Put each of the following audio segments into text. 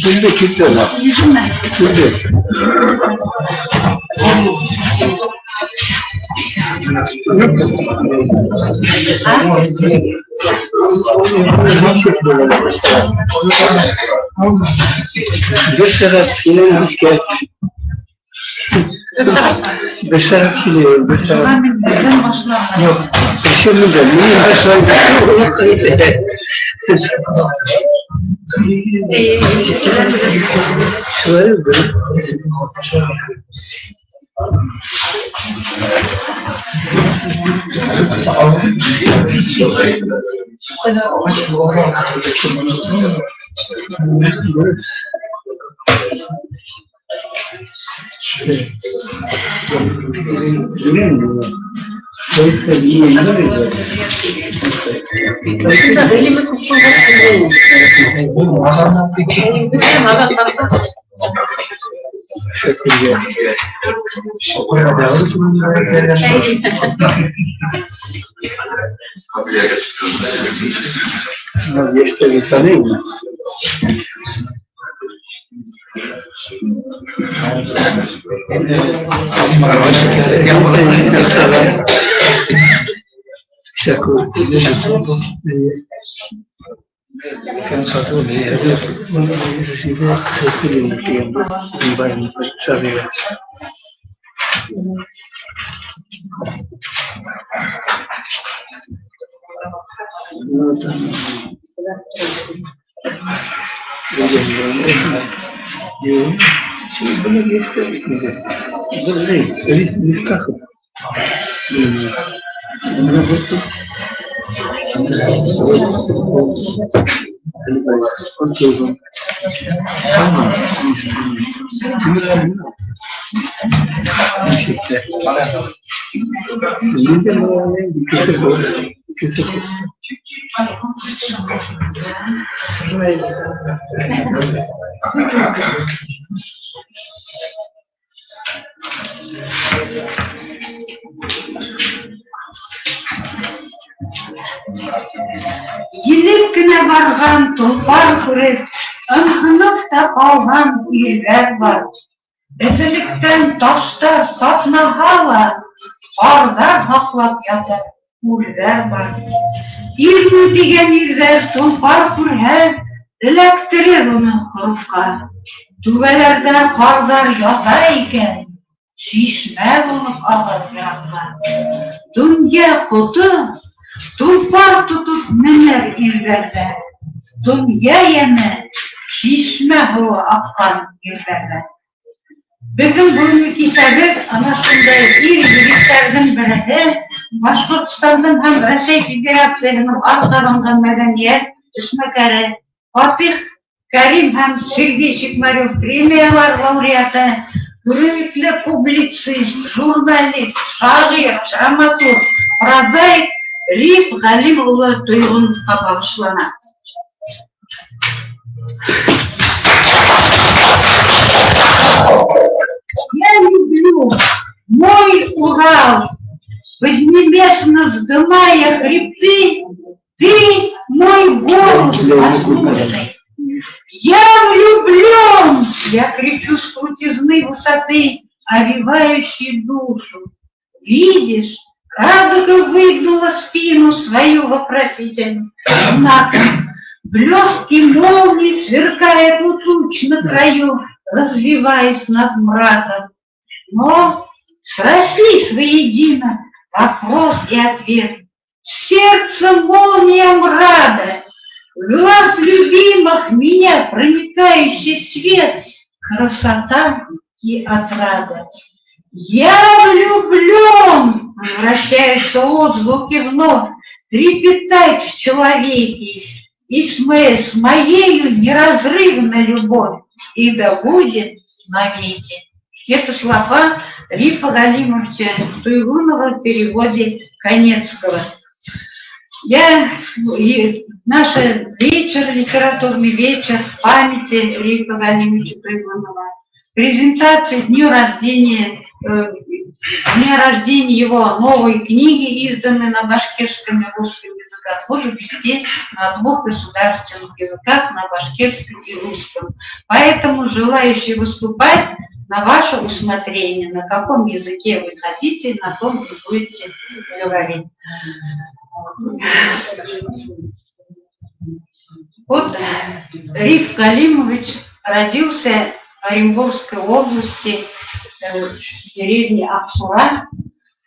Şimdi kilitli bak. Şimdi. Beş taraf geliyor, beş taraf. Yok, şimdi de niye başlangıç? Şöyle böyle. Елеп кенә барған толпар күреп, ымһынып та ҡалған ирҙәр бар. Эҫелектән таштар сатнаһа ла, ҡарҙар һаҡлап ятыр үрҙәр бар. Ирмен тигән ирҙәр толпар күрһә, эләктерер уны ҡороҡҡа. Түбәләрҙә ҡарҙар ята икән, шишмә булып ағыр йыраҡҡа. Донъя ҡото толпар тотоп менер ирҙәрҙә. Донъя йәме шишмә һыуы аҡҡан ерҙәрҙә. Беҙҙең бөгөнгө кисәбеҙ ана шундай ир егеттәрҙең береһе, Башҡортостандың һәм Рәсәй Федерацияһының атҡаҙанған мәҙәниәт эшмәкәре Фатих Кәрим һәм Сергей Чекмарев премиялар лауреаты, күренекле публицист, журналист, шағир, драматург, прозаик Риф Ғәлим улы Тойғоновҡа бағышлана. Я люблю мой Урал, поднебесно вздымая хребты, ты мой голос послушай. Я влюблен, я кричу с крутизны высоты, овивающей душу. Видишь, радуга выгнула спину свою вопросительным знаком. Блестки молний сверкают у туч на краю, развиваясь над мраком. Но срослись воедино вопрос и ответ. Сердце молниям рада, глаз любимых меня проникающий свет, красота и отрада. Я влюблен, возвращаются отзвуки вновь, трепетать в человеке, и с моею неразрывна любовь, и да будет навеки. Это слова Рифа Галимовича Туйгунова в переводе Конецкого. Наш вечер, литературный вечер в памяти Рифа Галимовича Туйгунова презентация дня рождения его новой книги, изданной на башкирском и русском языках, буду вести на двух государственных языках, на башкирском и русском. Поэтому желающие выступать, на ваше усмотрение, на каком языке вы хотите, на том вы будете говорить. Вот Риф Галимович родился в Оренбургской области, в деревне Аксура.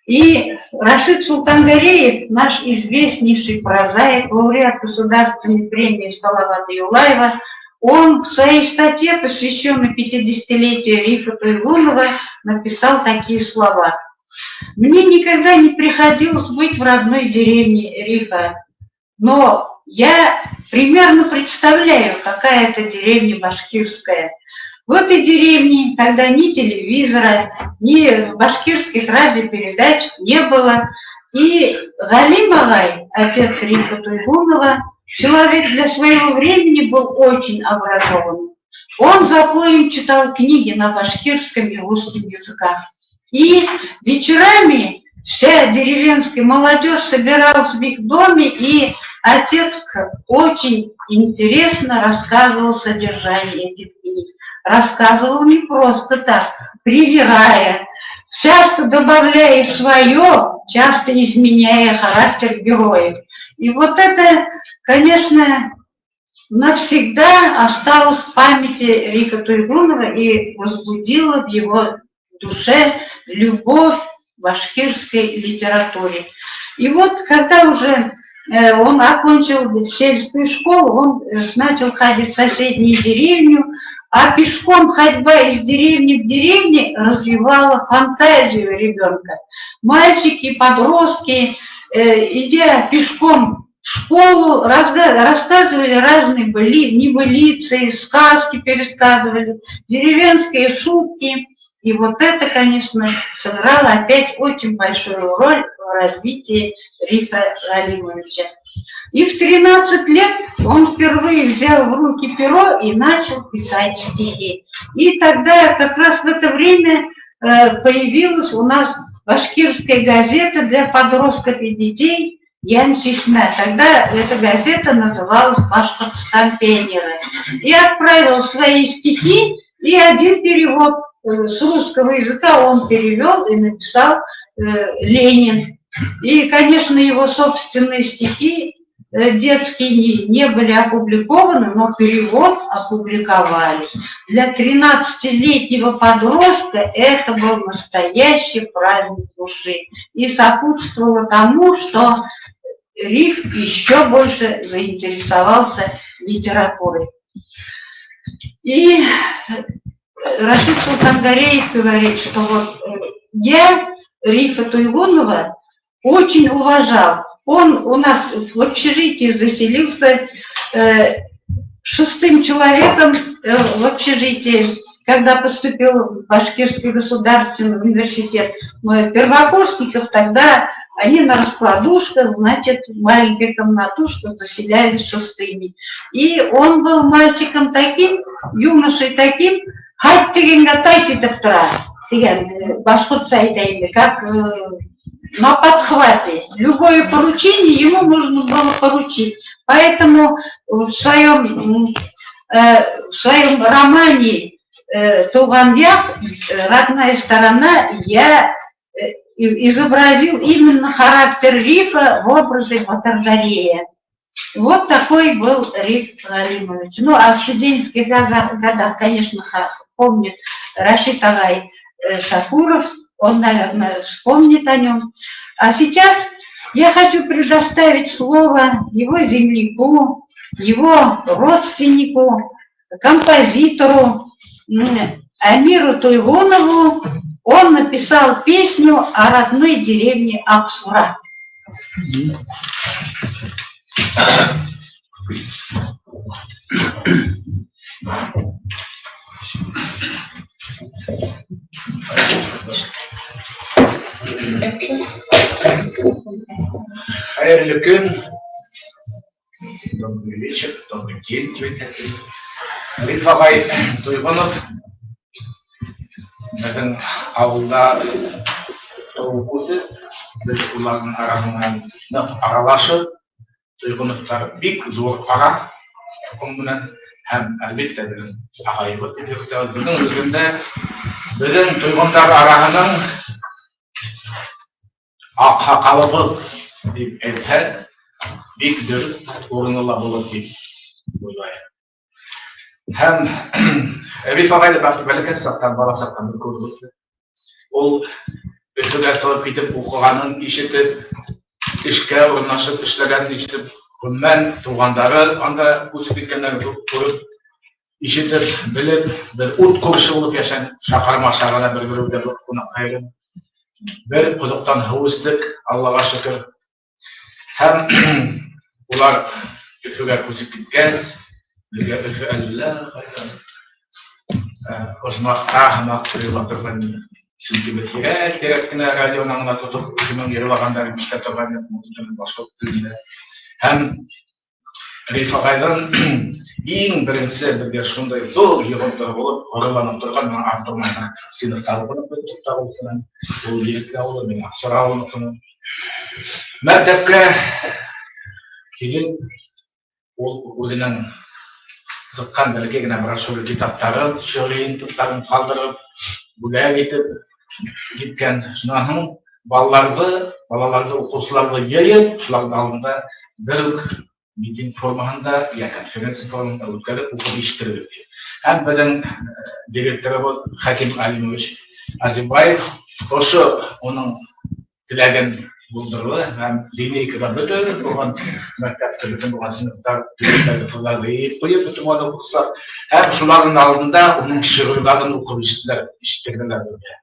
И Рашид Султангареев, наш известнейший прозаик, лауреат государственной премии Салавата Юлаева, он в своей статье, посвященной 50-летию Рифа Туйгунова, написал такие слова. «Мне никогда не приходилось быть в родной деревне Рифа, но я примерно представляю, какая это деревня башкирская. В этой деревне тогда ни телевизора, ни башкирских радиопередач не было. И Галим агай, отец Рифа Туйгунова, человек для своего времени был очень образованным. Он запоем читал книги на башкирском и русском языках. И вечерами вся деревенская молодежь собиралась в их доме, и отец очень интересно рассказывал содержание этих книг. Рассказывал не просто так, привирая, часто добавляя свое, часто изменяя характер героев. И вот это, конечно, навсегда осталось в памяти Рифа Туйгунова и возбудило в его душе любовь к башкирской литературе. И вот когда уже он окончил сельскую школу, он начал ходить в соседнюю деревню, а пешком ходьба из деревни в деревне развивала фантазию ребенка. Мальчики, подростки, идя пешком в школу, рассказывали разные небылицы, сказки пересказывали, деревенские шутки. И вот это, конечно, сыграло опять очень большую роль в развитии Рифа Галимовича. И в 13 лет он впервые взял в руки перо и начал писать стихи. И тогда, как раз в это время, появилась у нас башкирская газета для подростков и детей «Ян Чишмя». Тогда эта газета называлась «Башкортостан пионеры». И отправил свои стихи, и один перевод с русского языка он перевел и написал «Ленин». И, конечно, его собственные стихи детские не были опубликованы, но перевод опубликовали. Для 13-летнего подростка это был настоящий праздник души. И сопутствовало тому, что Риф еще больше заинтересовался литературой. И Рашид Султангареев говорит, что вот я Рифа Туйгунова очень уважал. Он у нас в общежитии заселился шестым человеком в общежитии, когда поступил в Башкирский государственный университет. Мы первокурсников тогда, они на раскладушках, значит, в маленьких комнатушках заселялись шестыми. И он был мальчиком таким, юношей таким, хайт тигәнгә тайт итеп тора, дигән башҡортса әйтә, как на подхвате. Любое поручение ему можно было поручить. Поэтому в своем романе «Туған яҡ», «Родная сторона», я изобразил именно характер Рифа в образе Батыргарея. Вот такой был Риф Галимович. Ну, а в студенческих годах, конечно, помнит Рашид агай Шакуров, он, наверное, вспомнит о нем. А сейчас я хочу предоставить слово его земляку, его родственнику, композитору Амиру Туйгунову. Он написал песню о родной деревне Аксура. Хәйерле көн, добрый вечер, добрый день тебе. Риф ағай Туйғонов Беҙҙең ауылда тыуып үҫеп, беҙ уларҙың араһынан ныҡ аралашып, Тойғоновтар бик ҙур ара тоҡом менән һәм, әлбиттә, беҙҙең ағайыбыҙ тип йөрөтәбеҙ. Беҙҙең үҙендә беҙҙең Тойғондар араһының аҡһаҡалыбыҙ тип әйтһәк, бик дөрөҫ урыны ла булыр тип уйлайым. Һәм Риф ағайҙы бәләкәс саҡтан, бала саҡтан беҙ күреп үҫтек. Ул Өфөгә сығып китеп уҡығанын ишетеп, эшкә урынлашып эшләгәнен ишетеп, ғөмүмән туғандары анда күсеп киткәндәрен күреп, ишетеп, белеп, бер ут күрше булып йәшәнек. Шаҡарма аша ғына бер-беребеҙгә ҡунаҡҡа йөрөнөк. Бер ҡоҙоҡтан һыу эстек, Аллаға шөкөр. Һәм улар Өфөгә күсеп киткәс, беҙгә Өфө әллә ҡайҙан ожмахта һымаҡ тойола торған ине. Сөнки беҙ һирәк-һирәк кенә радионан ғына тотоп Өфөнөң йырлағандарын ишетә торған инек, музыканы башҡорт телендә. Һәм Риф ағайҙың иң беренсе беҙгә шундай ҙур йоғонто булып, ғорурланып торған бына Артур менән синыфта уҡыныҡ беҙ Туҡтағол менән. Ул Егетле ауылы, мин Аҡсура ауылыныҡымын. Мәктәпкә килеп, ул үҙенең сыҡҡан бәләкәй генә брошюра китаптарын, шиғри йыйынтыҡтарын ҡалдырып, бүләк итеп киткән. Шунан һуң балаларҙы, уҡыусыларҙы йыйып, шуларҙың алдында бер үк митинг формаһында йә конференция формаһында үткәреп уҡып ишеттерегеҙ тип. Һәм беҙҙең директорыбыҙ Хәким Алимович Азимбаев ошо уның теләген булдырҙы һәм линейкаға бөтөн булған мәктәптә бөтөн булған синыфтар, түбәндәге ҡыҙҙарҙы йыйып ҡуйып, бөтөн булған уҡыусылар һәм шуларҙың алдында уның шиғырҙарын уҡып ишеттерҙеләр беҙгә.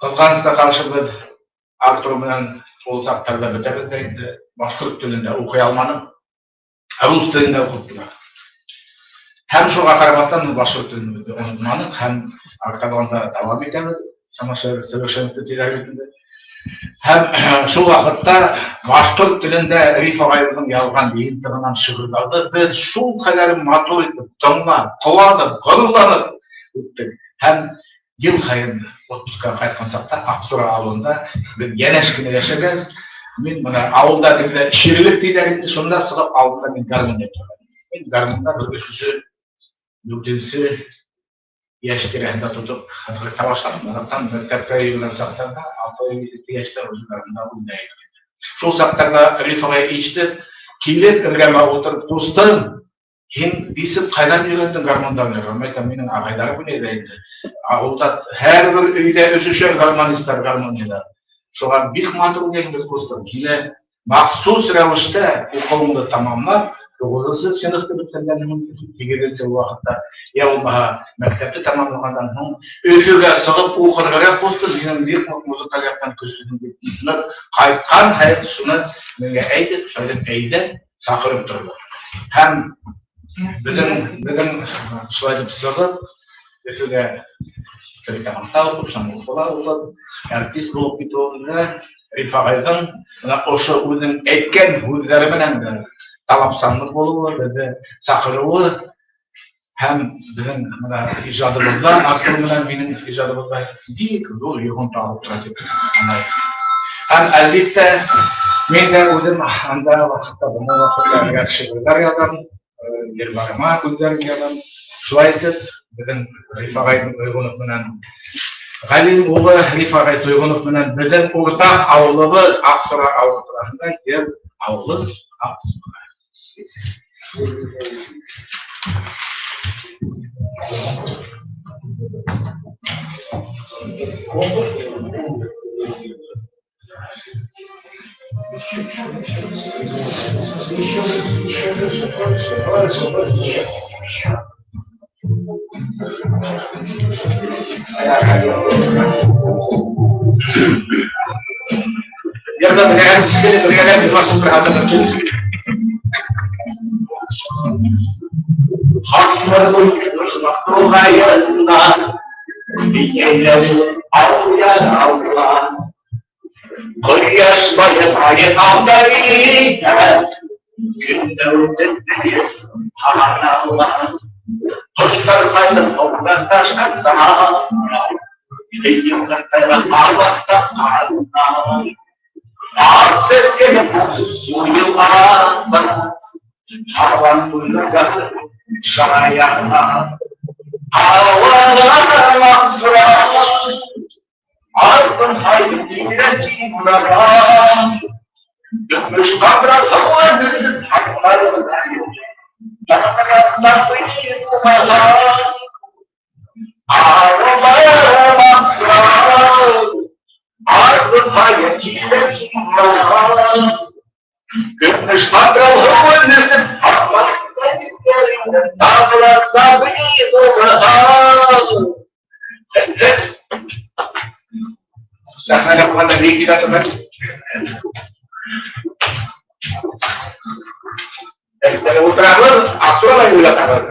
Ҡыҙғанысҡа ҡаршы беҙ Артур менән ул саҡтарҙа бөтәбеҙ ҙә инде башҡорт телендә уҡый алманыҡ, рус телендә уҡыттылар. Һәм шуға ҡарамаҫтан беҙ башҡорт телен онотманыҡ һәм артабан да дауам итәбеҙ. Самосовершенство тиҙәр бит инде. Һәм шул ваҡытта башҡорт телендә Риф ағайыбыҙҙың яҙған йыйынтығынан шиғырҙарҙы беҙ шул ҡәҙәр матур итеп тыңлап, ҡыуанып, ғорурланып үттек. Һәм йыл һайын отпускаға ҡайтҡан саҡта Аҡсура ауылында беҙ йәнәш кенә йәшәгәс, мин бына ауылда беҙҙә ширлек тиҙәр инде, шунда сығып алдында мин гармун торған. Мин гармунда бер өсөнсө, дүртенсе йәш тирәһендә тотоп һыҙғырта башланым. Аҙаҡтан мәктәпкә йөрөгән саҡтарҙа алты-ете йәштә үҙем гармунда уйнай инем. Шул саҡтарҙа Риф ағай ишетеп, килеп эргәмә ултырып, ҡустым, һин нисек ҡайҙан өйрәндең гармунда уйнарға? Мин әйтәм, минең ағайҙарым уйнай ҙа инде. Ауылда һәр бер өйҙә өсөшәр гармонистар гармониялар. Шуға бик матур уйнайһың бит, ҡустым. Һине махсус рәүештә уҡыуыңды тамамлап, туғыҙынсы синыфты бөткәндән һуң, һигеҙенсе ваҡытта, йә булмаһа мәктәпте тамамлағандан һуң Өфөгә сығып уҡырға ҡустым. Һинең бик музыкаль яҡтан көслөһөң бит. Ныҡ ҡайтҡан һайын шуны миңә әйтеп, шулай әйҙә саҡырып торҙо. Һәм беҙҙең шулай итеп сығып, Өфөгә Стәрлетамаҡта уҡып, шунан Уфала уҡып, артист булып китеүемдә Риф ағайҙың бына ошо үҙенең әйткән һүҙҙәре менән дә талапсанлыҡ булыуы, беҙҙе саҡырыуы һәм беҙҙең бына ижадыбыҙҙа, Артур менән минең ижадыбыҙҙа бик ҙур йоғонто алып тора тип һанайым. Һәм әлбиттә, мин дә үҙем анда ваҡытта, бында ваҡытта әҙерәк шиғырҙар яҙам, йырҙарыма һүҙҙәр яҙам. Шулай итеп, беҙҙең Риф ағай Тойғонов менән Ғәлим улы Риф ағай Тойғонов менән беҙҙең уртаҡ ауылыбыҙ Аҡсура ауылы тураһында йыр ауылы Аҡсура. Ҡояш байып айға китә, көндә үтеп һаралған, ҡоштар ҡайтып тауҙан ташҡанса, Сәхнәгә булғанда ни килә торған? Әле ултырабыҙ, асыуға уйлатабыҙ.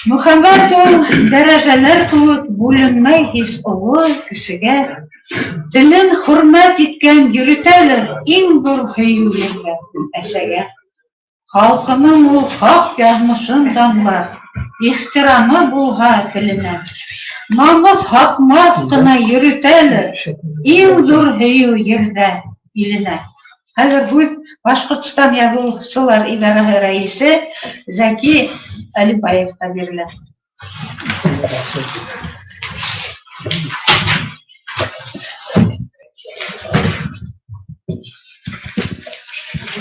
Мөхәббәт ул дәрәжәләр кеүек бүленмәй һис оло, кесегә. Телен хөрмәт иткән йөрөтәлер иң ҙур һөйөү ерҙә әсәгә. Халҡының ул хаҡ яҙмышын данлар, ихтирамы булһа теленә. Намыҫ һатмаҫ ҡына йөрөтәлер иң ҙур һөйөү ерҙә иленә. Хәҙер һүҙ Башҡортостан Яҙыусылар идараһы рәйесе Зәки Әлибаевҡа бирелә.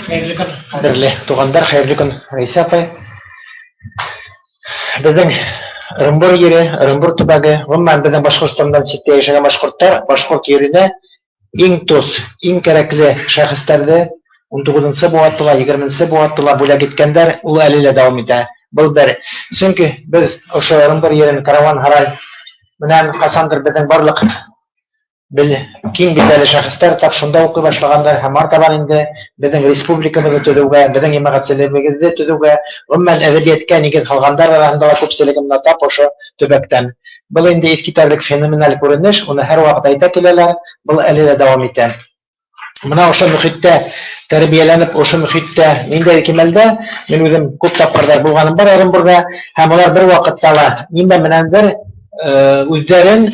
Хәйерле көн, ҡәҙерле туғандар, хәйерле көн, Рәйсә апай. Беҙҙең Ырымбур ере, Ырымбур төбәге, ғөмүмән беҙҙең Башҡортостандан ситтә йәшәгән башҡорттар башҡорт еренә иң тос, иң кәрәкле шәхестәрҙе 19-нсы быуатта ла, 20-нсе быуатта ла бүләк иткәндәр, ул әле лә дауам итә. Был бер. Сөнки беҙ ошо Ырымбур ерен караван һарай менән ҡасандыр беҙҙең барлыҡ Киң билдәле шәхестәр тап шунда уҡый башлағандар һәм артабан инде беҙҙең республикабыҙҙы төҙөүгә, беҙҙең йәмәғәтселегебеҙҙе төҙөүгә, ғөмүмән әҙәбиәткә нигеҙ һалғандар араһында ла күпселеге менә тап ошо төбәктән. Был инде иҫ китәрлек феноменаль күренеш, уны һәр ваҡыт әйтә киләләр, был әле лә дауам итә. Мына ошо мөхиттә тәрбиәләнеп, ошо мөхиттә ниндәй кимәлдә, мин үҙем күп тапҡырҙар булғаным бар Ырымбурҙа, һәм улар бер ваҡытта ла нимә менәндер үҙҙәрен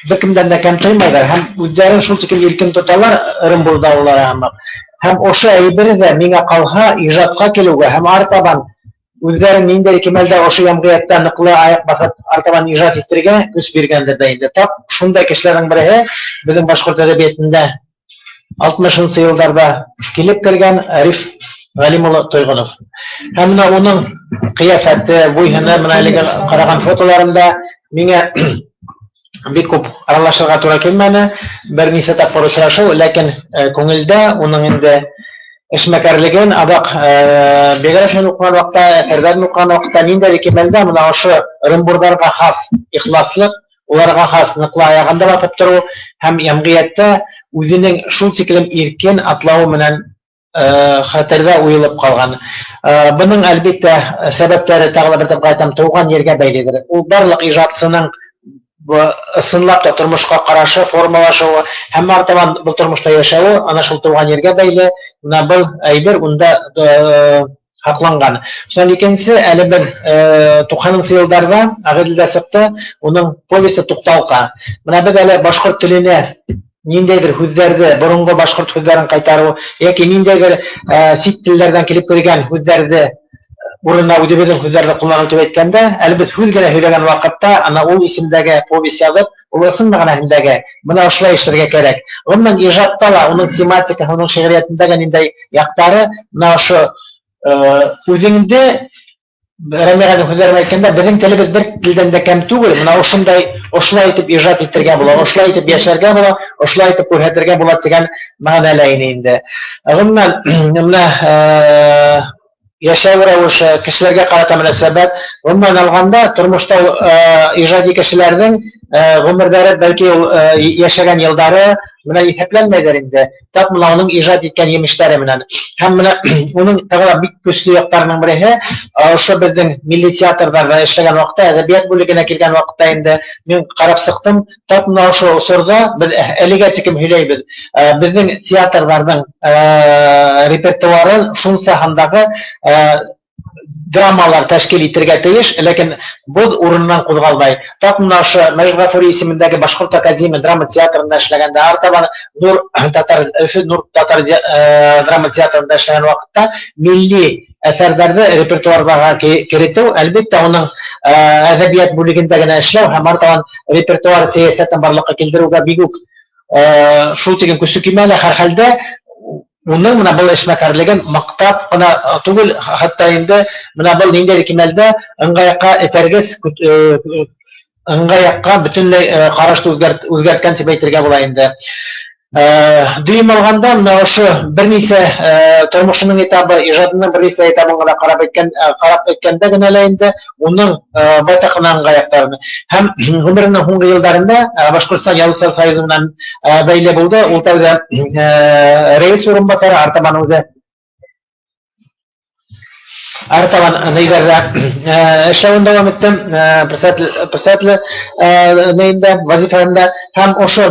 бер кемдән дә кәм тоймайҙар һәм үҙҙәрен шул тиклем иркен тоталар Ырымбурҙа улар һымаҡ. Һәм ошо әйбер ҙә миңә ҡалһа ижадҡа килеүгә һәм артабан үҙҙәрен ниндәй кимәлдә ошо йәмғиәттә ныҡлы аяҡ баҫып артабан ижад итергә көс биргәндер ҙә инде. Тап шундай кешеләрҙең береһе беҙҙең башҡорт әҙәбиәтендә 60-нсы йылдарҙа килеп кергән Риф Ғәлим улы Тойғонов. Һәм бына уның ҡиәфәте, буйһыны, бына әлеге ҡараған фотоларында миңә бик күп аралашырға тура килмәне, бер нисә тапҡыр осрашыу, ләкин күңелдә уның инде эшмәкәрлеген аҙаҡ биографияны уҡыған ваҡытта, әҫәрҙәрен уҡыған ваҡытта ниндәй кимәлдә бына ошо Ырымбурҙарға хас ихласлыҡ, уларға хас ныҡлы аяғында баҫып тороу һәм йәмғиәттә үҙенең шул тиклем иркен атлауы менән хәтерҙә уйылып ҡалған. Бының әлбиттә сәбәптәре тағы ла бер тапҡыр әйтәм, тыуған ергә бәйледер. Ул барлыҡ ижадсының ысынлап та тормошҡа ҡарашы, формалашыуы һәм артабан был тормошта йәшәүе ана шул тыуған ергә бәйле. Бына был әйбер унда һаҡланған. Шунан икенсе, әле бер 90-нсы йылдарҙа Ағиҙелдә сыҡты уның повесте «Туҡталҡа». Бына беҙ әле башҡорт теленә ниндәйҙер һүҙҙәрҙе, боронғо башҡорт һүҙҙәрен ҡайтарыу йәки ниндәйҙер сит телдәрҙән килеп кергән һүҙҙәрҙе урынына үҙебеҙҙең һүҙҙәрҙе ҡулланыу тип әйткәндә, әле беҙ һүҙ генә һөйләгән ваҡытта ана ул исемдәге повесть яҙып, ул ысын мәғәнәһендәге бына ошолай эшләргә кәрәк. Ғөмүмән, ижадта ла уның тематикаһы, уның шиғриәтендәге ниндәй яҡтары бына ошо үҙеңде Рәмиғәнең һүҙҙәрен әйткәндә, беҙҙең телебеҙ бер телдән дә кәм түгел, бына ошондай, ошолай итеп ижад итергә була, ошолай итеп йәшәргә була, ошолай итеп күрһәтергә була тигән мәғәнәлә ине инде. Ғөмүмән, бына йәшәү рәүеше, кешеләргә ҡарата мөнәсәбәт, ғөмүмән алғанда, тормошта ижади кешеләрҙең ғүмерҙәре, бәлки ул йәшәгән йылдары менән иҫәпләнмәйҙәр инде. Тап бына уның ижад иткән емештәре менән. Һәм бына уның тағы ла бик көслө яҡтарының береһе, ошо беҙҙең милли театрҙарҙа эшләгән ваҡытта, әҙәбиәт бүлегенә килгән ваҡытта инде мин ҡарап сыҡтым, тап бына ошо осорҙа беҙ әлегә тиклем һөйләйбеҙ. Беҙҙең театрҙарҙың репертуарын шунса һандағы драмалар тәшкил итергә тейеш, ләкин боҙ урынынан ҡуҙғалмай. Тап бына ошо Мәжит Ғафури исемендәге Башҡорт академия драма театрында эшләгәндә, артабан Нур татар Өфө Нур татар драма театрында эшләгән ваҡытта милли әҫәрҙәрҙе репертуарға керетеү, әлбиттә, уның әҙәбиәт бүлегендә генә эшләү һәм артабан репертуар сәйәсәтен барлыҡҡа килтереүгә бик үк шул тиклем көсө килмәне, һәр хәлдә уның бына был эшмәкәрлеген маҡтап ҡына түгел, хатта инде бына был ниндәй кимәлдә ыңғай яҡҡа этәргес, ыңғай яҡҡа бөтөнләй ҡарашты үҙгәрткән тип әйтергә була инде. Дөйөм алғанда, бына ошо бер нисә тормошоноң этабы, ижадының бер нисә этабын ғына ҡарап әйткәндә генә лә инде уның байтаҡ ҡына ыңғай яҡтарын. Һәм ғүмеренең һуңғы йылдарында Башҡортостан Яҙыусылар союзы менән бәйле булды. Ул тәүҙә рәйес урынбаҫары, артабан үҙе артабан нейҙәрҙә эшләүен дауам иттем, председатель нейендә, вазифаһында, һәм ошо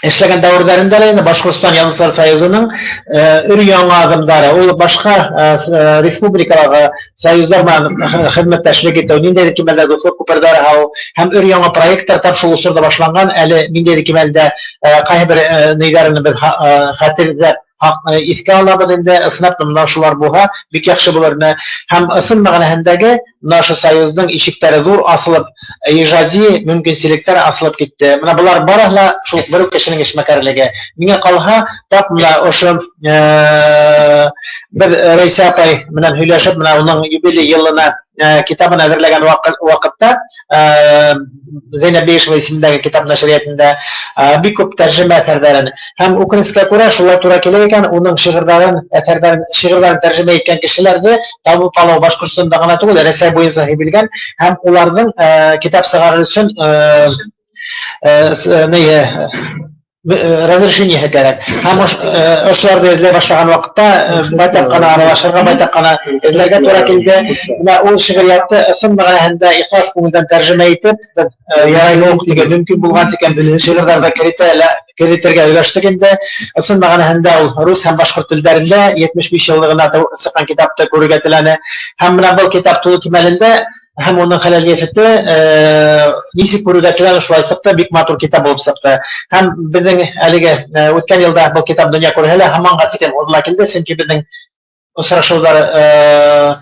эшләгән дәүерҙәрендә лә инде Башҡортостан Яҙыусылар союзының өр яңы аҙымдары, ул башҡа республикалағы союздар менән хеҙмәттәшлек итеү, ниндәйҙер кимәлдә дуҫлыҡ күперҙәре һалыу һәм өр яңы проекттар тап шул осорҙа башланған, әле ниндәйҙер кимәлдә ҡайһы бер нейҙәрен беҙ хәтерҙә иҫкә алабыҙ инде, ысынлап та бына шулар булһа, бик яҡшы булыр ине. Һәм ысын мәғәнәһендәге бына ошо союздың ишектәре ҙур асылып, ижади мөмкинселектәр асылып китте. Бына былар барыһы ла шул бер үк кешенең эшмәкәрлеге. Миңә ҡалһа, тап бына ошо беҙ Рәйсә апай менән һөйләшеп, бына уның юбилей йылына китабын әҙерләгән ваҡытта, Зәйнәб Бейишева исемендәге китап нәшриәтендә бик күп тәржемә әҫәрҙәрен һәм үкенескә күрә шулай тура килә икән, уның шиғырҙарын, әҫәрҙәрен, шиғырҙарын тәржемә иткән кешеләрҙе табып алыу Башҡортостанда ғына түгел, Рәсәй буйынса һибелгән, һәм уларҙың китап сығарыр өсөн Разрешение кәрәк. Һәм ошоларҙы эҙләй башлаған ваҡытта байтаҡ ҡына аралашырға, байтаҡ ҡына эҙләргә тура килде. Бына ул шиғриәтте ысын мәғәнәһендә ихлас күңелдән тәржемә итеп, беҙ ярайлы уҡ тигән мөмкин булған тикән шиғырҙарҙы керетергә өлгәштек инде. Ысын мәғәнәһендә ул рус һәм башҡорт телдәрендә 75 йыллығына сыҡҡан китапты күрергә теләне. Һәм бына был китап тулы кимәлендә һәм уның хәләл ефете нисек күрергә теләне, шулай сыҡты, бик матур китап булып сыҡты. Һәм беҙҙең әлеге үткән йылда был китап донъя күрһә лә, һаманға тиклем һуҙыла килде, сөнки беҙҙең осрашыуҙар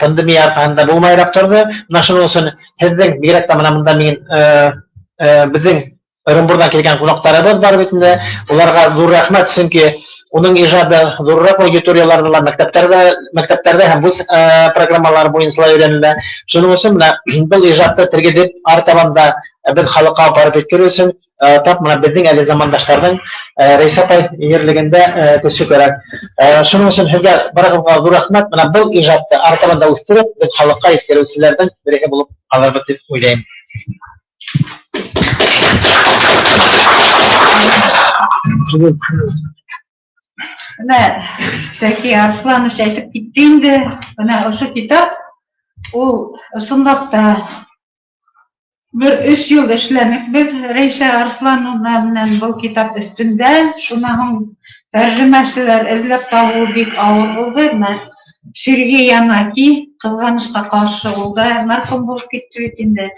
пандемия арҡаһында булмайыраҡ торҙо. Бына шуның өсөн һеҙҙең бигерәк тә бына бында мин беҙҙең Ырымбурҙан килгән ҡунаҡтарыбыҙ бар бит инде, уларға ҙур рәхмәт, сөнки уның ижады ҙурыраҡ аудиторияларҙа ла, мәктәптәрҙә һәм вуз программалары буйынса ла өйрәнелә. Шуның өсөн бына был ижадты тергеҙеп, артабан да беҙ халыҡҡа апарып еткереү өсөн тап бына беҙҙең әле замандаштарҙың Рәйсә апай ерлегендә көсө кәрәк. Шуның өсөн һеҙгә барығыҙға ҙур рәхмәт. Бына был ижадты артабан да үҫтереп, беҙ халыҡҡа еткереүселәрҙең береһе булып ҡалырбыҙ тип уйлайым. Бына Зәки Арсланович әйтеп китте инде. Бына ошо китап ул ысынлап та бер 3 йыл эшләнек беҙ Рәйсә Арслановна менән был китап өҫтөндә. Шунан һуң тәржемәселәр эҙләп табыу бик ауыр булды. Бына Сергей Янаки, ҡыҙғанысҡа ҡаршы, ул да мәрхүм булып китте бит инде.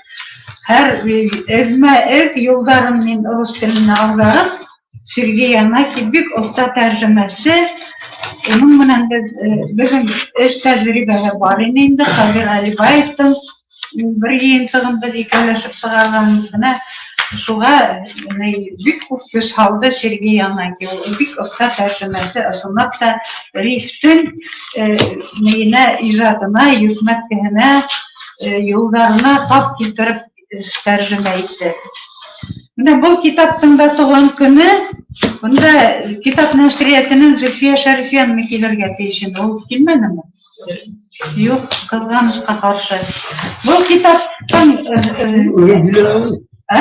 Һәр эҙмә-эҙ юлдарын мин рус теленә ауҙарып, Сергей Янаки бик оҫта тәржемәсе. Уның менән беҙҙең эш тәжрибәһе бар ине инде. Ҡадир Әлибаевтың бер йыйынтығын беҙ икәүләшеп сығарғанбыҙ. Бына шуға бик күп көс һалды Сергей Янаки. Ул бик оҫта тәржемәсе, ысынлап та Рифтең нейенә, ижадына, йөкмәткеһенә, юлдарына тап килтереп тәржемә итте. Бына был китаптың да тыуған көнө, бында китап нәшриәтенең Зөлфиә Шәрифйәнме килергә тейеш инде, ул килмәнеме? Юҡ, ҡыҙғанысҡа ҡаршы. Был китаптың, ә?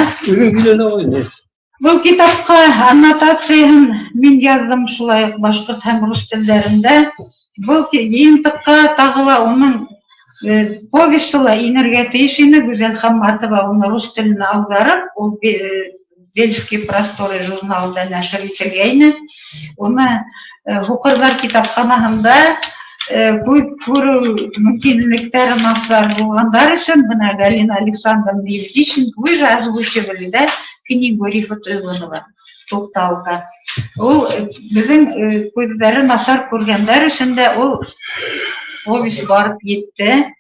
Был китапҡа аннотацияһын мин яҙҙым шулай уҡ башҡорт һәм рус телдәрендә. Был йыйынтыҡҡа тағы ла уның повесты ла инергә тейеш ине. Гүзәл Хамматова уны рус теленә ауҙарып, ул Бельские просторы журналында нәшер ителгәйне. Уны һуҡырҙар китапханаһында күҙ күреү мөмкинлектәре насар булғандар өсөн бына Галина Александровна Евдищенко, вы же озвучивали, да, книгу Рифа Туйгунова «Туҡталка». Ул беҙҙең күҙҙәре насар күргәндәр өсөн дә ул повесть барып етте.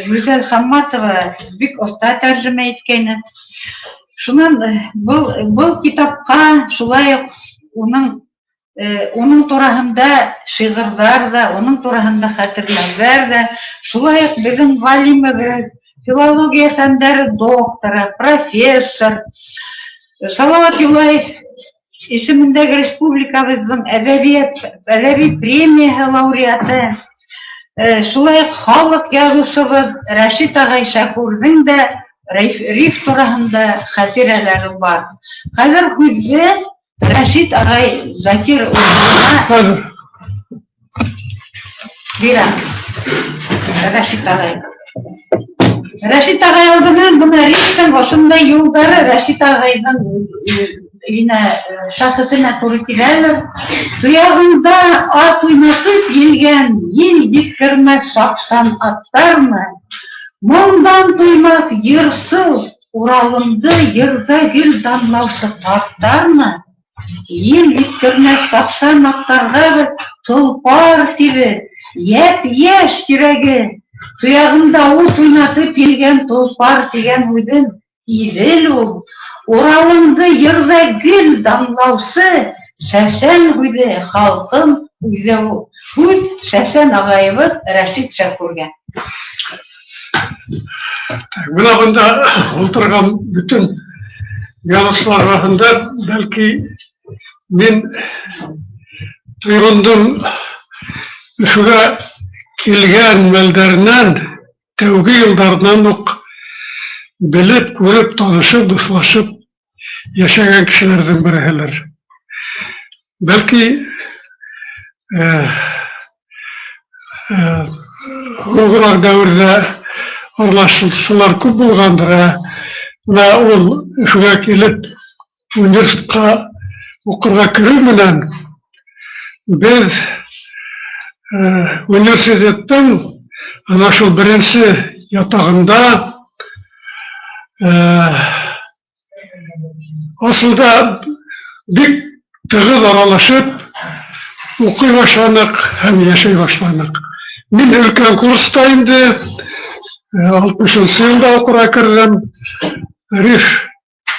Гүзәл Хамматова бик оҫта тәржемә иткәйне. Шунан был китапҡа шулай уҡ уның тураһында шиғырҙар ҙа, уның тураһында хәтерләүҙәр ҙә, шулай уҡ беҙҙең ғалимыбыҙ, филология фәндәре докторы, профессор Салауат Юлаев исемендәге республикабыҙҙың әҙәби премияһы лауреаты, шулай уҡ халыҡ яҙыусыбыҙ Рәшит ағай Шәкүрҙең дә Риф тураһында хәтирәләре бар. Хәҙер һүҙҙе Рәшит ағай Закир улына бирәм. Рәшит ағай. Рәшит ағай алдынан бына Рифтең ошондай юлдары Рәшит ағайҙың инә шәхесенә тура киләлер. Тояғында ат уйнатып елгән ел еткермәҫ сапсан аттармы? Моңдан туймаҫ йырсыл Уралымды йырҙа гел данлаусы ҡарттармы? Ел еткермәҫ сапсан аттарға беҙ толпар тибеҙ, йәп-йәш йөрәге. Тояғында ут уйнатып елгән толпар тигән һүҙем Иҙел ул. Уралымды йырҙа гел данлаусы сәсән һүҙе, халҡым үҙе ул. Һүҙ сәсән ағайыбыҙ Рәшит Шәкүргә. Бына бында ултырған бөтөн яҙыусылар араһында бәлки мин Тойғондоң Өфөгә килгән мәлдәренән, тәүге йылдарынан уҡ белеп, күреп, танышып, дуҫлашып йәшәгән кешеләрҙең береһелер. Бәлки һуңғыраҡ дәүерҙә аралашыусылар күп булғандыр, ә бына ул Өфөгә килеп университетҡа уҡырға кереү менән беҙ университеттың ана шул беренсе ятағында асылда бик тығыҙ аралашып уҡый башланыҡ һәм йәшәй башланыҡ. Мин өлкән курста инде 60-нсы йылда уҡырға керҙем. Риф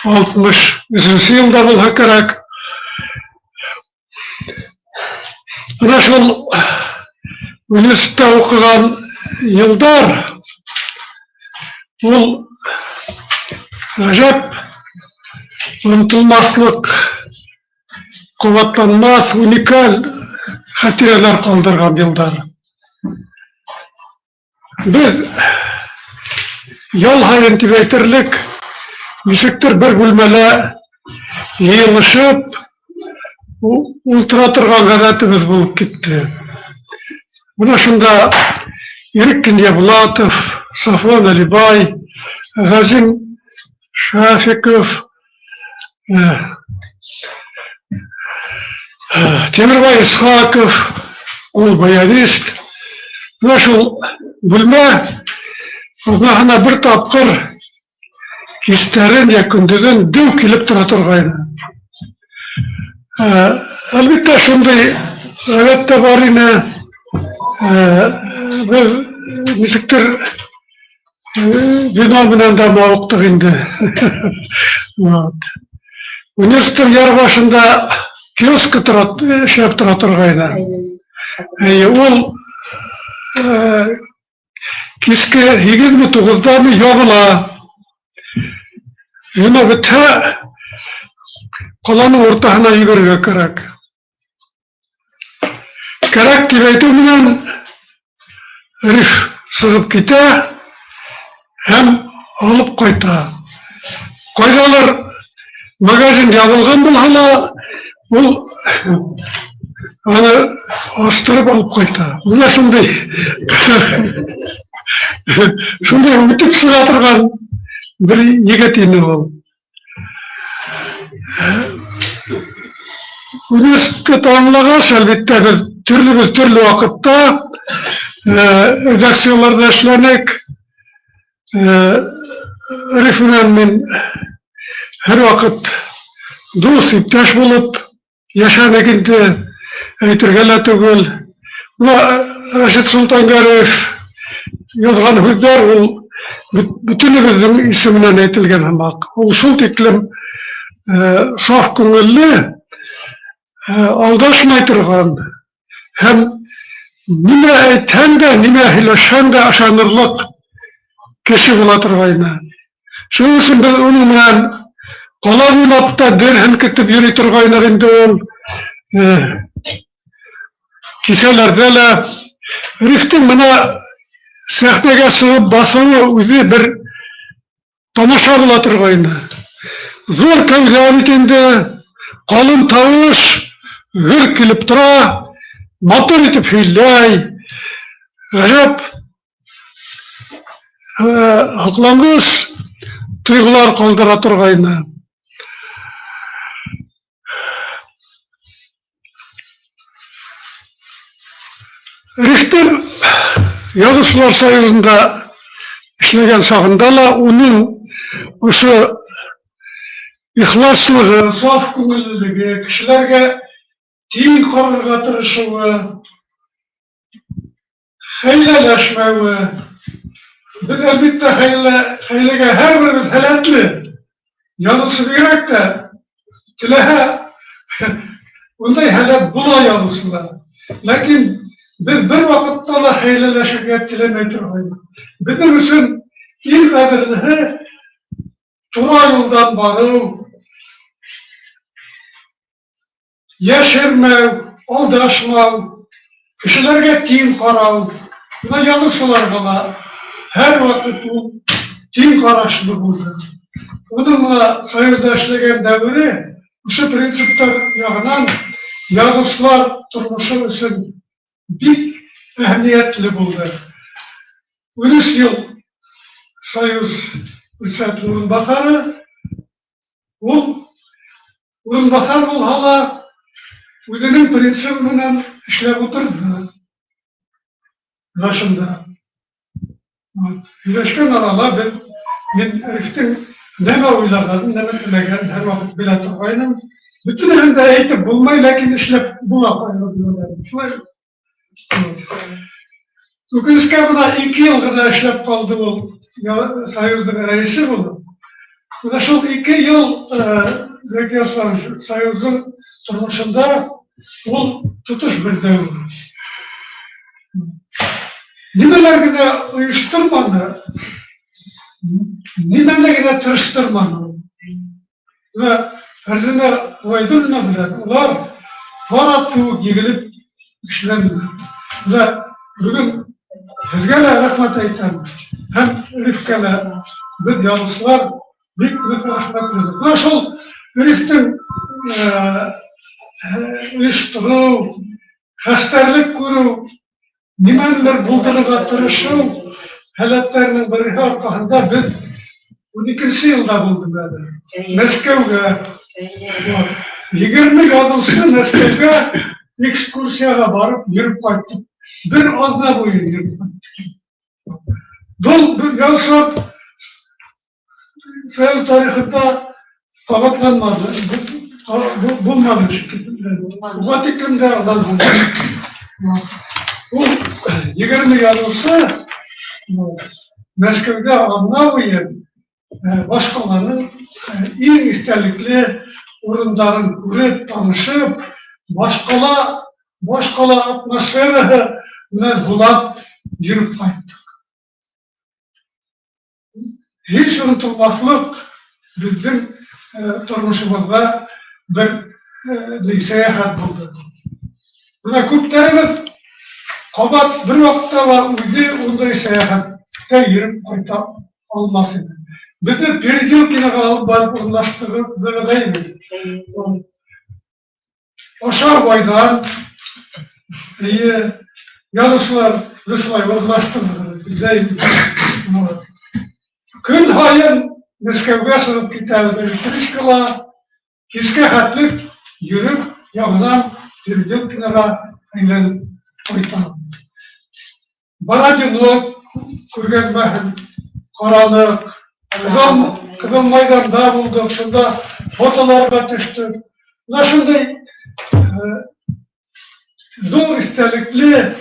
63-нсе йылда булһа кәрәк. Бына шул университетта уҡыған йылдар ул ғәжәп онотолмаҫлыҡ, ҡабатланмаҫ, уникаль хәтирәләр ҡалдырған йылдар. Беҙ ял һайын тип әйтерлек, нисектер бер бүлмәлә йыйылышып ултыра торған ғәҙәтебеҙ булып китте. Бына шунда Ирек Кинйәбулатов, Сафуан Әлибай, Ғәзим Шафиков, Тимербай Исхаков, ул баянист. Бына шул бүлмә аҙнаһына бер тапҡыр кистәрен йә көндөҙөн деү килеп тора торғайны. Әлбиттә, шундай ғәҙәт тә бар ине. Беҙ нисектер вино менән дә мауыҡтыҡ инде. Университеттың яр башында киоска эшләп тора торғайны. Ул киске 8-ме 9-дамы ябыла. Вино бөтһә, ҡаланың уртаһына йүгерергә кәрәк. Кәрәк тип әйтеү менән Риф сығып китә һәм алып ҡайта. Ҡайҙалыр магазин ябылған булһа ла, ул аны астырып алып ҡайта. Бына шундай үтеп сыға торған бер егет ине ул. Университетты тамамлағас, әлбиттә, беҙ төрлөбөҙ төрлө ваҡытта редакцияларҙа эшләнек. Риф менән мин һәр ваҡыт дуҫ, иптәш булып йәшәнек инде, әйтергә лә түгел. Бына Рәшит Солтангәрәев яҙған һүҙҙәр ул бөтөнөбөҙҙөң исеменән әйтелгән һымаҡ. Ул шул тиклем саф күңелле, алдашмай торған һәм нимә әйтһәң дә, нимә һөйләшһәң дә ышанырлыҡ кеше була торғайны. Шуның өсөн беҙ уның менән ҡала буйлап та дер һелкетеп йөрөй торғайныҡ инде ул. Кисәләрҙә лә Рифтең бына сәхнәгә сығып баҫыуы үҙе бер тамаша була торғайны. Ҙур кәүҙә бит инде, ҡалын тауыш гөр килеп тора, матур итеп һөйләй, ғәжәп һоҡланғыс тойғолар ҡалдыра торғайны. Рифтер Яҙыусылар союзында эшләгән сағында ла уның ошо ихласлығы, саф күңеллелеге, кешеләргә тиң ҡарарға тырышыуы, хәйләләшмәүе. Беҙ әлбиттә хәйләгә һәр беребеҙ һәләтле. Яҙыусы бигерәк тә теләһә ундай һәләт була яҙыусыла. Ләкин беҙ бер ваҡытта ла хәйләләшергә теләмәй торғайныҡ. Беҙҙең өсөн иң ҡәҙерлеһе тура юлдан барыу, йәшермәү, алдашмау, кешеләргә тиң ҡарау. Бына яҙыусыларға ла һәр ваҡыт ул тиң ҡарашлы булды. Уның мына Союзда эшләгән дәүере ошо принциптар яғынан яҙыусылар тормошо өсөн бик әһәмиәтле булды. 13 йыл Союз председателе урынбаҫары, ул урынбаҫар булһа ла үҙенең принцибы менән эшләп ултырҙы. Башында. Һөйләшкән арала беҙ мин Рифтең нәмә уйлағанын, нәмә теләгәнен һәр ваҡыт белә торғайным. Бөтөнөһөн дә әйтеп булмай, ләкин эшләп була. Шулай. Үкенескә бына 2 йыл ғына эшләп ҡалды ул Союздың рәйесе булып. Бына шул 2 йыл Зәки Асланович Союздың тормошонда ул тотош бер дәүер. Нимәләр генә ойошторманы, нимәне генә тырыштырманы. Вә Фәрзәнә Ғайдуллина белән улар пар ат кеүек егелеп эшләнеләр. Вә бөгөн һеҙгә лә рәхмәт әйтәм, һәм Рифкә лә беҙ яҙыусылар бик ныҡ рәхмәтлебеҙ. Бына шул Рифтең ойоштороу, хәстәрлек күреү, нимәнелер булдырырға тырышыу һәләттәренең береһе арҡаһында беҙ 12-нсе йылда булдым әле. Мәскәүгә 20 яҙыусы Мәскәүгә экскурсияға барып йөрөп ҡайттыҡ. Бер аҙна буйы йөрөп ҡайттыҡ. Был яҙыусылар Союз тарихында ҡабатланманы, булманы шикелле. Уға тиклем дә алданманы. Ул 20 яҙыусы Мәскәүҙә аҙна буйы баш ҡаланың иң иҫтәлекле урындарын күреп, танышып, баш ҡала атмосфераһы менән һулап йөрөп ҡайттыҡ. Һис онотолмаҫлыҡ беҙҙең тормошобоҙҙа бер сәйәхәт булды. Бына күптәребеҙ ҡабат бер ваҡытта ла үҙе ундай сәйәхәткә йөрөп ҡайта алмаҫ ине. Беҙҙе Переделкиноға алып барып урынлаштырҙы. Ашар байҙан, эйе, яҙыусылар шулай урынлаштырҙы. Көн һайын Мәскәүгә сығып китәбеҙ электричкала, кискә хәтлек йөрөп, яңынан Переделкиноға әйләнеп ҡайтабыҙ. Бородино күргәҙмәһен ҡараныҡ, Ҡыҙыл майҙанда булдыҡ, шунда фотоларға төштөк. Бына шундай ҙур иҫтәлекле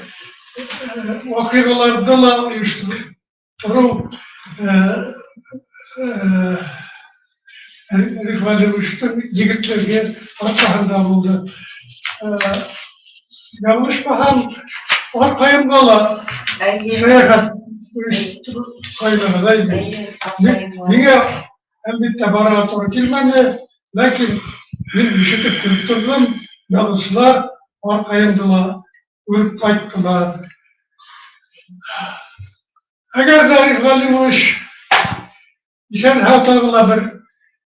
ваҡиғаларҙы ла ойоштороу Риф Ғәлиевичтың егетлеге арҡаһында булды. Яңылышмаһам, арҡайымға ла сәйәхәт ойошторғайныҡ. Миңә әлбиттә барырға тура килмәне, ләкин мин ишетеп күреп торҙом, яҙыусылар арҡайымды ла күреп ҡайттылар. Әгәр ҙә Риф Ғәлиевич иҫән-һау тағы ла бер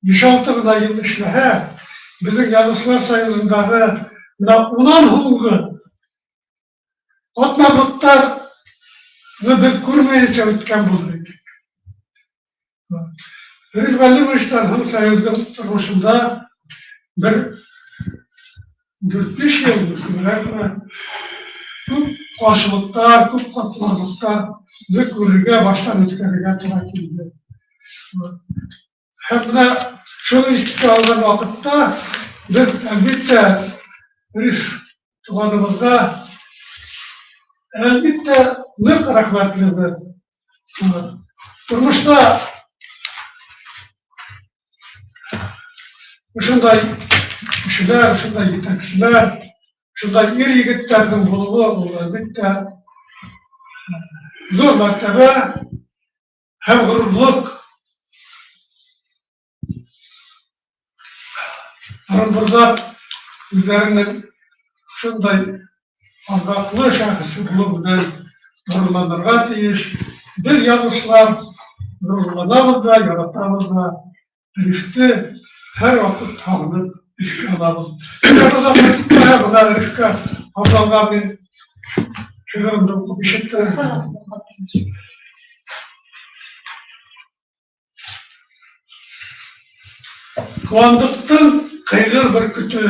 5-6 ғына йыл эшләһә, беҙҙең Яҙыусылар союзындағы бына унан һуңғы ҡатмарлыҡтарҙы беҙ күрмәйенсә үткән булыр инек. Риф Ғәлиевичтан һуң союздың тормошонда бер 4-5 йыл күберәкме күп ҡаршылыҡтар, күп ҡатмарлыҡтарҙы күрергә, баштан үткәрергә тура килде. Һәм бына шуны иҫкә алған ваҡытта беҙ, әлбиттә, Риф туғаныбыҙға әлбиттә ныҡ рәхмәтлебеҙ. Тормошта ошондай кешеләр, ошондай етәкселәр, ошондай ир-егеттәрҙең булыуы ул әлбиттә ҙур мәртәбә һәм ғорурлыҡ. Ырымбурҙар үҙҙәренең шундай арҙаҡлы шәхесе булыу менән ғорурланырға тейеш. Беҙ яҙыусылар ғорурланабыҙ ҙа, яратабыҙ ҙа. Рифте һәр ваҡыт һағынып иҫкә алабыҙ. Оҙаҡҡа китмәһә, бына Рифкә арналған мин шиғырымды уҡып ишеттерермен. Ҡыуандыҡтың ҡыйғыр бөркөтө,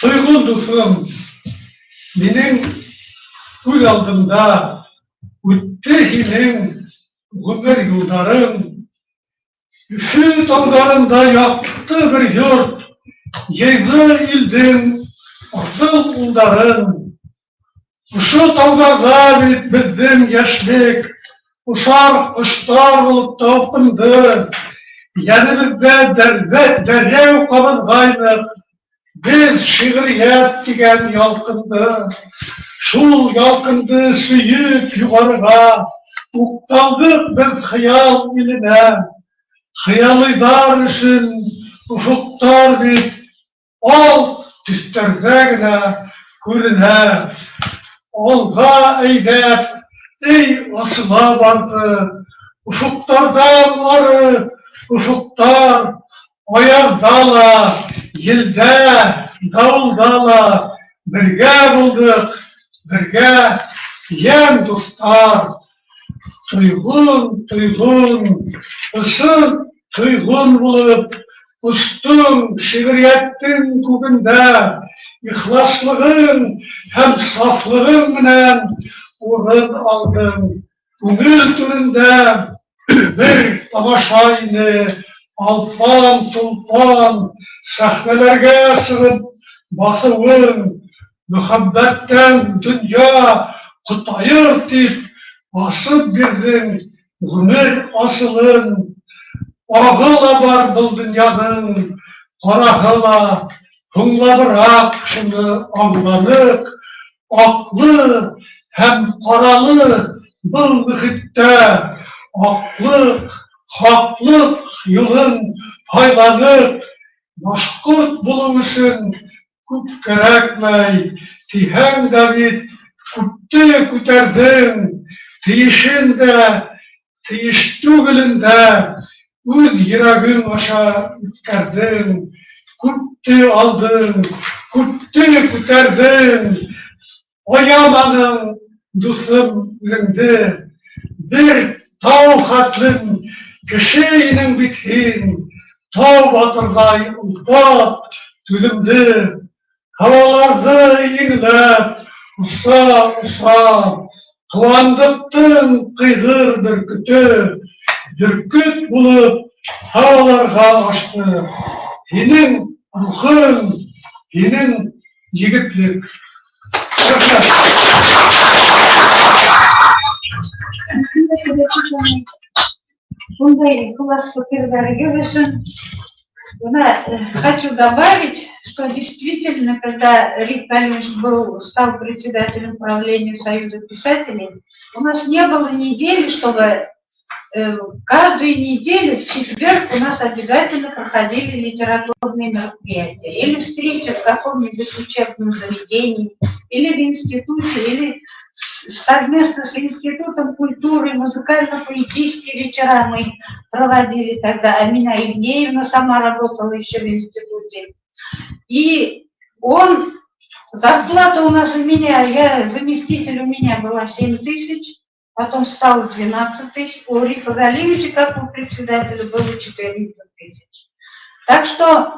тойғон дуҫым, минең күҙ алдымда үтте һинең ғүмер юлдарың. Өфө тауҙарында яҡты бер йорт, йыйҙы илдең аҫыл улдарын. Ошо тауҙарҙа бит беҙҙең йәшлек, осар ҡоштар булып талпынды. Йәнебеҙҙә дәррәү ҡабыҙғайныҡ, беҙ шиғриәт тигән ялҡынды. Шул ялҡынды сөйөп юғарыға уҡталдыҡ беҙ хыял иленә. Хыялыйҙар өсөн офоҡтар бит ал төҫтәрҙә генә күренә. Алға әйҙәп, эй, асыла барҙы, офоҡтарҙан ары офоҡтар, аяҙҙа ла, елдә, дауылда ла бергә булдыҡ, бергә йән дуҫтар. Тойғон, тойғон, ысын тойғон булып, остоң шиғриәттең күгендә, ихласлығың һәм сафлығың менән урын алдың. Күңел түрендә бер тамаша ине, алпан-толпан сәхнәләргә сығып баҫыуың, мөхәббәттән донъя ҡотайыр тип асып бирҙең ғүмер асылын. Ағы ла бар был донъяның, ҡараһы ла, һуңлабыраҡ шуны аңланыҡ. Аҡлы һәм ҡаралы был мөхиттә аҡлыҡ, хаҡлыҡ юлын һайланыҡ. Башҡорт булыу өсөн күп кәрәкмәй, тиһәң дә бит күпте күтәрҙең, тейешен дә, тейеш түгелен дә үҙ йөрәгең аша үткәрҙең. Күпте алдың, күпте күтәрҙең, аяманың, дуҫым, үҙеңде. Бер тау хәтлем кеше инең бит һин, тау батырҙай олпат, түҙемде. Һауаларҙы иңләп, оса-оса, ҡыуандыҡтың ҡыйғыр бөркөтө, бөркөт булып һауаларға ашты. Һинең рухың, һинең егетлек. Шундай ихлас фекерҙәрегеҙ өсөн. Бына хочу добавить, что действительно, когда Риф Галимович стал председателем правления Союза писателей, у нас не было недели, чтобы каждую неделю в четверг у нас обязательно проходили литературные мероприятия. Или встреча в каком-нибудь учебном заведении, или в институте, или совместно с Институтом культуры, музыкально-поэтические вечера мы проводили тогда. Амина Евнеевна сама работала еще в институте. И он, зарплата у нас у меня, я заместитель у меня была 7 тысяч, потом стало 12 тысяч, у Рифа Галимовича, как у председателя, было 14 тысяч. Так что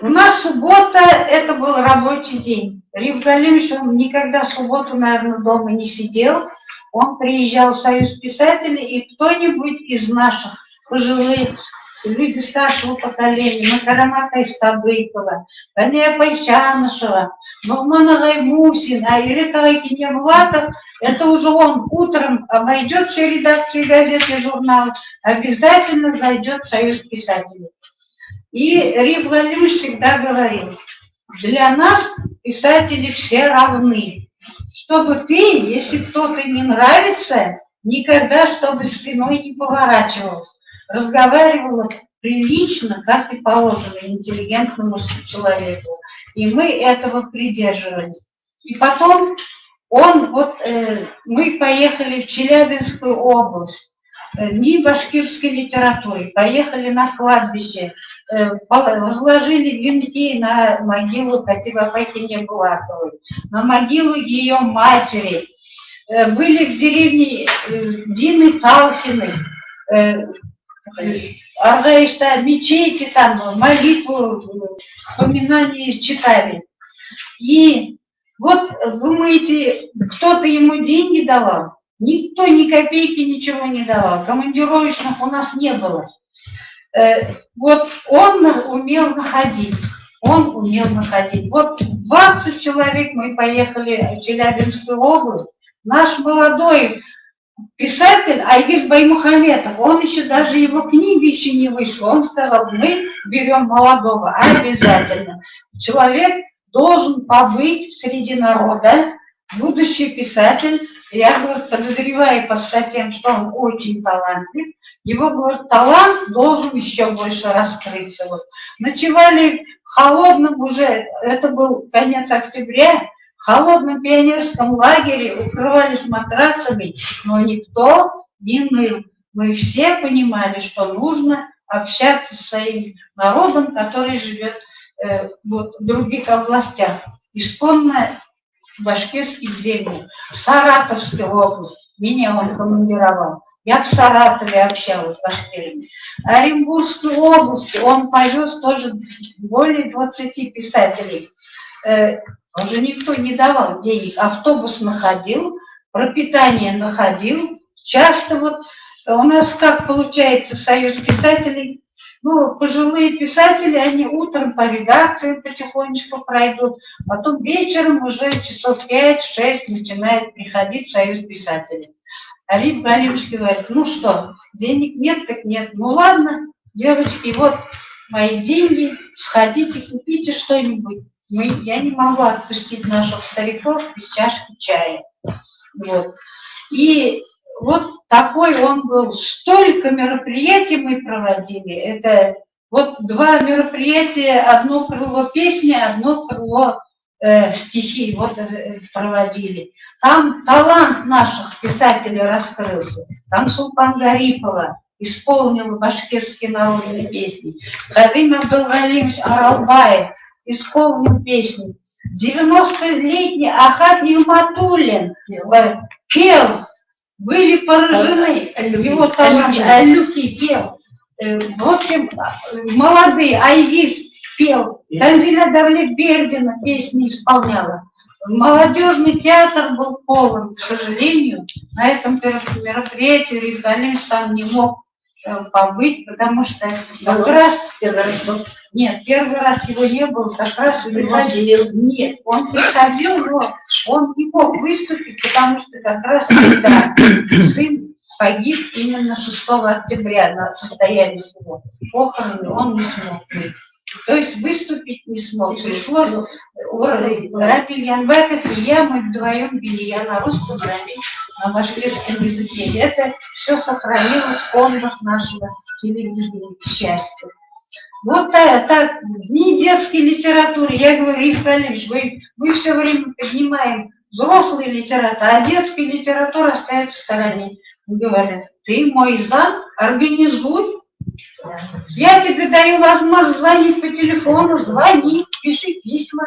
у нас суббота, это был рабочий день. Риф Галимович, он никогда субботу, наверное, дома не сидел. Он приезжал в Союз писателей, и кто-нибудь из наших пожилых, люди старшего поколения, Макарамата Садыкова, Гания Пайчанышева, Нугман ағай Мусин, Айрек ағай Киньябулатов, это уже он утром обойдет все редакции газет и журналов, обязательно зайдет в Союз писателей. И Риф Галимович всегда говорил, для нас писатели все равны. Чтобы ты, если кто-то не нравится, никогда, чтобы спиной не поворачивался. Разговаривала прилично, как и положено интеллигентному человеку. И мы этого придерживались. И потом мы поехали в Челябинскую область. Дни башкирской литературы, поехали на кладбище, возложили венки на могилу Катибапай Кинебулатовой, на могилу ее матери. Были в деревне Дины Талкиной, Аргаишта, мечети там, молитву, поминание читали. И вот, думаете, кто-то ему деньги давал? Никто ни копейки ничего не давал. Командировочных у нас не было. Вот он умел находить. Он умел находить. Вот 20 человек мы поехали в Челябинскую область. Наш молодой писатель Айгиз Баймухаметов, он еще даже его книга еще не вышла. Он сказал, мы берем молодого обязательно. Человек должен побыть среди народа, будущий писатель. Я, говорит, подозреваю по статьям, что он очень талантлив. Его, говорит, талант должен еще больше раскрыться. Вот. Ночевали в холодном уже, это был конец октября, в холодном пионерском лагере, укрывались матрацами, но никто не ныл. Мы все понимали, что нужно общаться со своим народом, который живет вот, в других областях. Исконно башкирских землях, в Саратовской области, меня он командировал. Я в Саратове общалась с башкирами. Оренбургской области он повез тоже более 20 писателей. Уже никто не давал денег. Автобус находил, пропитание находил. Часто вот у нас как получается в Союз писателей, ну, пожилые писатели, они утром по редакции потихонечку пройдут, потом вечером уже часов 5-6 начинает приходить в Союз писателей. Ариф Галимович говорит, ну что, денег нет, так нет. Ну ладно, девочки, вот мои деньги, сходите, купите что-нибудь. Я не могу отпустить наших стариков без чашки чая. Вот. И вот такой он был. Столько мероприятий мы проводили. Это вот два мероприятия, одно крыло песни, одно крыло стихи вот проводили. Там талант наших писателей раскрылся. Там Сулпан Гарипова исполнила башкирские народные песни. Кадым Абдулгалимович Аралбаев исполнил песни. 90-летний Ахат Нигматуллин пел. Были поражены его талант. Алюки пел. В общем, молодые. Айгиз пел. Танзиля Давлетбердина песни исполняла. Молодежный театр был полон. К сожалению, на этом мероприятии Риф Галимович сам не мог побыть, потому что как раз... Первый раз был. Нет, первый раз его не было, как раз у него... Нет, он приходил, но он не мог выступить, потому что как раз тогда сын погиб именно 6 октября, состоялись его похороны, он не смог быть. То есть выступить не смог. Пришлось Рапиль Янбеков и я, мы вдвоем били, я на русском, Рапиль на башкирском языке. Это все сохранилось в фондах нашего телевидения, к счастью. Вот так, дни детской литературы. Я говорю, Риф Галимович, мы все время поднимаем взрослые литературы, а детская литература остается в стороне. Он говорит, ты мой зам, организуй. Я тебе даю возможность звонить по телефону, звони, пиши письма,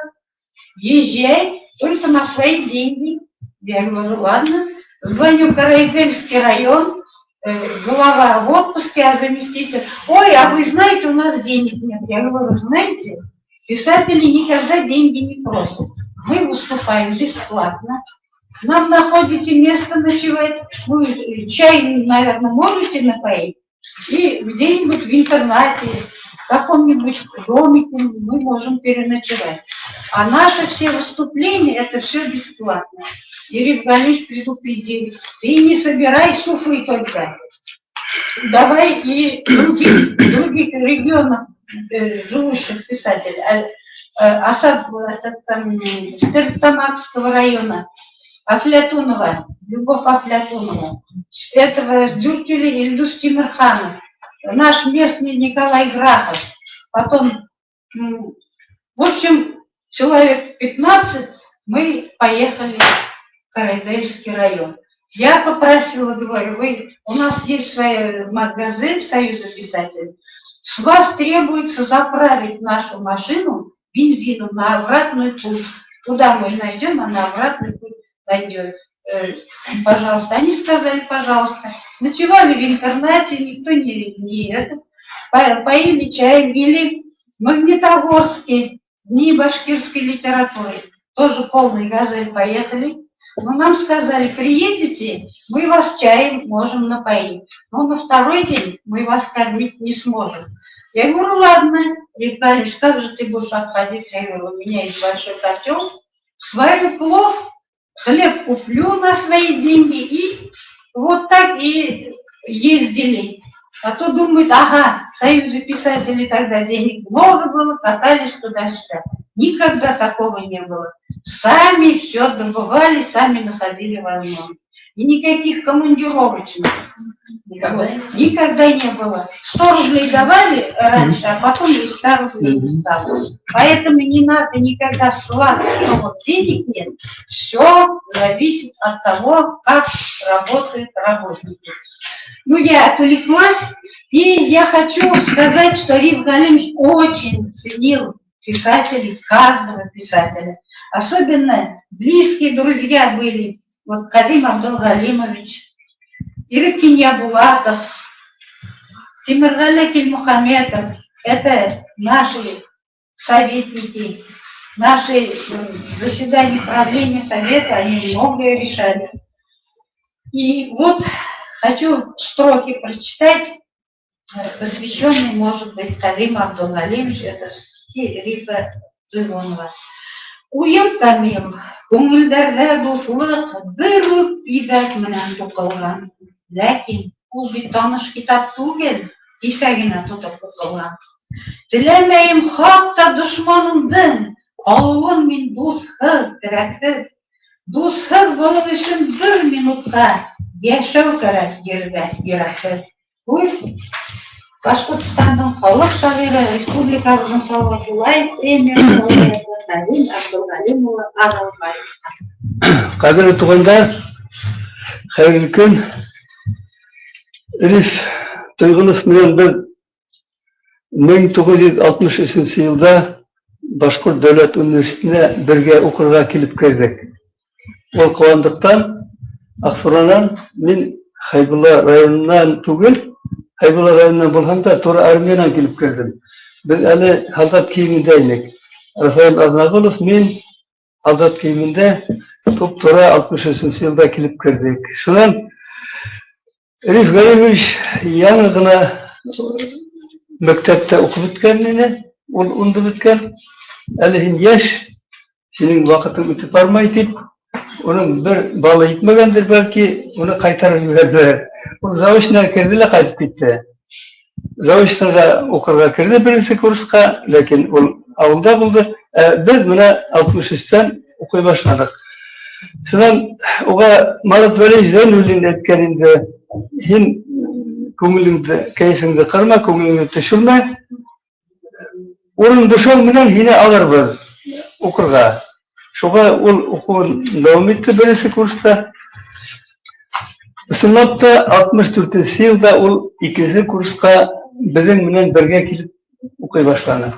езжай, только на свои деньги. Я говорю, ладно, звоню в Караидельский район, глава в отпуске, а заместитель, ой, а вы знаете, у нас денег нет. Я говорю, знаете, писатели никогда деньги не просят. Мы выступаем бесплатно. Нам находите место ночевать, вы чай, наверное, можете напоить? И где-нибудь в интернате, в каком-нибудь домике мы можем переночевать. А наши все выступления, это все бесплатно. Ирина Галич предупредил, ты не собирай с Уфы только, давай и других регионах живущих писателей. Асад Стерлитамакского района, Афлятунова, Любовь Афлятунова, с этого с Дюртюли Ильдус Тимирханов, наш местный Николай Грахов, потом, в общем, человек 15 мы поехали в Караидельский район. Я попросила, говорю, вы, у нас есть свой магазин Союза писателей, с вас требуется заправить нашу машину бензином на обратный путь. Туда мы найдем, а на обратный путь найдем. Пожалуйста. Они сказали, пожалуйста. Ночевали в интернате, никто не это. Поили чаем, вели в Магнитогорске, Дни башкирской литературы. Тоже полный газель поехали. Но нам сказали, приедете, мы вас чаем можем напоить. Но на второй день мы вас кормить не сможем. Я говорю, ладно, Риф Галимович, как же ты будешь обходиться? Я говорю, у меня есть большой котел, сварю плов, хлеб куплю на свои деньги. И вот так и ездили. А то думают, ага, в Союзе писателей тогда денег много было, катались туда-сюда. Никогда такого не было. Сами все добывали, сами находили возможность. И никаких командировочных. Никогда, вот, никогда не было. 100 рублей давали раньше, а потом и 100 рублей не стало. Поэтому не надо никогда ссылаться, что вот денег нет. Все зависит от того, как работают работники. Ну, я отвлеклась, и я хочу сказать, что Риф Галимович очень ценил писателей, каждого писателя. Особенно близкие друзья были. Вот Кадим Абдулгалимович, Ирек Киньябулатов, Тимиргали Кильмухаметов. Это наши советники, наши заседания правления совета, они многое решали. И вот хочу строки прочитать, посвященные, может быть, Кадиму Абдулгалимовичу, это стихи Рифа Туйгунова. Уем камил, күңелдәрҙә дуҫлыҡ бер үк биҙәк менән туҡылған. Ләкин ул бит таныш китап түгел, кисә генә тотоп уҡылған. Теләмәйем хатта дошманымдың ҡалыуын мин дуҫһыҙ, терәкһеҙ. Дуҫһыҙ булыу өсөн бер минутҡа йәшәү кәрәк ерҙә йөрәкһеҙ. Һүҙ Башҡортостандың халыҡ шағиры, республикабыҙҙың Салауат Юлаев премияһы лауреаты Ҡәҙим Абдулғалим улы Ағылбаевҡа. Ҡәҙерле туғандар, хәйерле көн. Риф Тойғонов менән беҙ 1963 йылда Башҡорт дәүләт университетына бергә уҡырға килеп керҙек. Ул Ҡыуандыҡтан, Аҡсуранан, мин Хәйбулла районынан түгел, Хәйбулла районынан булһам да, тура армиянан килеп керҙем. Беҙ әле һалдат кейемендә инек. Рафаэль Аҙнағолов, мин һалдат кейемендә туп-тура 63 йылда килеп керҙек. Шунан Риф Галимович яңы ғына мәктәптә уҡып бөткән ине, ул унды бөткән. Әле һин йәш, һинең ваҡытың үтеп бармай тип, уның бер балы етмәгәндер бәлки, уны ҡайтарып ебәрҙеләр. Ул заочно керҙе лә ҡайтып китте. Заочноға уҡырға керҙе беренсе курсҡа, ләкин ул ауылда булды. Беҙ бына 63-тән уҡый башланыҡ. Шунан уға Марат Вәлиевич Зәйнуллин әйткән инде, һин күңелеңде, кәйефеңде ҡырма, күңелеңде төшөрмә. Урын бушау менән һине алырбыҙ уҡырға. Шуға ул уҡыуын дауам итте беренсе курста. Ысынлап та 64 йылда ул икенсе курсҡа беҙҙең менән бергә килеп уҡый башланы.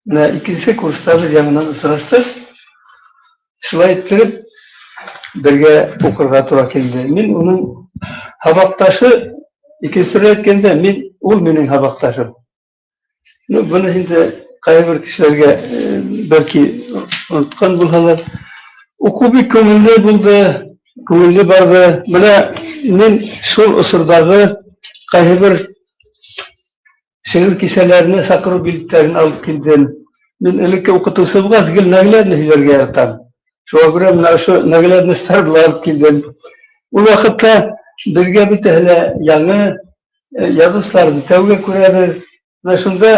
Менә икенсе курста беҙ яңынан осраштыҡ. Шулай иттереп бергә уҡырға тура килде. Мин уның һабаҡташы, икенсе төрлө әйткәндә, мин ул минең һабаҡташым. Ну, быны инде ҡайһы бер кешеләргә бәлки онотҡан булһалар. Уҡыу бик күңелле булды, күңелле барҙы. Менә мин шул осорҙағы ҡайһы бер шиғыр кисәләренә саҡырыу билеттәрен алып килдем. Мин элекке уҡытыусы булғас, гел наглядно һөйләргә яратам. Шуға күрә менә ошо наглядностарҙы ла алып килдем. Ул ваҡытта беҙгә бөтәһе лә яңы яҙыусыларҙы тәүгә күрәбеҙ. Менә шунда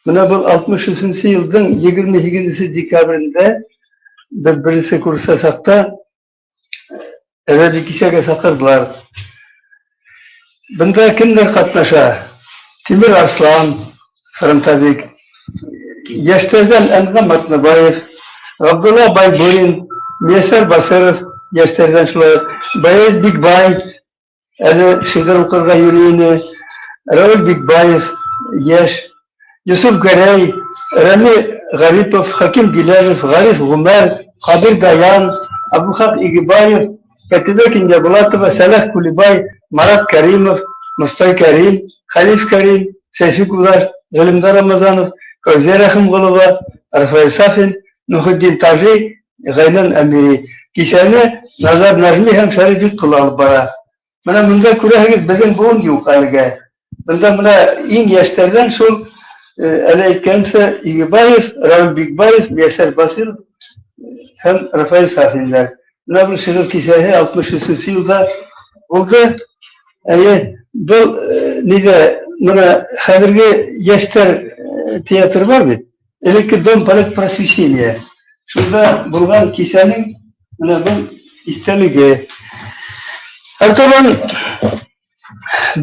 менә был 63 йылдың 28 декабрендә беҙ беренсе курста саҡта әҙәби кисәгә саҡырҙылар. Бында кемдәр ҡатнаша? Тимер Арслан, фронтовик, йәштәрҙән Әнғәм Атнабаев, Ғабдулла Байбурин, Миясар Басыров, Йәштәрҙән шулай уҡ Баяз Бикбай әле шиғыр уҡырға йөрөй ине. Рауил Бикбаев йәш, Йософ Гәрәй, Рәми Ғарипов, Хәким Гиләжев, Ғариф Ғүмәр, Ҡадир Даян, Абдулхаҡ Игебаев, Кәтибә Кинйәбулатова, Сәләх Күлибай, Марат Кәримов, Мостай Кәрим, Хәлиф Кәрим, Сәйфи Ҡуҙаш, Ғилемдар Рамазанов, Фәүзиә Рәхимғолова, Рафаэль Сафин, Мөхетдин Тажи, Ғәйнән Әмири. Кисәне Назар Нәжми һәм Шәриф Бикҡол алып бара. Бына бында күрәһегеҙ, беҙҙең быуын юҡ әлегә. Бында бына иң йәштәрҙән шул, әле әйткәнемсә, Игебаев, Рауил Бикбаев, Миясәр Басиров һәм Рафаэль Сафиндар. Бына был шиғыр кисәһе 63 йылда булды. Әйе, был ниҙә, бына хәҙерге йәштәр театры бар бит. Элекке Дом политпросвещения. Шунда булған кисәнең менә был иҫтәлеге. Артабан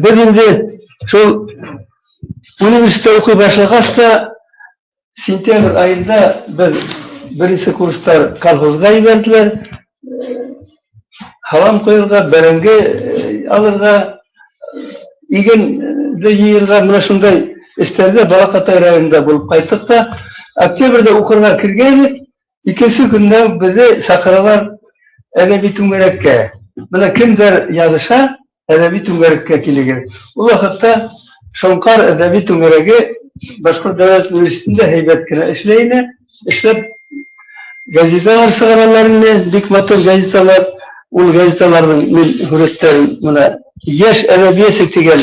беҙ инде шул университетта уҡый башлағас та сентябрь айында беҙ беренсе курстар колхозға ебәрҙеләр. Һалам ҡойорға, бәрәңге алырға, игенде йыйырға, менә шундай эштәрҙә Балаҡатай районында булып ҡайттыҡ та, октябрҙә уҡырға кергәйнек, икенсе көндә беҙҙе саҡыралар әҙәби түңәрәккә. Бына кемдәр яҙыша, әҙәби түңәрәккә килегеҙ. Ул ваҡытта Шоңҡар әҙәби түңәрәге Башҡорт дәүләт университетында һәйбәт кенә эшләй ине. Эшләп газеталар сығаралар ине, бик матур газеталар. Ул газеталарҙың мин һүрәттәрен бына Йәш әҙәбиәсе тигән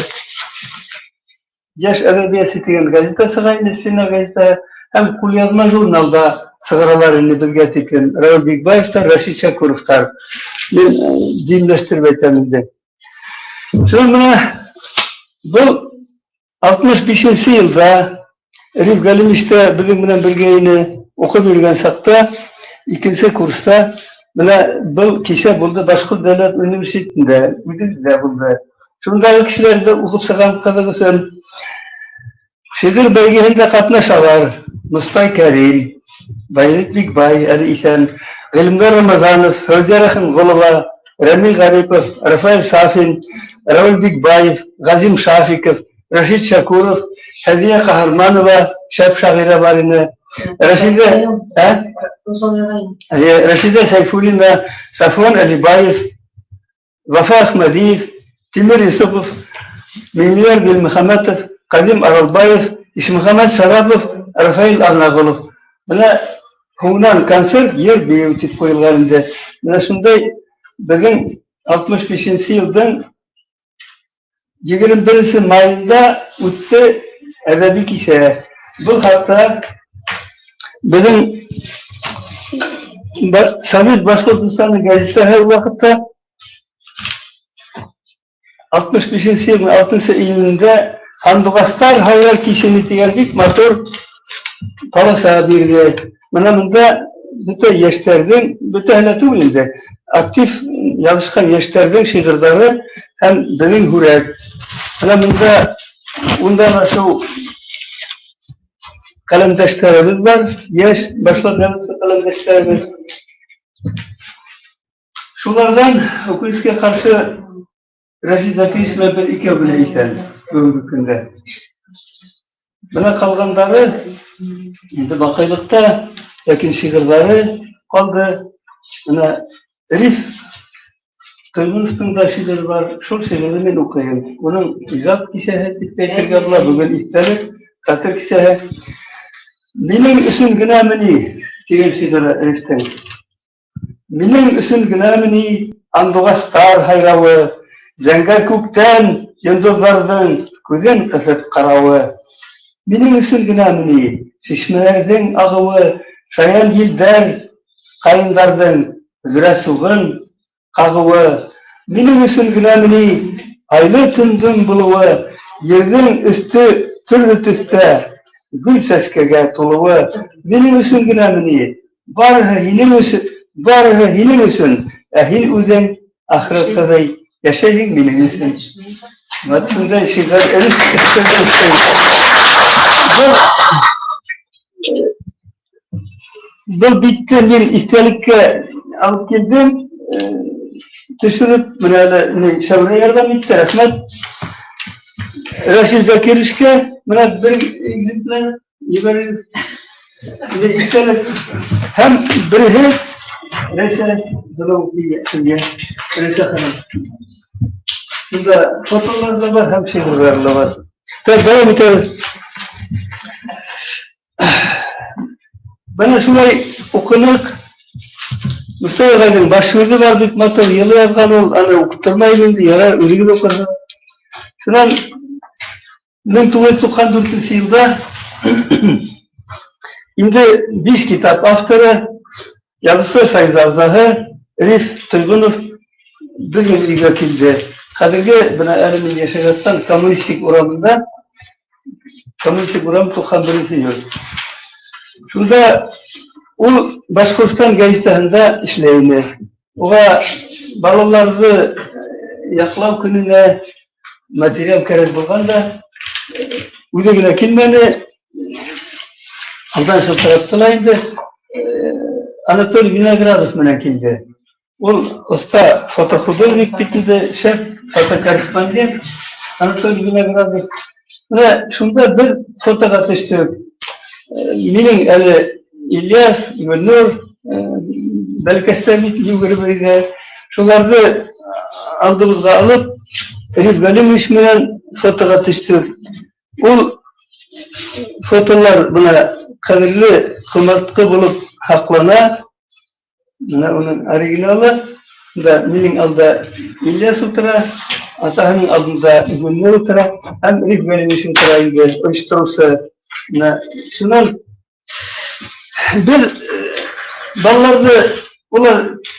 Йәш әҙәбиәсе тигән газета сыға ине, стена газета һәм ҡулъяҙма журналда сығаралар ине беҙгә тиклем. Рауил Бикбаевтар, Рәшит Шәкүровтар. Мин димләштереп әйтәм инде. Шунан бына был 65 йылда Риф Галимович та беҙҙең менән бергә ине, уҡып йөрөгән саҡта, икенсе курста бына был кисә булды Башҡорт дәүләт университетында, үҙебеҙҙә булды. Шундағы кешеләрҙе уҡып сығам ҡыҙыҡ өсөн. Шиғыр бәйгеһендә ҡатнашалар Мостай Кәрим, Баязит Бикбай, әле иҫән, Ғилемдар Рамазанов, Фәүзиә Рәхимғолова, Рәми Ғарипов, Рафаэль Сафин, Рауил Бикбаев, Ғазим Шафиков, Рәшит Шәкүров, Һәҙиә Ҡаһарманова, шәп шағирә бар ине. Рәшиҙә, ә? Рәшиҙә Сәйфуллина, Сафуан Әлибаев, Вафа Әхмәдиев, Тимер Йосопов, Миңлеяр Дилмөхәмәтов, Ҡәҙим Аралбаев, Ишмөхәмәт Шарапов, Рафаил Аҙнағолов. Бына һуңынан концерт, йыр, бейеү тип ҡуйылған инде. Бына шундай беҙҙең 65 йылдың 21 майында үтте әҙәби кисә. Был хаҡта беҙҙең Совет Башҡортостаны газетаһы ул ваҡытта 65 йылдың 6 июнендә Һандуғастар һайрар кисене тигән бик матур полоса бирҙе. Бына бында бөтә йәштәрҙең, бөтәһе лә түгел инде, актив яҙышҡан йәштәрҙең шиғырҙары һәм беҙҙең һүрәт. Бына бында ундан ашыу ҡәләмдәштәребеҙ бар, йәш башлап яҙыусы ҡәләмдәштәребеҙ. Шуларҙан үкенескә ҡаршы Рәшит Закиевич менән беҙ икәү генә иҫән бөгөнгө көндә. Бына ҡалғандары инде баҡыйлыҡта, ләкин шиғырҙары ҡалды. Бына Риф Тойғоновтың да шиғыры бар, шул шиғырҙы мин уҡыйым. Уның ижад кисәһе тип әйтергә була, бөгөн иҫтәлек, хәтер кисәһе. Минең өсөн генәме ни тигән шиғыры Рифтең. Минең өсөн генәме ни һандуғастар һайрауы, зәңгәр күктән йондоҙҙарҙың күҙен ҡыҫып ҡарауы. Минең өсөн генәме ни шишмәләрҙең ағыуы, шаян елдәр ҡайындарҙың бөҙрә суғын ҡағыуы. Минең өсөн генәме ни айлы төндөң булыуы, ерҙең өҫтө төрлө төҫтә гөл сәскәгә тулыуы. Минең өсөн генәме ни барыһы һинең өсөн, барыһы һинең өсөн, ә һин үҙең ахыры ҡыҙый йәшәйһең минең өсөн. Вот шундай шиғыр. Был битте мин иҫтәлеккә алып килдем. Төшөрөп, менә әле ни Шәүрә ярҙам итте, рәхмәт. Рәшит Закировичка менә бер экземпляр ебәрегеҙ. Иҫтәлек. Һәм береһе Рәйсә Дулау һеҙгә, Рәйсә ханым. Бында фотолар ҙа бар һәм шиғырҙар ҙа бар. Так, дауам итәбеҙ. Бына шулай уҡыныҡ. Мостай ағайҙың баш һүҙе бар бик матур, йылы яҙған ул, аны уҡып тормайым инде, ярар, үҙегеҙ уҡырһығыҙ. Шунан 1994 йылда инде биш китап авторы, Яҙыусылар союзы ағзаһы Риф Тойғонов беҙҙең өйгә килде. Хәҙерге бына әле мин йәшәп ятҡан Коммунистик урамында, Коммунистик урам 91 йорт. Шунда ул Башҡортостан гәзитаһында эшләй ине. Уға балаларҙы яҡлау көнөнә материал кәрәк булған да, үҙе генә килмәне, алдан шылтыратты ла инде, Анатолий Виноградов менән килде. Ул оҫта фотохудожник бит инде, шәп фотокорреспондент Анатолий Виноградов. Менә шунда бер фотоға төштөк. Минең әле Ильяс, Гөлнур, бәләкәстәр бит йүгереп йөрөйҙәр. Шуларҙы алдыбыҙға алып, Риф Галимович менән фотоға төштөк. Ул фотолар бына ҡәҙерле, ҡомартҡы булып һаҡлана. Бына уның оригиналы. Бында минең алда Ильяс ултыра, атаһының алдында Гөлнур ултыра һәм Риф Галимович ултыра инде, ойоштороусы. Бына шунан беҙ балаларҙы улар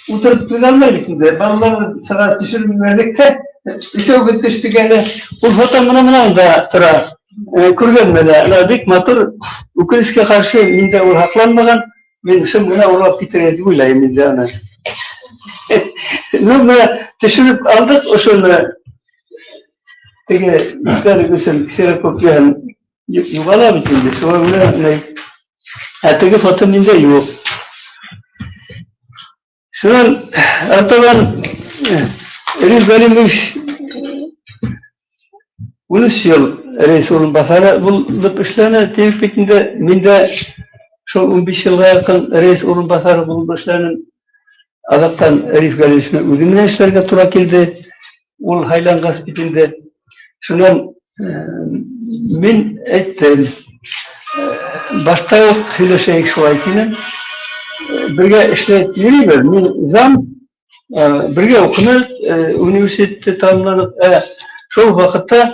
ултырып түҙә алмай бит инде. Балаларҙы сығарып төшөрөп ебәрҙек тә, өсәүбеҙ төштөк әле. Ул фото бына мына унда тора. Күргәнмә лә, ана бик матур. Үкенескә ҡаршы, миндә ул һаҡланмаған. Мин шым ғына урлап китергән тип уйлайым инде аны. Ну, бына төшөрөп алдыҡ ошоно. Теге иҫтәлек өсөн ксерокопияһын юғала бит инде. Шуға күрә менә ә теге фото миндә юҡ. Шунан артабан Риф Галимович 13 йыл рәйес урынбаҫары булып эшләне, тип бит инде мин дә шул 15 йылға яҡын рәйес урынбаҫары булып эшләнем. Аҙаҡтан Риф Галимович менән үҙе менән эшләргә тура килде. Ул һайланғас бит инде. Шунан мин әйттем, башта уҡ һөйләшәйек шулай тинем. Бергә эшләп йөрөйбөҙ. Мин зам, бергә уҡыныҡ, университетты тамамланыҡ. Шул ваҡытта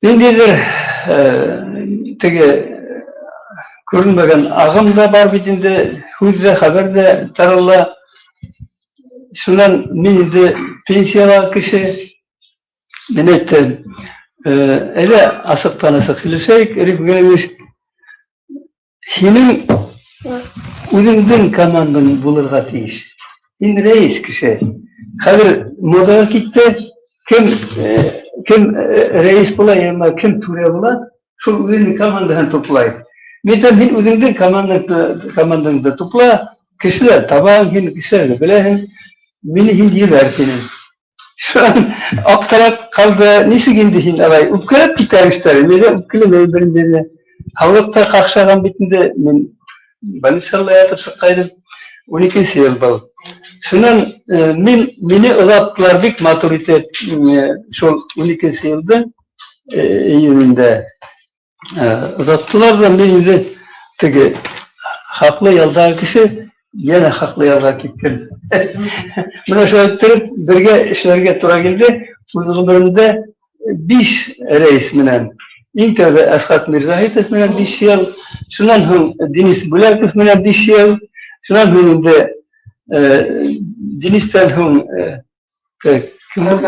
ниндәйҙер теге күренмәгән ағым да бар бит инде, һүҙ ҙә, хәбәр ҙә тарала. Шунан мин инде пенсияла кеше, мин әйттем, әйҙә асыҡтан асыҡ һөйләшәйек, Риф Галимович, һинең үҙеңдең командаң булырға тейеш. Һин рәйес кеше. Хәҙер модаға китте, кем рәйес була, әммә кем түрә була, шул үҙенең командаһын туплай. Мин әйтәм, һин үҙеңдең командаңды тупла, кешеләр табаһың, һин кешеләрҙе беләһең, мине һин ебәр тинем. Шунан аптырап ҡалды, нисек инде һин алай үпкәләп китә эштәре, нигә үпкәләмәй берендә лә. Һаулыҡ та ҡаҡшаған бит инде, мин больницала ятып сыҡҡайным, 12 йыл был. Шунан мине оҙаттылар бик матур итеп, шул 12 йылдың июнендә. Оҙаттылар ҙа мин инде теге хаҡлы ялдағы кеше йәнә хаҡлы ялға киттем. Бына шулай иттереп бергә эшләргә тура килде. Үҙ ғүмеремдә 5 рәйес менән. Иң тәүҙә Әсхәт Мирзаһитов менән 5 йыл, шунан һуң Денис Бүләков менән 5 йыл, шунан һуң инде Денистән һуң кем ул?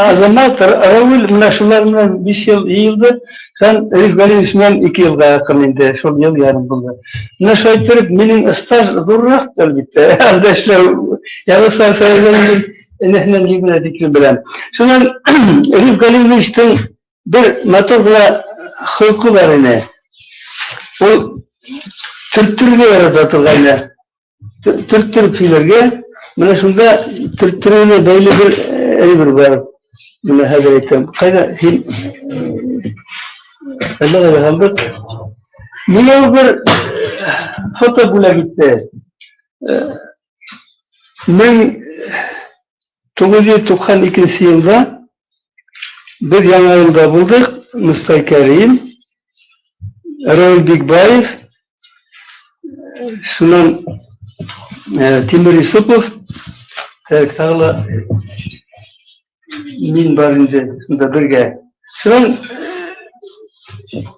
Азамат, Рауил, менә шулар менән 5 йыл йыйылды, һәм Риф Галимович менән 2 йылға яҡын инде, шул йыл ярым булды. Менә шулай иттереп, минең стаж ҙурыраҡ, әлбиттә, анда эшләү, Ярослав Фәйзуллин энәһенән ебенә тиклем беләм. Шунан Риф Галимовичтың бер матур ғына холҡо бар ине. Ул төрттөрөргә ярата торғайны. Төрттөрөп һөйләргә. Менә шунда төрттөрөүенә бәйле бер әйбер бар. Менә хәҙер әйтәм. Ҡайҙа һин әллә ҡайҙа һалдыҡ. Миңә ул бер фото бүләк итте. 1992 йылда беҙ Яңауылда булдыҡ. Мостай Кәрим, Рауил Бикбаев, шунан Тимур Юсупов, тағы ла мин бар инде шунда бергә. Шунан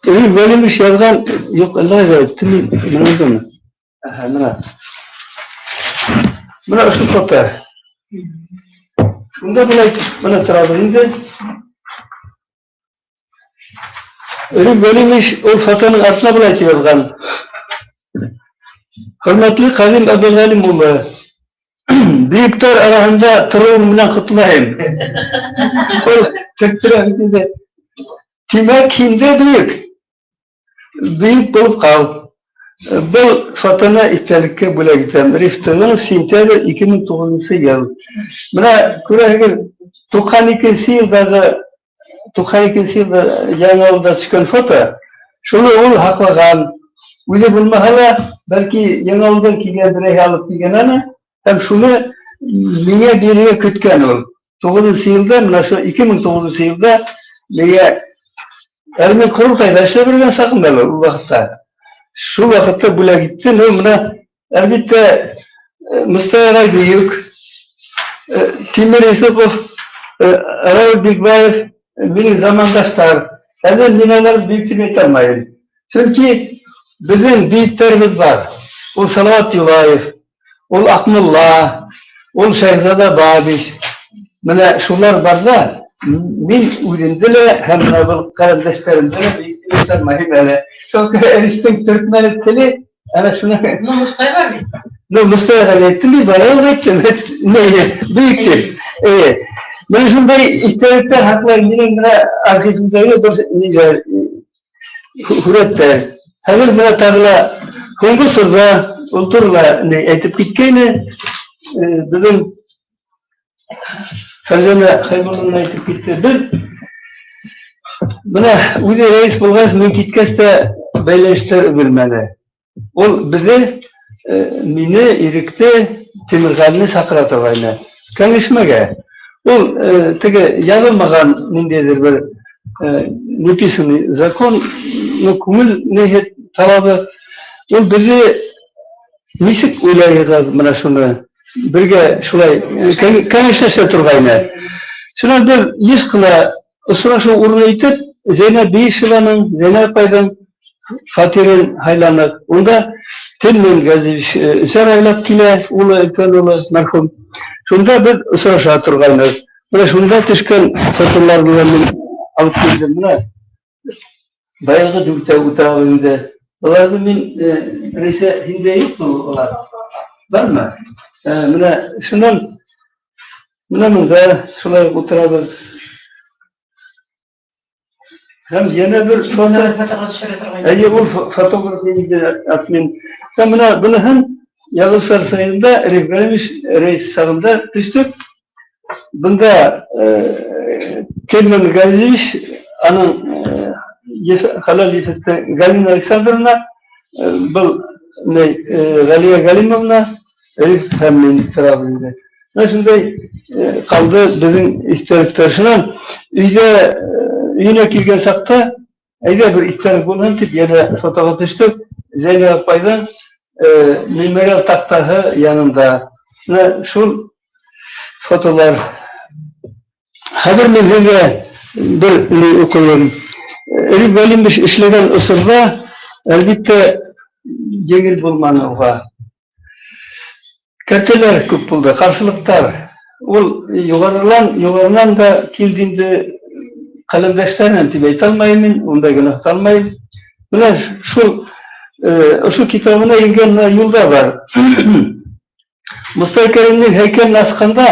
Риф Ғәлимович яҙған, юҡ, әллә ҡайҙа әйттем мин, менә. Әһә, менә. Менә ошо фото. Шунда былай менә торабыҙ инде. Риф Ғәлимович ул фотоның артына былай тип яҙған. Хөрмәтле Ҡәҙим Әбелғәлим улы, бөйөктәр араһында тороуың менән ҡотлайым. Ул төрттөрә бит инде. Тимәк, һин дә бөйөк. Бөйөк булып ҡал. Был фотоны иҫтәлеккә бүләк итәм. Риф Тыгынов, сентябрь 2009 йыл. Менә күрәһегеҙ, туҡһан икенсе йылда Яңауылда төшкән фото. Шуны ул һаҡлаған. Үҙе булмаһа ла, бәлки Яңауылдан килгән берәйһе алып килгән аны, һәм шуны миңә бирергә көткән ул. Туғыҙынсы йылда, менә шул 2009 йылда миңә, әле мин ҡоролтайҙа эшләп йөрөгән сағым әле ул ваҡытта. Шул ваҡытта бүләк итте. Ну, менә, әлбиттә, Мостай ағай бөйөк, Тимур Юсупов, Рауил Бикбаев минең замандаштар. Әле мин уларҙы бөйөк тип әйтә алмайым. Сөнки беҙҙең бөйөктәребеҙ бар. Ул Салауат Юлаев, ул Аҡмулла, ул Шәһзада Бабич. Менә шулар барҙа мин үҙемде лә һәм менә был ҡәрендәштәремде лә бөйөк тип әйтә алмайым әле. Сөнки Рифтең төртмәле теле әнә шуны. Ну, Мостай бар бит. Ну, Мостай ағай әйттем бит, баяғы уҡ әйттем. Не, бөйөк тип. Менә шундай иҫтәлектәр һаҡлай минең менә архивымдағы бер ниләр, һүрәттәр. Хәҙер менә тағы ла һуңғы осорҙа ул турала ни әйтеп киткәйне, беҙҙең Фәрзәнә Хәйбулловна әйтеп китте. Беҙ менә үҙе рәйес булғас, мин киткәс тә бәйләнештәр өҙөлмәне. Ул беҙҙе, мине, Иректе, Тимерғәлене саҡыра торғайны кәңәшмәгә. Ул теге яҙылмаған ниндәйҙер бер неписанный закон, ну, күңел ниһе талабы. Ул беҙҙе нисек уйлайһығыҙ менә шуны бергә шулай кәңәшләшә торғайны. Шунан беҙ йыш ҡына осрашыу урыны итеп Зәйнәб Бейишеваның, Зәйнәб апайҙың фатирын һайланыҡ. Унда Телмин Газиевич өсәр айлап килә, улы, өлкән улы, мәрхүм. Шунда беҙ осраша торғайныҡ. Менә шунда төшкән фотоларҙы ла мин алып килдем. Менә баяғы дүртәү үтә инде. Уларҙы мин, Рәйсә, һиндә юҡмы улар? Бармы? Менә шунан, менә бында шулай ултырабыҙ. Һәм йәнә бер фото. Әйе, ул фотограф инде админ. Һәм менә быныһын Яҙыусылар союзында Риф Галимович рәйес сағында төштөк. Бында Тельман Газиевич, аның хәләл ефете Галина Александровна, был Галия Галимовна, Риф һәм мин торабыҙ инде. Менә шундай ҡалды беҙҙең иҫтәлектәр. Шунан өйҙә, өйөнә килгән саҡта, әйҙә бер иҫтәлек булһын тип йәнә фотоға төштөк. Зәйнәб апайҙың мемориал таҡтаһы янында. Менә шул фотолар. Хәҙер мин һеҙгә бер ни уҡыйым. Риф Галимович эшләгән осорҙа, әлбиттә, еңел булманы уға. Кәртәләр күп булды, ҡаршылыҡтар. Ул юғарынан да килде инде ҡәләмдәштәренән тип әйтә алмайым мин, ундай гонаһ алмайым. Менә шул, ошо китабына ингән менә юлда бар. Мостай Кәримдең һәйкәлен асҡанда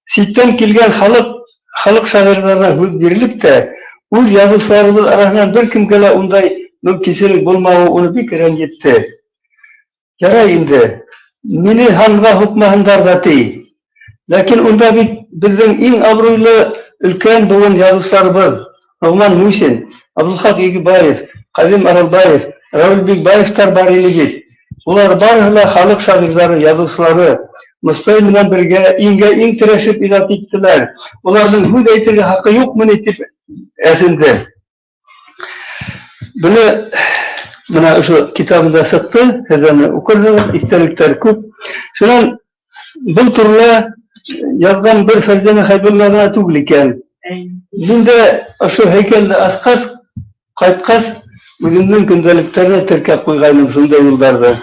ситтән килгән халыҡ шағирҙарына һүҙ бирелеп тә, үҙ яҙыусыларыбыҙ араһынан бер кемгә лә ундай Мөмкинселек булмауы уны бик рәнйетте. Ярай инде, мине һанға һуҡмаһындар ҙа ти. Ләкин унда бит беҙҙең иң абруйлы өлкән быуын яҙыусыларыбыҙ Ноғман Мусин, Абдулхаҡ Игебаев, Ҡәҙим Аралбаев, Рауил Бикбаевтар бар ине бит. Улар барыһы ла халыҡ шағирҙары, яҙыусылары. Мостай менән бергә иңгә иң терәшеп ижад иттеләр. Уларҙың һүҙ әйтергә хаҡы юҡмы ни тип әсенде. Быны бына ошо китабында сыҡты, һеҙ аны уҡырһығыҙ, иҫтәлектәр күп. Шунан был турала яҙған бер Фәрзәнә Хәйбуллина ғына түгел икән. Мин дә ошо һәйкәлде асҡас, ҡайтҡас, үҙемдең көндәлектәренә теркәп ҡуйғайным шундай юлдарҙы.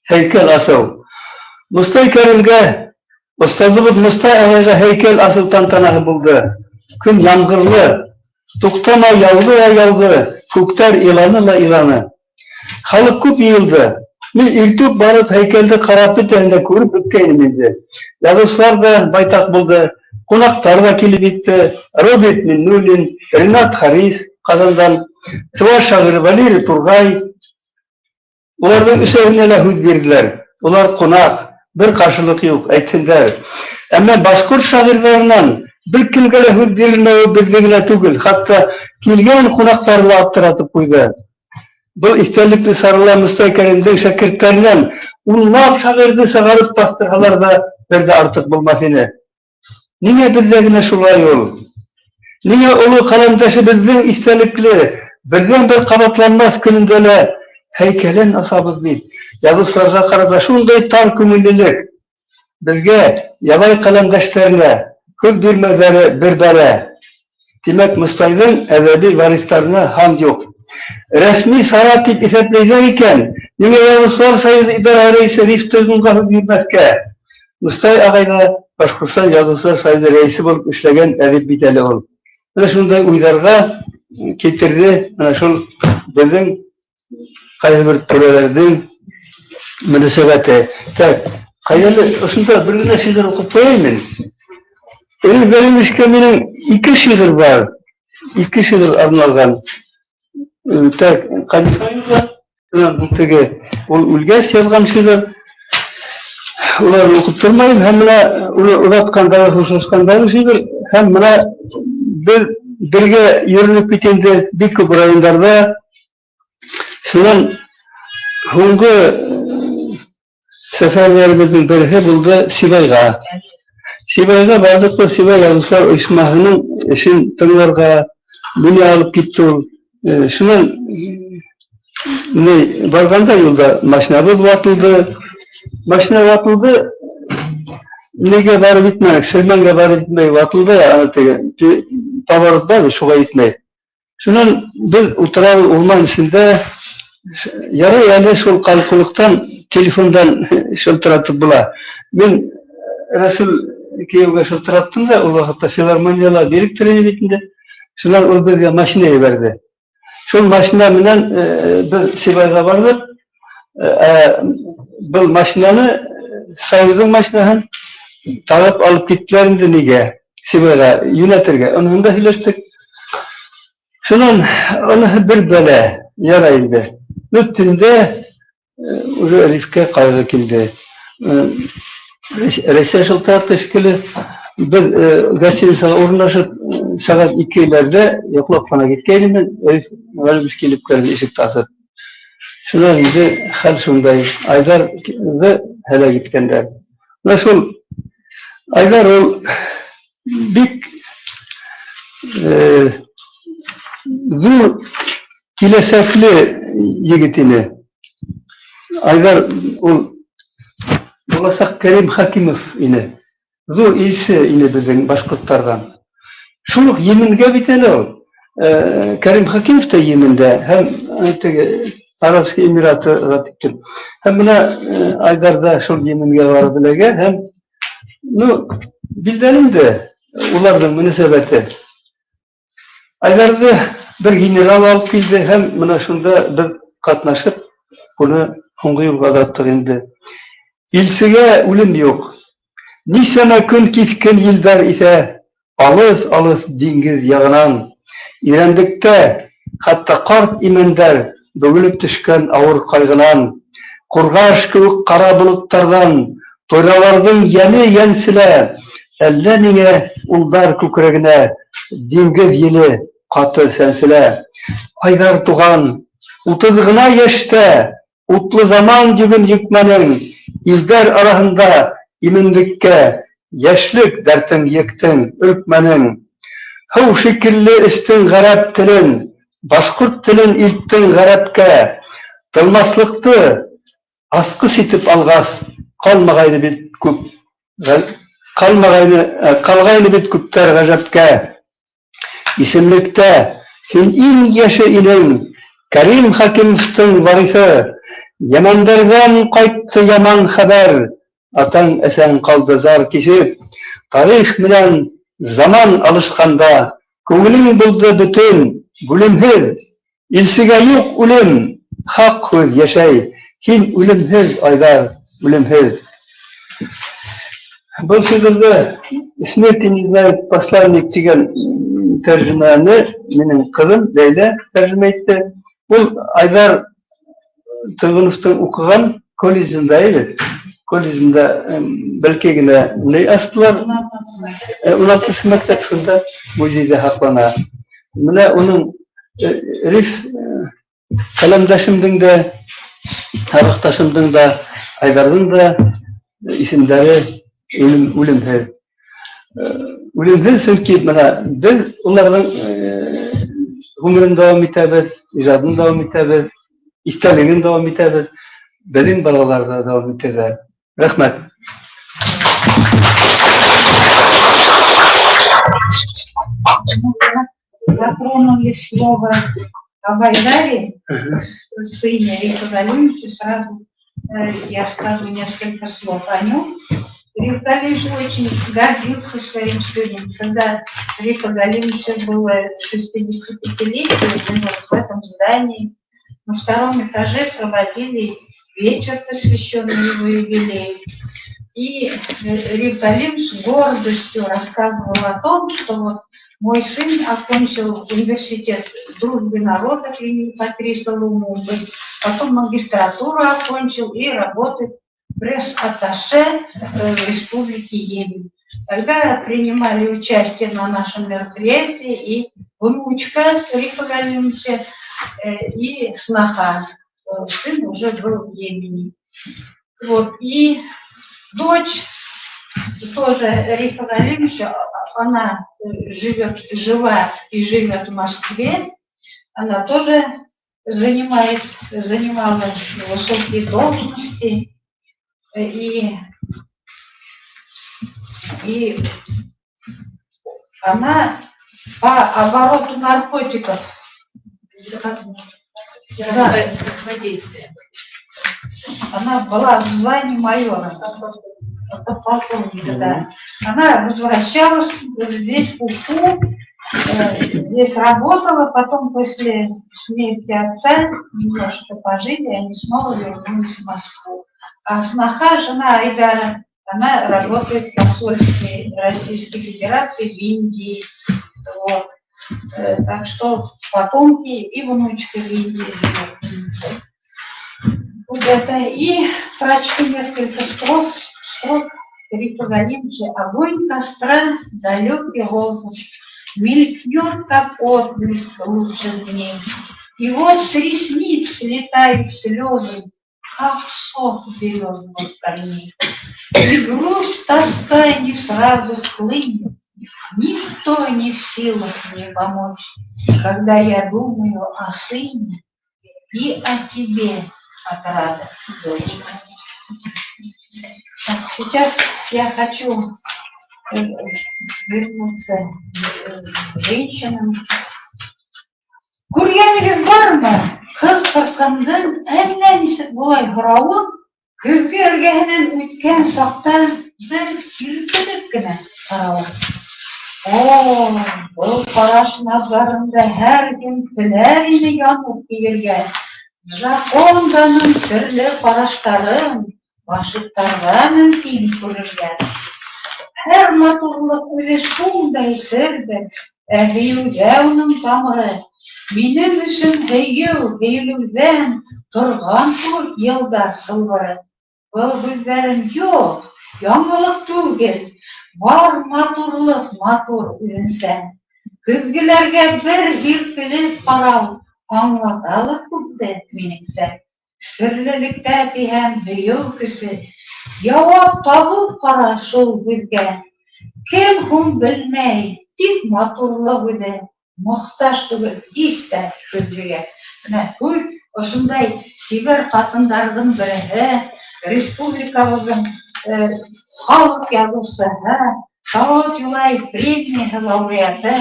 Һәйкәл асыу. Мостай Кәримгә, остазыбыҙ Мостай ағайға һәйкәл асыу тантанаһы булды. Көн ямғырлы, туҡтамай яуҙы ла яуҙы, күктәр иланы ла иланы. Халыҡ күп йыйылды. Мин иртүк барып һәйкәлде ҡарап бөтәһен дә күреп бөткәйнем инде. Яҙыусылар ҙа байтаҡ булды, ҡунаҡтар ҙа килеп етте. Роберт Миннуллин, Ренат Харис Ҡазандан, сыуаш шағиры Валерий Турғай. Уларҙың өсәүһенә лә һүҙ бирҙеләр. Улар ҡунаҡ, бер ҡаршылыҡ юҡ, әйтһендәр. Әммә башҡорт шағирҙарынан бер кемгә лә һүҙ бирелмәүе беҙҙе генә түгел, хатта килгән ҡунаҡтарҙы ла аптыратып ҡуйҙы. Был иҫтәлекле сарала Мостай Кәримдең шәкерттәренән унлап шағирҙы сығарып баҫтырһалар ҙа бер ҙә артыҡ булмаҫ ине. Ниңә беҙҙә генә шулай ул? Ниңә оло ҡәләмдәшебеҙҙең иҫтәлекле, берҙән-бер ҡабатланмаҫ көнөндә лә һәйкәлен асабыҙ бит? Яҙыусыларға ҡарата шундай тар күңеллелек. Беҙгә, ябай ҡәләмдәштәренә, һүҙ бирмәүҙәре бер бәлә. Тимәк, Мостайҙың әҙәби варистарына һан юҡ. Рәсми сара тип иҫәпләйҙәр икән, ниңә Яҙыусылар союзы идараһы рәйесе Риф Тойғонға һүҙ бирмәҫкә? Мостай ағай ҙа Башҡортостан Яҙыусылар союзы рәйесе булып эшләгән әҙип бит әле ул. Менә шундай уйҙарға килтерҙе менә шул беҙҙең ҡайһы бер түрәләрҙең мөнәсәбәте. Так, ҡайҙа ошонда бер генә шиғыр уҡып ҡуяйым мин. Элек Галимовичка минең ике шиғыр бар. Ике шиғыр арналған. Так, Ҡадихаева теге ул үлгәс яҙған шиғыр. Уларны уҡып тормайым һәм менә уны оҙатҡандағы, хушлашҡандағы шиғыр һәм менә беҙ бергә йөрөнөк бит инде бик күп райондарҙа. Шунан һуңғы сәфәрҙәребеҙҙең береһе булды Сибайға. Сибайға барҙыҡ та Сибай яҙыусылар ойошмаһының эшен тыңларға, мине алып китте ул. Шунан ни барғанда юлда машинабыҙ ватылды. Машина ватылды. Нигә барып етмәнек? Сәлмәнгә барып етмәй ватылды, ана теге поворот бар, шуға етмәй. Шунан беҙ ултырабыҙ урман эсендә. Ярай әле шул ҡалҡыулыҡтан телефондан шылтыратып була. Мин Рәсүл кейәүгә шылтыраттым да, ул ваҡытта филармонияла директор ине бит инде. Шунан ул беҙгә машина ебәрҙе. Шул машина менән беҙ Сибайға барҙыҡ. Ә был машинаны, союздың машинаһын тағып алып киттеләр инде нигә? Сибайға йүнәтергә. Уныһын да һөйләштек. Шунан уныһы бер бәлә, ярай инде. Ну, төндә уже Рифкә ҡайғы килде. Рәйсә шылтыратты шикелле. Беҙ гостиницаға урынлашып, сәғәт икеләрҙә йоҡлап ҡына киткәйнем мин. Риф Ғәлимович килеп керҙе ишекте асып. Шунан инде хәл шундай. Айҙарҙы һәләк иткәндәр. Менә шул Айҙар ул бик ҙур киләсәкле егет ине. Айҙар ул буласаҡ Кәрим Хәкимов ине. Ҙур илсе ине беҙҙең башҡорттарҙан. Шул уҡ Йеменгә бит әле ул. Кәрим Хәкимов та Йемендә һәм теге Арабский Эмиратыға тиктем. Һәм бына Айҙар ҙа шул Йеменгә барып эләгә һәм, ну, билдәле инде уларҙың мөнәсәбәте. Айҙарҙы бер генерал алып килде һәм бына шунда беҙ ҡатнашып, уны һуңғы юлға оҙаттыҡ инде. Илсегә үлем юҡ. Нисәмә көн киҫкен елдәр иҫә, алыҫ-алыҫ диңгеҙ яғынан. Ирәндектә Хатта ҡарт имәндәр бөгөлөп төшкән ауыр ҡайғынан, ҡурғаш кеүек ҡара болоттарҙан тойраларҙың йәне йәнселә, әллә ниңә улдар күкрәгенә диңгеҙ еле ҡаты сәнселә. Айҙар туған, 30 ғына йәштә утлы заман йөгөн йөкмәнең, илдәр араһында именлеккә йәшлек дәртең ектең, өркмәнең. Һыу шикелле эстең ғәрәп телен, башҡорт телен илттең ғәрәпкә. Тылмаслыҡты асҡыс итеп алғас, ҡалмағайны бит күп, ҡалғайны бит күптәр ғәжәпкә. Исемлектә һин иң йәше инең, Кәрим Хәкимовтың вариҫы. Йәмәндәрҙән ҡайтты яман хәбәр, атаң әсәң ҡалды зар кисеп. Тарих менән заман алышҡанда, күңелең булды бөтөн, бүлемһеҙ. Илсегә юҡ үлем, хаҡ һүҙ йәшәй. Һин үлемһеҙ, Айҙар, үлемһеҙ. Был шиғырҙы «Смерти не знает посланник» тигән тәржемәне минең ҡыҙым Ләйлә тәржемә итте. Ул Айҙар Тойғоновтың уҡыған колледжында ине. Колледжында бәләкәй генә ни астылар. 16-нсы мәктәп шунда музейҙа һаҡлана. Менә уның Риф ҡәләмдәшемдең дә, һабаҡташымдың да, Айҙарҙың да исемдәре үлемһеҙ. Үлемһеҙ, сөнки бына беҙ уларҙың ғүмерен дауам итәбеҙ, ижадын дауам итәбеҙ, иҫтәлеген дауам итәбеҙ, беҙҙең балалар ҙа дауам итерҙәр. Рәхмәт. Затронули слово об Айдаре, сыне Рифа Галимовича, сразу я скажу несколько слов о нем. Риф Галимович очень гордился своим сыном. Когда Рифа Галимовича было 65-летие, мы вот в этом здании на втором этаже проводили вечер, посвященный его юбилею. И Риф Галимович с гордостью рассказывал о том, что вот мой сын окончил университет дружбы народов имени Патриса Лумумбы, потом магистратуру окончил и работает пресс-атташе в Республике Йемен. Тогда принимали участие на нашем мероприятии и внучка Рифа Галимовича, и сноха. Сын уже был в Йемене. Вот. И дочь тоже Рифа Галимовича, она жила и живет в Москве. Она тоже занимала высокие должности. И она по обороту наркотиков. Да. Она была в звании майора, подполковника, да. Она возвращалась здесь, в Уфу, здесь работала, потом после смерти отца немножко пожили, они снова вернулись в Москву. А сноха, жена Айдара, она работает в посольстве Российской Федерации в Индии. Вот. Так что потомки и внучка в Индии живут. Вот это. И прочту несколько строк Рифа Галимовича. Огонь костра, далекий голос, мелькнет, как отблеск лучших дней. И вот с ресниц слетают слезы, как сок березовых корней. И грусть, тоска не сразу схлынет, никто не в силах мне помочь, когда я думаю о сыне и о тебе, отрада, дочка. Так, сейчас я хочу вернуться к женщинам. Күргәнегеҙ бармы? Ҡыҙ-ҡырҡындың әллә нисек былай һорауын көҙгө эргәһенән үткән саҡта бер иркенеп кенә ҡарауы. О, был ҡараш назарында һәр кем теләр ине янып килергә. Джаконданың серле ҡараштарын ғашиҡтарға мөмкин күрергә. Һәр матурлыҡ үҙе шундай серҙер, ә һөйөүҙә уның тамыры. Минең өсөн һөйөү, һөйөлөүҙән торған кеүек йылдар сылбыры. Был һүҙҙәрем юҡ, яңылыҡ түгел, бар матурлыҡ матур үҙенсә. Көҙгөләргә бер һирпелеп ҡарау аңлаталыр күпте, минеңсә. Серлелектә тиһәм һөйөү көсө, яуап табып ҡара шул һүҙгә. Кем һуң белмәй, тик матурлыҡ үҙе мохтаж түгел һис тә көҙгөгә. Бына һүҙ ошондай сибәр ҡатындарҙың береһе, республикабыҙҙың халыҡ яҙыусыһы, Салауат Юлаев премияһы лауреаты,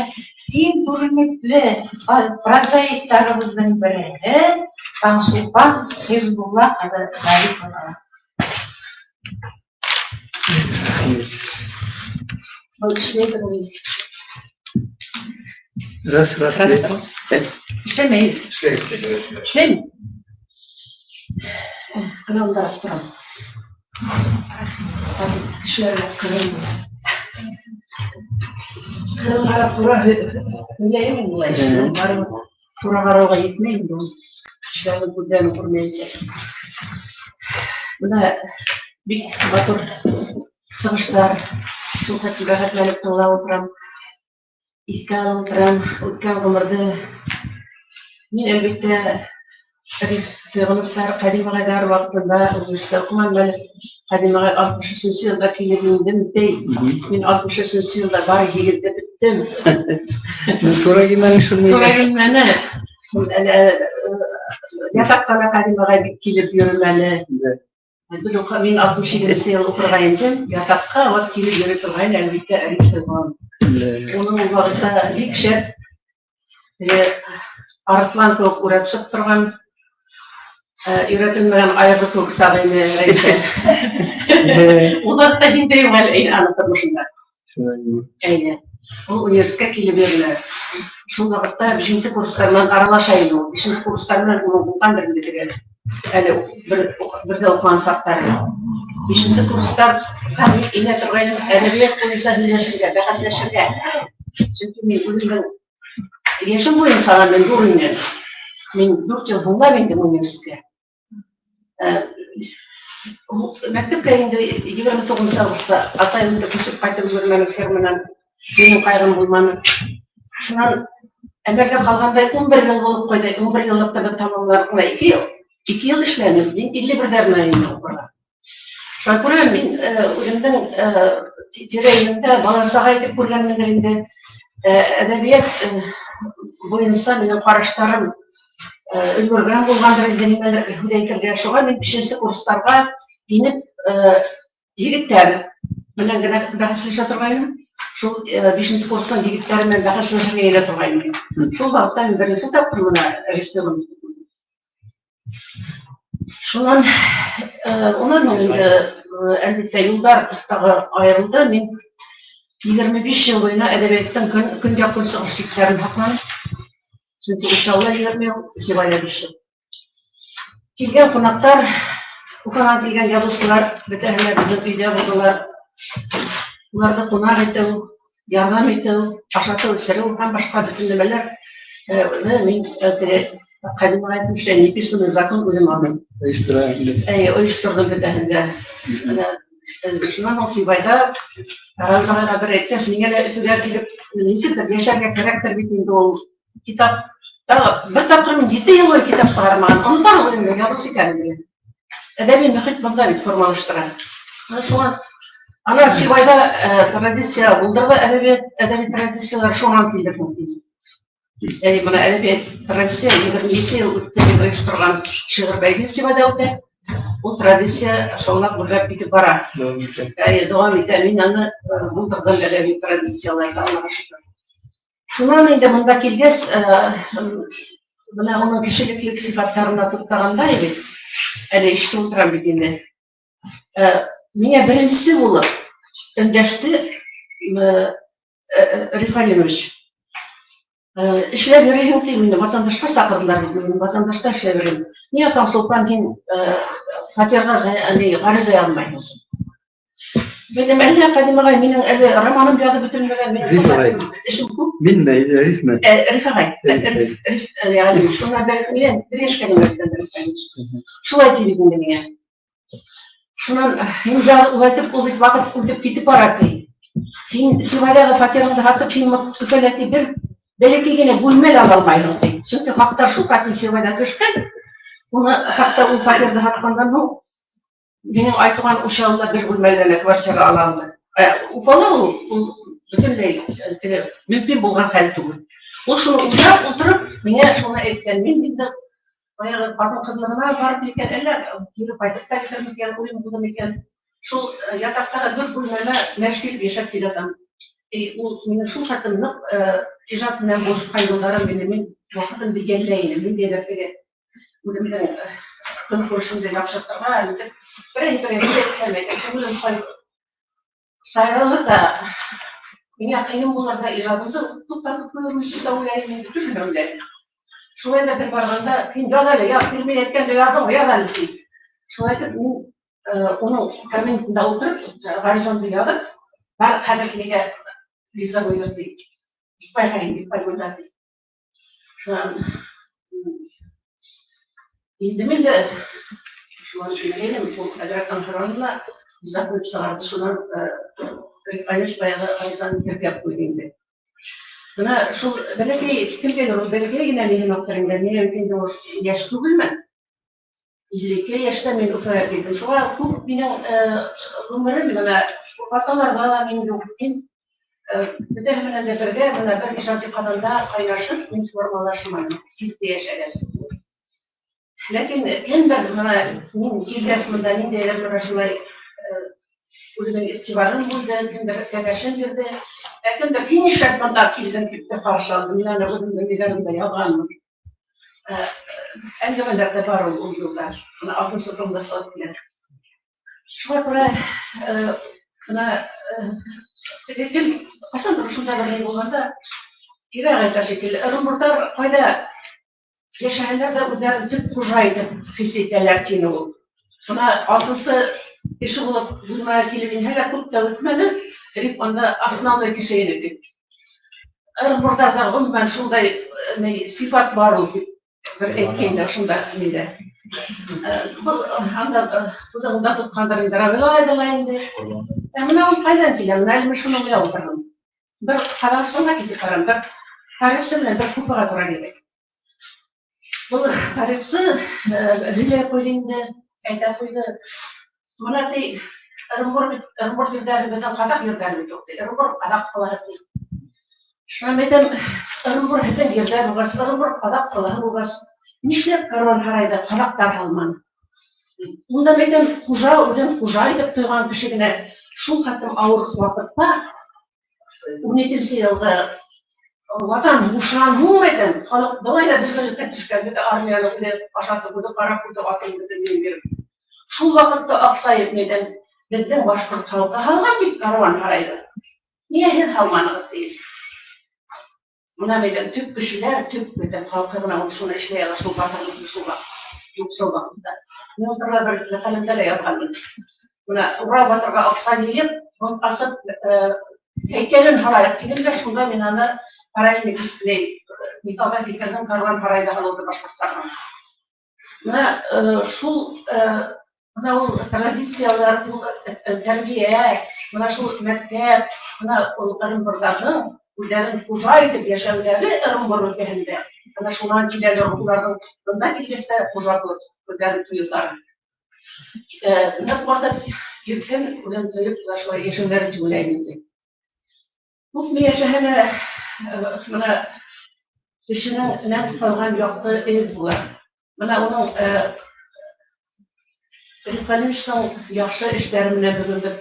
иң күренекле прозаиктарыбыҙҙың береһе Таңсулпан Хизбулла ҡыҙы Ғарипова. Был эшләйҙер ул. Раз, раз, Раз, раз. Эшләмәй. Эшләй, эшләй, эшләй. Эшләйме? Ана унда торам. Кешеләргә ҡырын. Ҡырын ҡарап тура һөйләйем инде улай. Барыбер тура ҡарауға етмәй инде ул. Кешеләрҙең күҙҙәрен күрмәйенсә. Бына бик матур сығыштар, шул хәтле рәхәтләнеп тыңлап ултырам. Иҫкә алып ултырам үткән ғүмерҙе. Мин, әлбиттә, Риф Тойғоновтар, Ҡәдим ағайҙар ваҡытында университетта уҡыманым әле. Ҡәдим ағай 63-нсө йылда килеп индем, ти. Мин 63-нсө йылда бары 8-ҙе бөттөм. Тура килмәне шул. Тура килмәне. Әле ятаҡҡа ла Ҡәдим ағай бик килеп йөрөмәне. Беҙ мин 67-нсе йыл уҡырға индем, ятаҡҡа вот килеп йөрөй торғайны, әлбиттә, Риф Тойғонов. Уның ул ваҡытта бик шәп, теге арыҫлан кеүек үрәп сығып торған, өйрәтелмәгән айғыр кеүек сағы ине Рәйсә. Ул ваҡытта һин дә юҡ әле аның тормошонда. Әйе. Ул университетҡа килеп йөрөнә. Шул ваҡытта 5-нсе курстар менән аралаша ине ул. 5-нсе курстар менән уның булғандыр инде теге әле бер дә уҡыған саҡтары. 5-нсе курстарға мин инә торғайным әҙәбиәт буйынса һөйләшергә, бәхәсләшергә. Сөнки мин үҙемдең йәшем буйынса ла мин ҙур инем. Мин 4 йыл һуңлап индем университетҡа. Мәктәпкә инде 29 августта атайым инде күсеп ҡайтып өлгөрмәне ферманан. Минең ҡайғым булманы. Шунан әмәлгә ҡалғандай 11 йыл булып ҡуйҙы. 11 йыллыҡты беҙ тамамланыҡ ҡына 2 йыл. 2 йыл эшләнем. Мин 51-ҙә менән инде уҡырға. Шуға күрә мин үҙемдең тирә-йүндә бала-саға итеп күргәнмендер инде. Әҙәбиәт буйынса минең ҡараштарым өлгөргән булғандыр инде нимәлер һүҙ әйтергә. Шуға мин 5-нсе курстарға инеп егеттәр менән генә бәхәсләшә торғайным. Шул 5-нсе курстың егеттәре менән бәхәсләшергә инә торғайным. Шул ваҡытта мин беренсе тапҡыр бына Риф Тойғоновты күрҙем. Шунан унан һуң инде әлбиттә юлдар тағы айырылды. Мин 25 йыл буйына әҙәбиәттең көньяҡ көнсығыш сиктәрен һаҡланым. Сөнки Учалыла 20 йыл, Сибайҙа 5 йыл. Килгән ҡунаҡтар, Уфанан килгән яҙыусылар бөтәһе лә беҙҙең өйҙә булдылар. Уларҙы ҡунаҡ итеү, ярҙам итеү, ашатыу, эсереү һәм башҡа бөтөн нәмәләр мин теге ҡәҙим ағай әйтмешләй, неписанный закон үҙем алдым. Ойоштора инде. Әйе, ойошторҙом бөтәһен дә. Менә шунан һуң Сибайҙа Равил ағайға бер әйткәс, миңә лә Өфөгә килеп, нисектер йәшәргә кәрәктер бит инде ул китап. Тағы бер тапҡыр мин 7 йыл буйы китап сығармаған. Онотаһың инде, яҙыусы икәнеңде. Әҙәби мөхит бында бит формалаштыра. Менә шуңа ана Сибайҙа традиция булдырҙы, әҙәбиәт, әҙәби традициялар шунан килде. Әй, бына әҙәбиәт традиция 27 йыл үтте мин ойошторған шиғыр бәйгеһе Сибайҙа үтә. Ул традиция шаулап гөрләп китеп бара. Дауам итә. Әй, дауам итә. Мин аны булдырҙым әҙәби традицияларҙы, Аллаға шөкөр. Шунан инде бында килгәс, бына уның кешелеклек сифаттарына туҡтағанда бит, әле ишетеп ултырам бит инде. Миңә беренсе булып өндәште Риф Галимович. Эшләп йөрөйһөң тием инде, ватандашҡа саҡырҙылар бит мине, ватандашта эшләп йөрөйөм. Ниңә Таңсулпан һин фатирға ғариза яҙмайһың? Бәйҙәм, әллә Ҡәдим ағай, минең әле романым яҙып бөтөрөлмәгән, минең Риф ағай. эшем күп. Минме или Рифме? Риф ағай, Риф Ғәлимович, шунан минән бер йәшкә генә өлкән Риф Ғәлимович. Шулай ти бит инде миңә. Шунан һин улайтып, ул бит ваҡыт үтеп китеп бара ти. Һин Сибайҙағы фатирыңды һатып, һин Өфөлә ти бер бәләкәй генә бүлмә лә ала алмайһың ти. Сөнки хаҡтар шул хәтлем Сибайҙа төшкән. Уны хатта ул фатирҙы һатҡандан һуң минең Айтуған Учалыла бер бүлмәле генә квартира ала алды. Уфала ул бөтөнләй теге мөмкин булған хәл түгел. Ул шуны уйлап ултырып, миңә шуны әйткән. Мин инде баяғы ҡатын-ҡыҙлығына барып икән, әллә кире ҡайтып та китермен тигән уйым булды микән? Шул ятаҡтағы бер бүлмәлә мәш килеп йәшәп килә. Ул минең шул хәтлем ныҡ ижад менән булышҡан йылдарым мине, мин ваҡытымды йәлләй инем. Ниндәйҙер теге үҙемдең көнкүрешемде яҡшыртырға итеп, берәй-берәй әйтһәм, күңелем сайралыр ҙа, миңә ҡыйын булыр ҙа, ижадымды туҡтатып ҡуйырмын тип тә уйлайым инде, төрлөһөн уйлайым. Шулай ҙа бер барғанда, һин яҙ әле, яҙ, теге мин әйткәнде яҙҙың, яҙ әле, ти. Шулай итеп, мин уның кабинетында ултырып, ғаризамды яҙып, бар хәҙер миңә виза ҡуйҙыр, ти. Бик байҡайым, бик бай монда, ти. Шунан инде мин дә шулай килгәйнем, ул әҙерәк аңһыраны ла виза ҡуйып сығарҙы, шунан Риф Ғәлимович баяғы ғаризаны теркәп ҡуйҙы инде. Бына шул бәләкәй кемгәлер ул бәләкәй генә ни һымаҡтыр инде, мин бит инде ул йәш түгелмен. 52 йәштә мин Өфөгә килдем. Шуға күп минең ғүмерем бына ваталарҙа ла мин юҡ. Мин бөтәһе менән дә бергә бына бер ижади ҡаҙанда ҡайнашып, мин формалашманым, ситтә йәшәгәс. Ләкин кемдер бына мин килгәс бында ниндәйҙер бына шулай үҙенең иғтибарын бүлде, кемдер кәңәшен бирҙе. Ә кемдер һин нишләп бында килдең тип тә ҡаршы алды. Мин аны үҙемдең ниҙәремдә яҙғанмын. Әңгәмәләр ҙә бар ул юлда. Бына алтынсы томда сығып килә. Шуға күрә бына теге кем ҡасандыр шунда бер ни булғанда Ирә әйтә шикелле, Ырымбурҙар ҡайҙа йәшәһәләр ҙә үҙҙәрен төп хужа итеп хис итәләр тине ул. Бына алтынсы кеше булып бүлмәгә килеп инһә лә күп тә үтмәне, Риф анда основной кеше ине тип. Ырымбурҙарҙа ғөмүмән шундай ни сифат бар ул тип бер әйткәйне шунда миндә. Был анда тудыңда тотҡандар инде Равил ағайҙы ла инде. Ә бына ул ҡайҙан килә? Бына әле мин шуны уйлап ултырҙым. Бер Ҡаҙағстанға китеп барам, бер тарихсы менән бер купеға тура килдек. Был тарихсы һөйләй ҡуйҙы инде, әйтә ҡуйҙы. Бына ти Ырымбур бит, Ырымбур ерҙәре беҙҙең ҡаҙаҡ ерҙәре бит ул ти. Ырымбур ҡаҙаҡ ҡалаһы ти. Шунан әйтәм, Ырымбур һеҙҙең ерҙәр булғас, Ырымбур ҡаҙаҡ ҡалаһы булғас, нишләп каруан-һарайҙы ҡаҙаҡтар һалманы? Унда әйтәм, хужа үҙен хужа итеп тойған кеше генә шул хәтлем ауыр ваҡытта 12 йылғы ватан һуғышынан һуң әйтәм, халыҡ былай ҙа бөлгөнлөккә төшкән, бөтә армияны үҙе ашатып, үҙе ҡарап, үҙе атын бөтә биреп. Шул ваҡытта аҡсайып әйтәм, беҙҙең башҡорт халҡы һалған бит каруан-һарайҙы. Ниңә һеҙ һалманығыҙ тиеп. Бына әйтәм, төп кешеләр, төп әйтәм, халҡы ғына ул шуны эшләй ала, шул батырлыҡты шул ваҡыт, юҡсыл ваҡытта. Мин ул турала бер мәҡәләмдә лә яҙғанмын. Бына Урал батырға аҡса йыйып, фонд асып, һәйкәлен һалайыҡ тинем дә, шунда мин аны параллельный миҫалға килтерҙем каруан-һарайҙы һалыуҙы башҡорттарҙың. Бына шул бына ул традициялар, ул тәрбиә, бына шул мәктәп, бына ул Ырымбурҙарҙың үҙҙәрен хужа итеп йәшәүҙәре Ырымбур өлкәһендә. Бына шунан киләлер уларҙың бында килгәс тә хужа булып үҙҙәрен тойоуҙары. Ныҡ ваҡыт иркен үҙен тойоп, бына шулай йәшәүҙәре тип уйлайым инде. Күпме йәшәһә лә, бына кешенең нәҡ ҡалған яҡты эҙ була. Бына уның Риф Ғәлимовичтың яҡшы эштәре менән бөгөн беҙ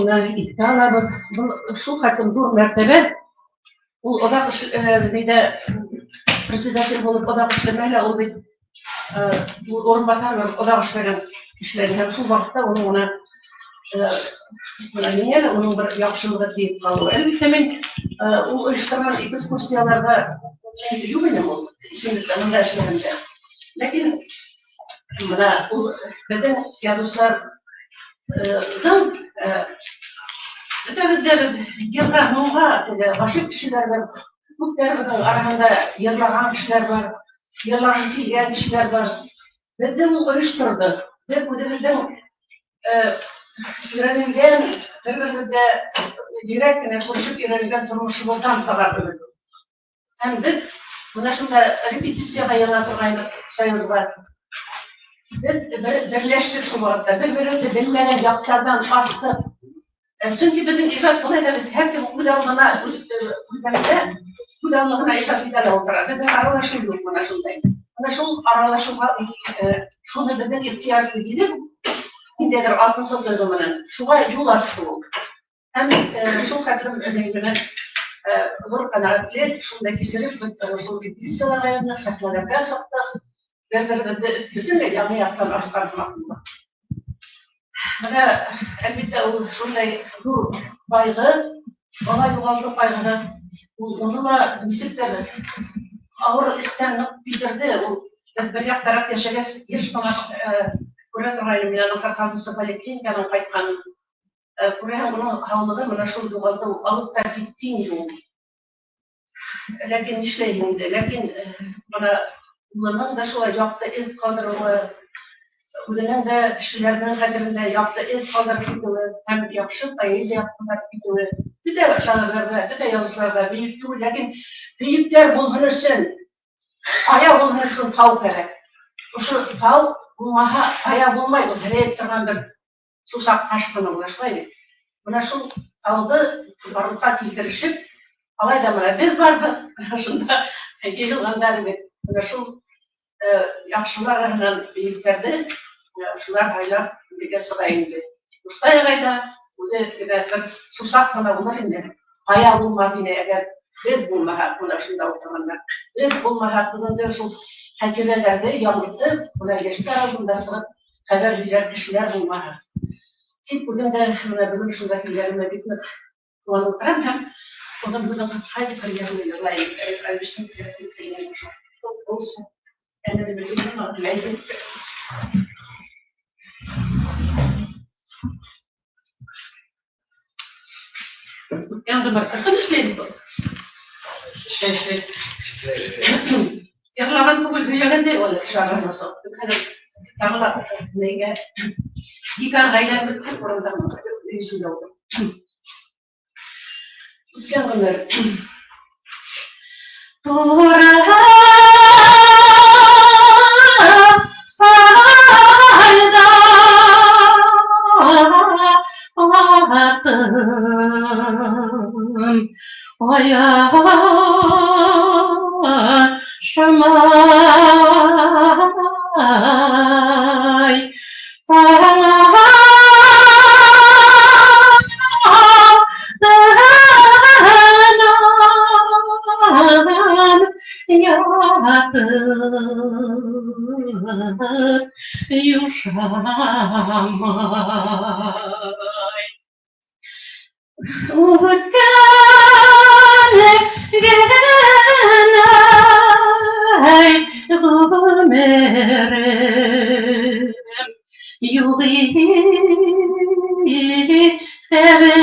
уны иҫкә алабыҙ. Был шул хәтлем ҙур мәртәбә. Ул оҙаҡ ниҙә председатель булып оҙаҡ эшләмәһә лә, ул бит урынбаҫар булып оҙаҡ эшләгән кешеләр. Һәм шул ваҡытта уның бына миңә лә уның бер яҡшылығы тейеп ҡалыуы. Әлбиттә, мин ул ойошторған экскурсияларҙа юҡ инем ул исемлектә бында эшләгәндә. Ләкин бына ул беҙҙең яҙыусылар Бөтәбеҙ ҙә беҙ йырға, моңға теге ғашиҡ кешеләр бар. Күптәребеҙҙең араһында йырлаған кешеләр бар, йырлаған килгән кешеләр бар. Беҙҙе ул ойошторҙо. Беҙ үҙебеҙҙең өйрәнелгән, бер-беребеҙгә бигерәк кенә күрешеп өйрәнелгән тормошобоҙҙан сығарҙы беҙ. Һәм беҙ бына шунда репетицияға йыйыла торғайныҡ Союзға. Беҙ берләштек шул ваҡытта, бер-беребеҙҙе белмәгән яҡтарҙан астыҡ. Сөнки беҙҙең ижад былай ҙа бит һәр кем үҙ алдына, үҙ бүлмәһендә үҙ алдына ижад итә лә ултыра. Беҙҙең аралашыу юҡ бына шундай. Бына шул аралашыуға, шуны беҙҙең ихтыяж килеп, ниндәйҙер алтынсы тойғо менән шуға юл асты ул. Һәм шул хәтлем менән ҙур ҡәнәғәтлек шунда кисереп, беҙ шул репетицияларға йөрөнөк, сәхнәләргә сыҡтыҡ, бер-беребеҙҙе бөтөнләй яңы яҡтан асҡан һымаҡ булдыҡ. Бына, әлбиттә, ул шундай ҙур ҡайғы, бала юғалтыу ҡайғыһы, ул уны ла нисектер ауыр эстән ныҡ кисерҙе. Ул беҙ бер яҡтараҡ йәшәгәс, йыш ҡына күрә торғайным мин уның ҡырҡынсы поликлиниканан ҡайтҡанын. Күрәһең, уның һаулығы бына шул юғалтыу алып та китте инде ул. Ләкин нишләйһең инде? Ләкин бына улының да шулай яҡты эҙ ҡалдырыуы, үҙенең дә кешеләрҙең хәтерендә яҡты эҙ ҡалдырып китеүе һәм яҡшы поэзия ҡалдырып китеүе. Бөтә шағирҙарҙа, бөтә яҙыусыларҙа бөйөк түгел, ләкин бөйөктәр булһын өсөн, ҡая булһын өсөн тау кәрәк. Ошо тау булмаһа, ҡая булмай, ул һерәйеп торған бер сусаҡ таш ҡына була, шулай бит. Бына шул тауҙы барлыҡҡа килтерешеп, алай ҙа бына беҙ барҙыҡ, шунда йыйылғандар бит. Бына шул яҡшылар араһынан бөйөктәрҙе шулар һайлап бергә сыға инде. Мостай ағай ҙа үҙе генә бер сусаҡ ҡына булыр инде. Ҡая булмаҫ ине, әгәр беҙ булмаһаҡ, бына шунда ултырғандар. Беҙ булмаһаҡ, бөгөнгө шул хәтирәләрҙе яңыртып, бына йәштәр алдында сығып хәбәр һөйләр кешеләр булмаһа. Тип үҙем дә бына бөгөн шунда килгәнемә бик ныҡ ҡыуанып ултырам һәм оҙон беҙҙең ҡыҫҡа тип бер йырны йырлайым. Әлбиштең Үткән ғүмер. Ысын эшләй бит ул. Эшләй, эшләй. Йырлаған түгел, һөйләгәндәй ул шағирҙың соң. Хәҙер тағы ла нейгә деканға әйләнеп бөттөк, урында өй эсендә ултырып. Үткән ғүмер. Тура сайҙа атым аяшмай таңдан ятып юшамай. Үткән генә ғүмерем юҡ иҫәбе.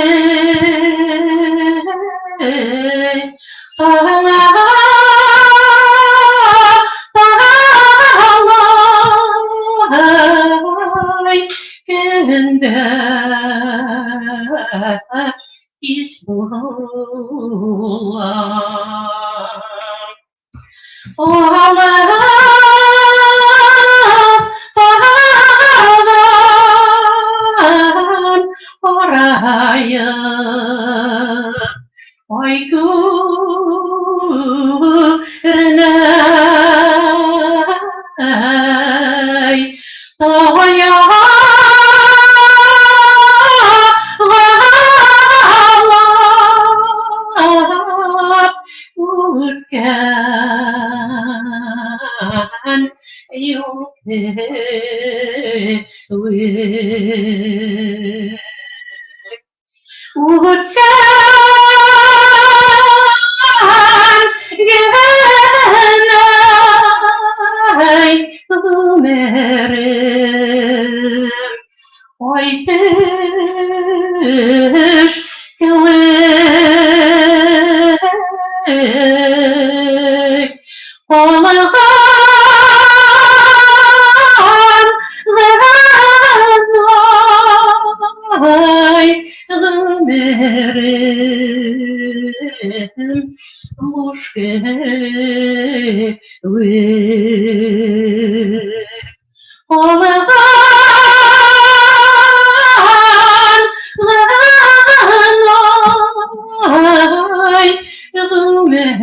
Талай көндә ис була. Алыҫтарҙан арайып, ай күренә, таяғалап үткән юл кеүек. Үткән генә ғүмерем, ай эш кеүек ҡалған ғына ғүмерем буш кеүек ҡалған ғына ғүмерем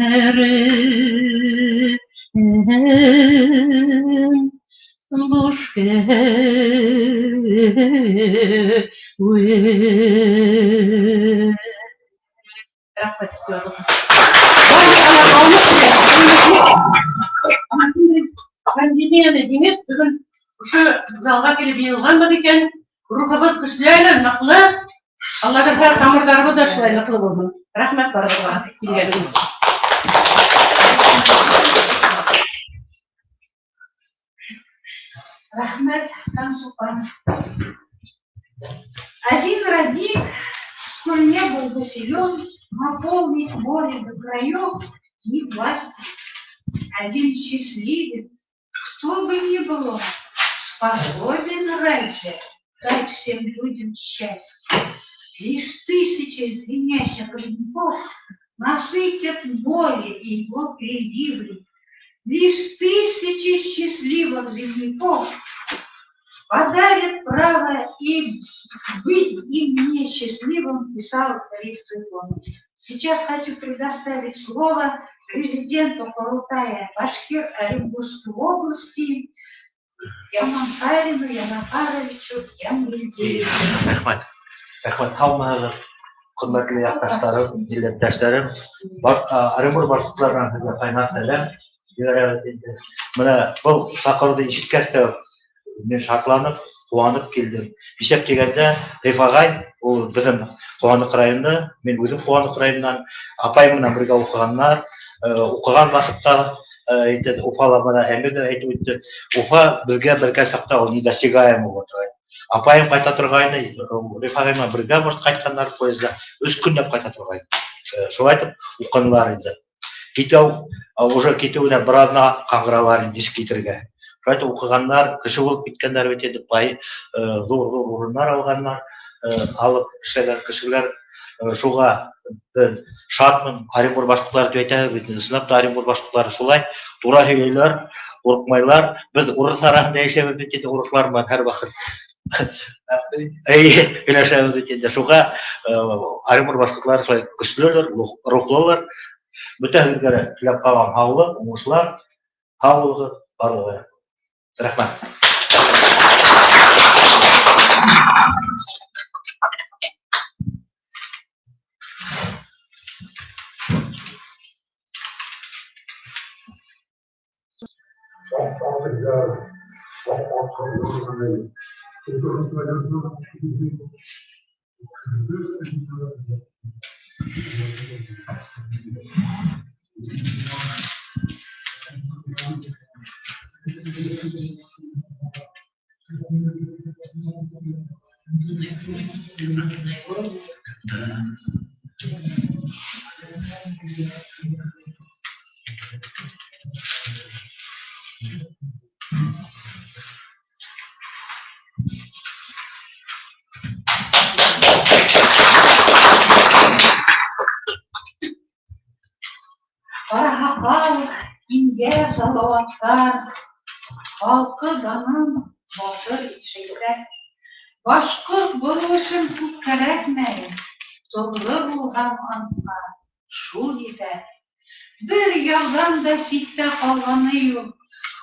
буш кеүек. Рәхмәт. Пандемияны еңеп, бөгөн ошо залға килеп йыйылғанбыҙ икән, рухыбыҙ көслө әле, ныҡлы. Алла бирһә, тамырҙарыбыҙ ҙа шулай ныҡлы булһын. Рәхмәт барығыҙға килгәнегеҙ өсөн. Рәхмәт, Тансулпан. Один родник, сколь не был бы силен, наполнить море до краев не власти. Один счастливец, кто бы ни был он, способен разве дать всем людям счастье? Лишь тысячи звенящих родников насытят море его приливы. Лишь тысячи счастливых земляков подарят право и быть им мне счастливым, писал Риф Туйгонов. Сейчас хочу предоставить слово президенту Курултая Башкир Оренбургской области Яманхарину Янафаровичу Янгильдееву. Рәхмәт. Рәхмәт. Һаумыһығыҙ, хөрмәтле яҡташтарым, милләттәштәрем. Оренбург башҡорттарынан һеҙгә ҡайнар сәләм ебәрәбеҙ инде. Бына был саҡырыуҙы ишеткәс тә мин шатланып, ҡыуанып килдем. Нишләп тигәндә, Риф ағай, ул беҙҙең Ҡыуаныҡ районы, мин үҙем Ҡыуаныҡ районынан, апайым менән бергә уҡығаннар, уҡыған ваҡытта, әйтә, Уфала бына Әмир ҙә әйтеп үтте. Уфа беҙгә бергә саҡта ул недосягаемый була торғайны. Апайым ҡайта торғайны, Риф ағай менән бергә может ҡайтҡандар поезда, 3 көнләп ҡайта торғайны. Шулай итеп уҡынылар инде. Китеү, уже китеүенә бер аҙна ҡаңғыралар инде нисек китергә. Шулай итеп уҡығандар, кеше булып киткәндәр бит инде, ҙур-ҙур урыннар алғандар, алып эшләгән кешеләр. Шуға беҙ шатмын. Оренбург башҡорттары тип әйтәбеҙ бит инде. Ысынлап та Оренбург башҡорттары шулай тура һөйләйләр, ҡурҡмайлар. Беҙ урыҫ араһында йәшәйбеҙ бит инде, урыҫлар менән һәр ваҡыт һөйләшәбеҙ бит инде. Шуға Оренбург башҡорттары шулай көслөлөр, рухлылар. Бөтәгеҙгә лә теләп ҡалам һаулыҡ, уңышлар, һау булығыҙ, барлығы. Рәхмәт. Ҡараһаҡал, ингә Салауаттар, халҡы данын батыр ишәйтә. Башҡорт булыу өсөн күп кәрәкмәй, тоғро булһаң антҡа, шул етә. Бер яуҙан да ситтә ҡалғаны юҡ,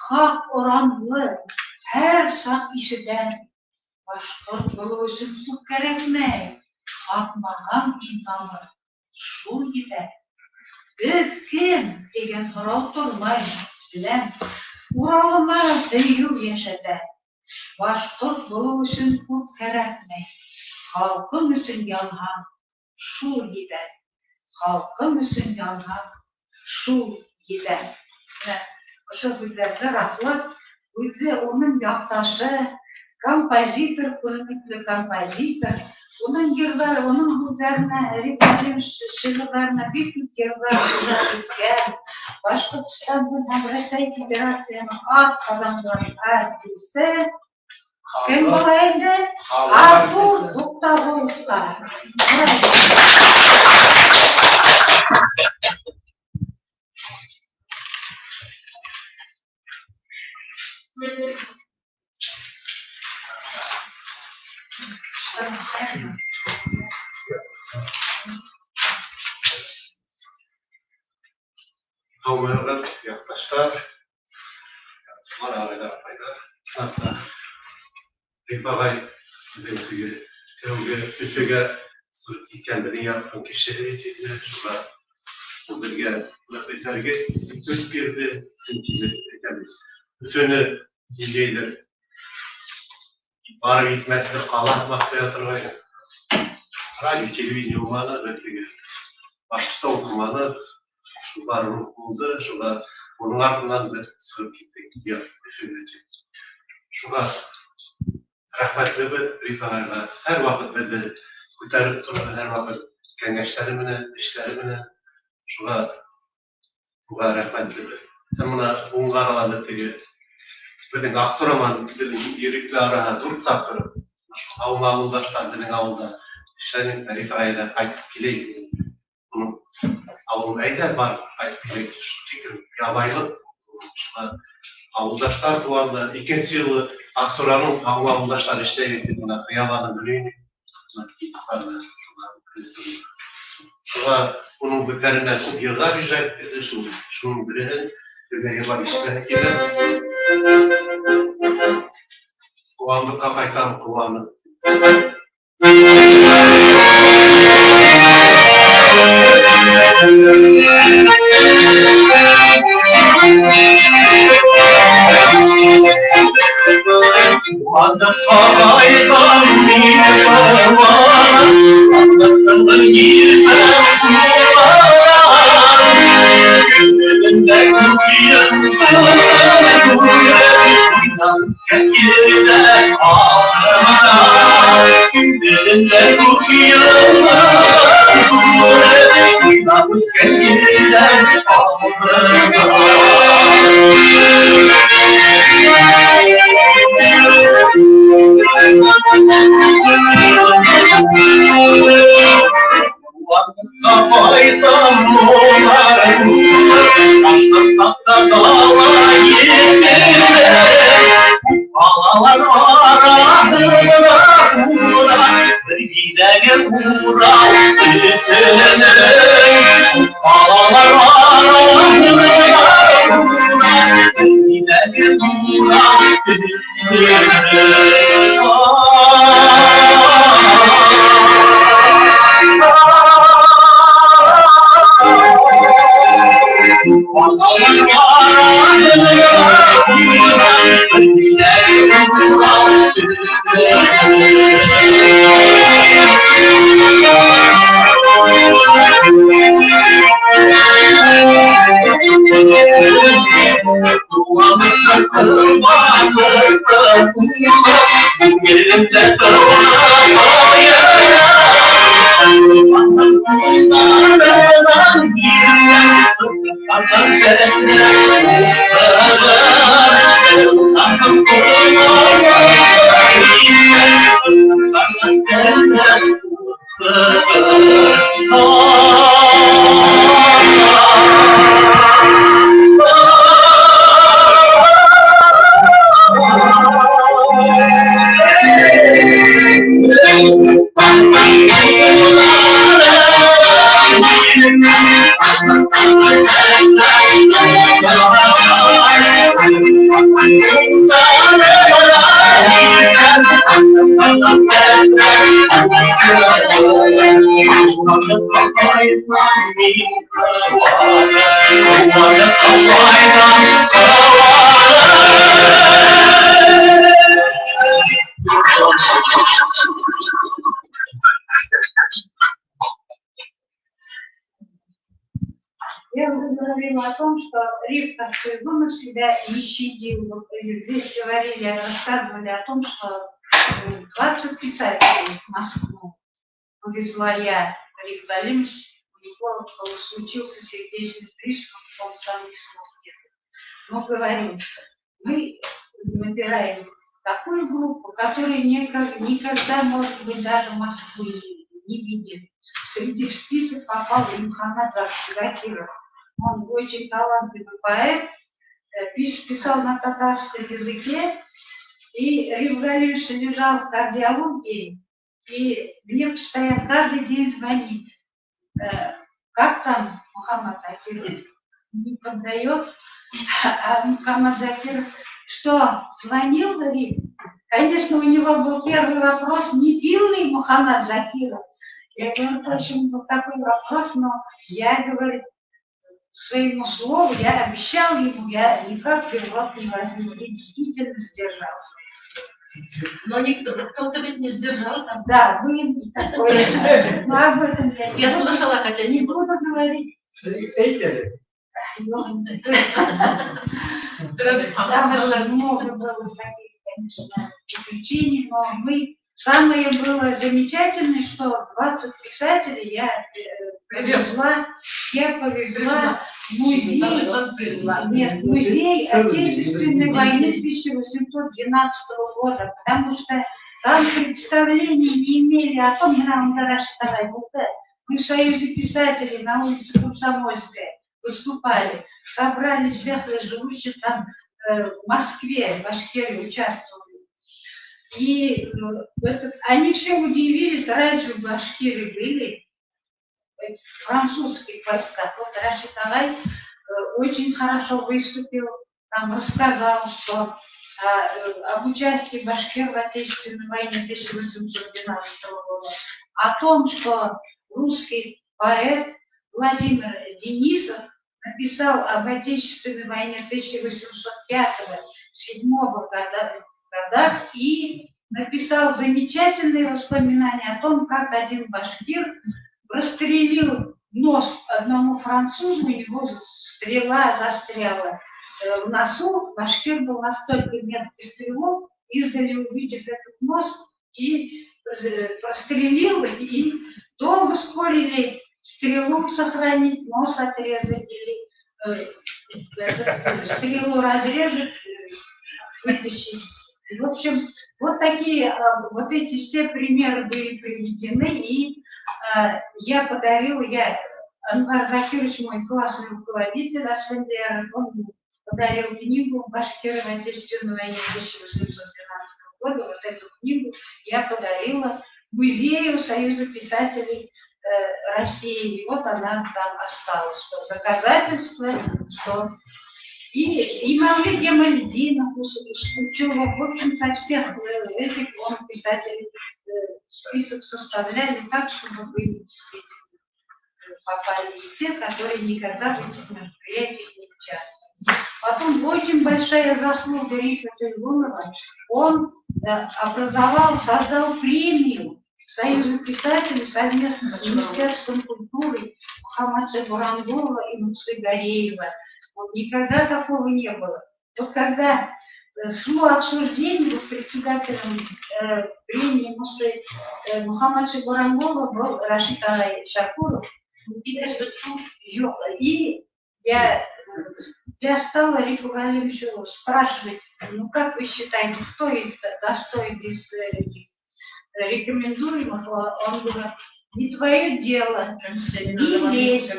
хаҡ оранлы һәр саҡ ишетәм. Башҡорт булыу өсөн күп кәрәкмәй, ҡатмаған ин тамыр, шул етә. Беҙ кем тигән һорау тормай, беләм, Уралыма һөйөү йәшәтә. Башҡорт булыу өсөн күп кәрәкмәй, халҡым өсөн янһам, шул етә. Халҡым өсөн янһам, шул етә. Менә ошо һүҙҙәрҙе раҫлап, үҙе уның яҡташы, Композитор, күренекле композитор. Уның йырҙары, уның һүҙҙәренә, Риф Галимович шиғырҙарына бик күп йырҙар ижад иткән Башҡортостандың һәм Рәсәй Федерацияһының атҡаҙанған артисы кем була инде? Артур Туҡтағоловҡа. Һаумыһығыҙ, яҡташтар, яҡташlar, ағайҙар, апайҙар. Ысынлап та, Риф ағай беҙҙең теге тәүге Өфөгә сығып киткән беҙҙең яҡтың кешеһе тине. Шуға ул беҙгә ныҡ этәргес, көс бирҙе. Сөнки беҙ әйтәбеҙ, Өфөнө ниндәйҙер барып етмәҫлек ҡала һымаҡ тоя торғайны. Радио, телевидение булманы, беҙ теге башҡортса уҡыманыҡ. Шуға рух булды, шуға уның артынан беҙ сығып киттек Өфөгә тип. Шуға рәхмәтлебеҙ Риф ағайға. Һәр ваҡыт беҙҙе күтәреп торҙо, һәр ваҡыт кәңәштәре менән, эштәре менән. Шуға уға рәхмәтлебеҙ. Һәм бына уңға арала беҙ теге беҙҙең Аҡсураман, беҙҙең Ирекле араһы 4 саҡрым. Шул ауылдаштар беҙҙең ауылда эшләнек, Риф ағай ҙа ҡайтып киләйек тип. Уның ауылын әйҙә бар, ҡайтып киләйек тип. Шул тиклем ябайлыҡ, шуға ауылдаштар ҡыуанды. Икенсе йылы Аҡсураның ауылдаштары эшләй тип бына хыялланып йөрөй инек. Бына китеп барҙы. Шуға уның һүҙҙәренә күп йырҙар ижад ителде. Шуның береһен беҙгә йырлап ишетәһе килә. Ҡыуандыҡҡа ҡайтам, ҡыуанып. Ҡыуандыҡҡа ҡайтам мин, ҡыуанып, ҡыуандыҡтың иртән тулған. Күңелемдә күк йондоҙ күреп, үткән ерҙә ҡалдырмаған. Күңелемдә күк йондоҙ күреп, үткән ерҙә ҡалдырмаған. Ҡыуандыҡҡа ҡайтам улар булып, башҡортсаҡта дала етелер. Балалар араһында ура, бер илдәге Урал төтөнө. Балалар араһында ура, бер илдәге Урал төтөнө. Я уже говорила. говорила о том, что Риф Туйгунов себя не щадил. Вот здесь говорили, рассказывали о том, что 20 писателей в Москву повезла я. Риф Галимович, у него случился сердечный приступ, он сам не смог ехать. Но говорил, мы набираем такую группу, которая никогда, может быть, даже Москву не видели. Среди в список попал и Мухаммад Закиров. Он очень талантливый поэт, писал на татарском языке. И Риф Галимович лежал в кардиологии, и мне постоянно каждый день звонит. Как там Мухаммад Закиров? Не поддает. А Мухаммад Закиров что, звонил Риф? Конечно, у него был первый вопрос, не пил ли Мухаммад Закиров? Я говорю, почему был такой вопрос, но я, говорю, своему слову, я обещал ему, я никак в рот не возьму. И действительно сдержал свое слово. Но никто, кто-то ведь не сдержал там. Да, вы такое. Но об этом я не Я слышала, хотя не буду говорить. Әйт. Там много было таких, конечно, приключений, но мы... Самое было замечательное, что 20 писателей я повезла в музей, нет, музей Отечественной войны 1812 года, потому что там представления не имели о том, мы в Союзе писателей на улице Комсомольская выступали, собрали всех живущих там в Москве, в Башкирии участвовали. И они все удивились, разве башкиры были в французских войсках. Вот Рашид Агай очень хорошо выступил, там рассказал, что об участии башкир в Отечественной войне 1812 года, о том, что русский поэт Владимир Денисов написал об Отечественной войне 1805-1807 годах и написал замечательные воспоминания о том, как один башкир прострелил нос одному французу, у него стрела застряла в носу. Башкир был настолько меткий стрелок, издали увидев этот нос, и прострелил, и долго спорили, стрелу сохранить, нос отрезать или стрелу разрезать, вытащить. В общем, вот такие, вот эти все примеры были приведены, и я подарила, Анвар Закирович, мой классный руководитель Асфендияров, он подарил книгу «Башкиры в Отечественной войне 1812 года». Вот эту книгу я подарила музею Союза писателей России. И вот она там осталась, что доказательство, что... И Мавлид Ямальдинов, Скучева, в общем, со всех этих он писателей список составляли так, чтобы были действительно попали и те, которые никогда в этих мероприятиях не участвовали. Потом очень большая заслуга Рифа Туйгунова, он образовал, создал премию Союза писателей совместно с Министерством культуры Мухаммада Бурангулова и Мусы Гареева. Вот никогда такого не было. Вот когда шло обсуждение, вот председателем премии Мусы Мухаммада Бурангулова был Рашид Агай Шакуров. И я стала Рифу Галимовичу спрашивать, ну как вы считаете, кто из достоин из этих рекомендуемых? Он говорит, не твое дело, не лезь,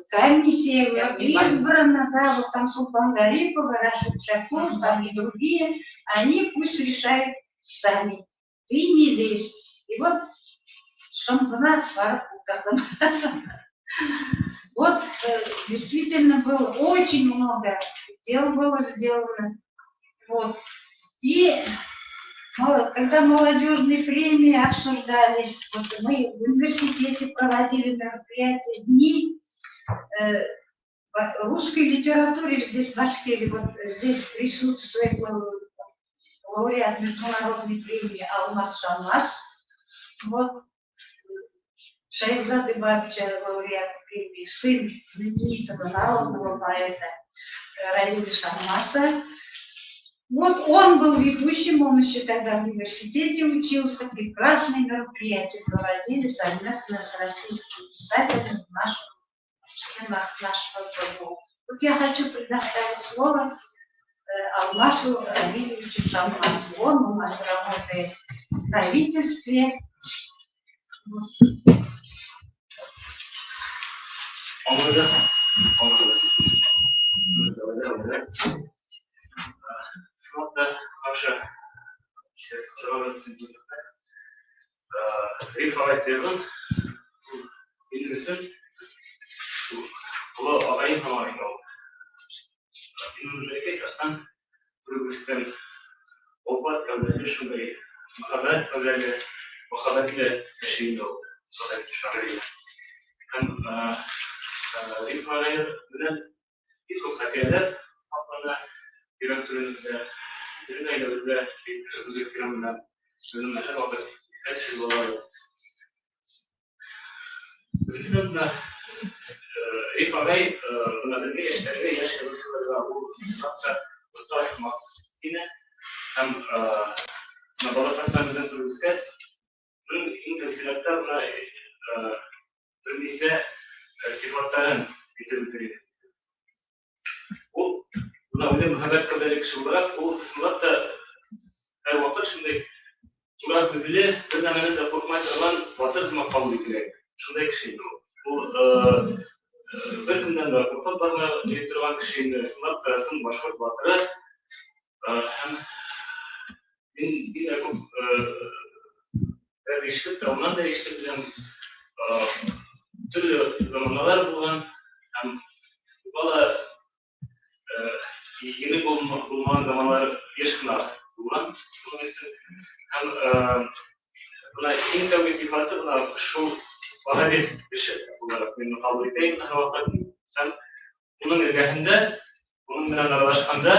комиссия избрана, да, вот там Султан Гарипова, Рашид Шакуров, там и другие, они пусть решают сами, ты не лезь. И вот Шамбана. Вот действительно было очень много дел было сделано. Вот. И когда молодежные премии обсуждались, вот мы в университете проводили мероприятия, дни русской литературы здесь в Башкирии, вот здесь присутствует лауреат международной премии Алмаз Шамас. Вот. Шайхзада Ибабича, лауреат премии, сын знаменитого народного поэта Равиля Шаммаса. Вот он был ведущим, он еще тогда в университете учился. Прекрасные мероприятия проводили совместно с российскими писателями в наших стенах нашего ПГУ. Вот я хочу предоставить слово Алмасу Равильевичу Шаммасу. Он у нас работает в правительстве. Риф ағай Тойғон, минең өсөн оло ағайым һымаҡ инде ул. Мин уны бәләкәй саҡтан күреп үҫтем. Олпат кәүҙәле, шундай мөхәббәт кәүҙәле, мөхәббәтле кеше инде ул, мөхәббәтле шағир. Һәм Риф ағай менән бик күп хатирәләр һаҡлана йөрәк түрендә, бөтөн ғаиләбеҙҙә Зөлфирә менән беҙ уны һәр ваҡыт иҫкә төшөрөп алабыҙ. Беренсенән, бына Риф ағай бына беҙгә, йәштәргә, йәш яҙыусыларға ул ысынлап та остаз һымаҡ ине. Һәм бына бала саҡтан беҙҙең күреп үҫкәс, уның иң тәү сиратта бына бер нисә сифаттарын әйтеп үтер инем. Ул бына үҙе мөхәббәт кәүҙәле кеше булараҡ, ул ысынлап та һәр ваҡыт шундай тура күҙле, бер нәмәнән дә ҡурҡмай торған батыр һымаҡ ҡабул ителә. Шундай кеше инде ул. Ул бер кемдән дә ҡурҡып бармай йөрөй торған кеше инде, ысынлап та ысын башҡорт батыры. Һәм мин бик тә күп ишетеп тә, унан да ишетеп беләм, төрлө заманалар булған, һәм бала еңел булмаған заманлар йыш ҡына булған уның өсөн. Һәм бына иң тәүге сифаты бына шул баһадир кеше булараҡ мин ҡабул итәйем һәр ваҡыт. Һәм уның эргәһендә, уның менән аралашҡанда,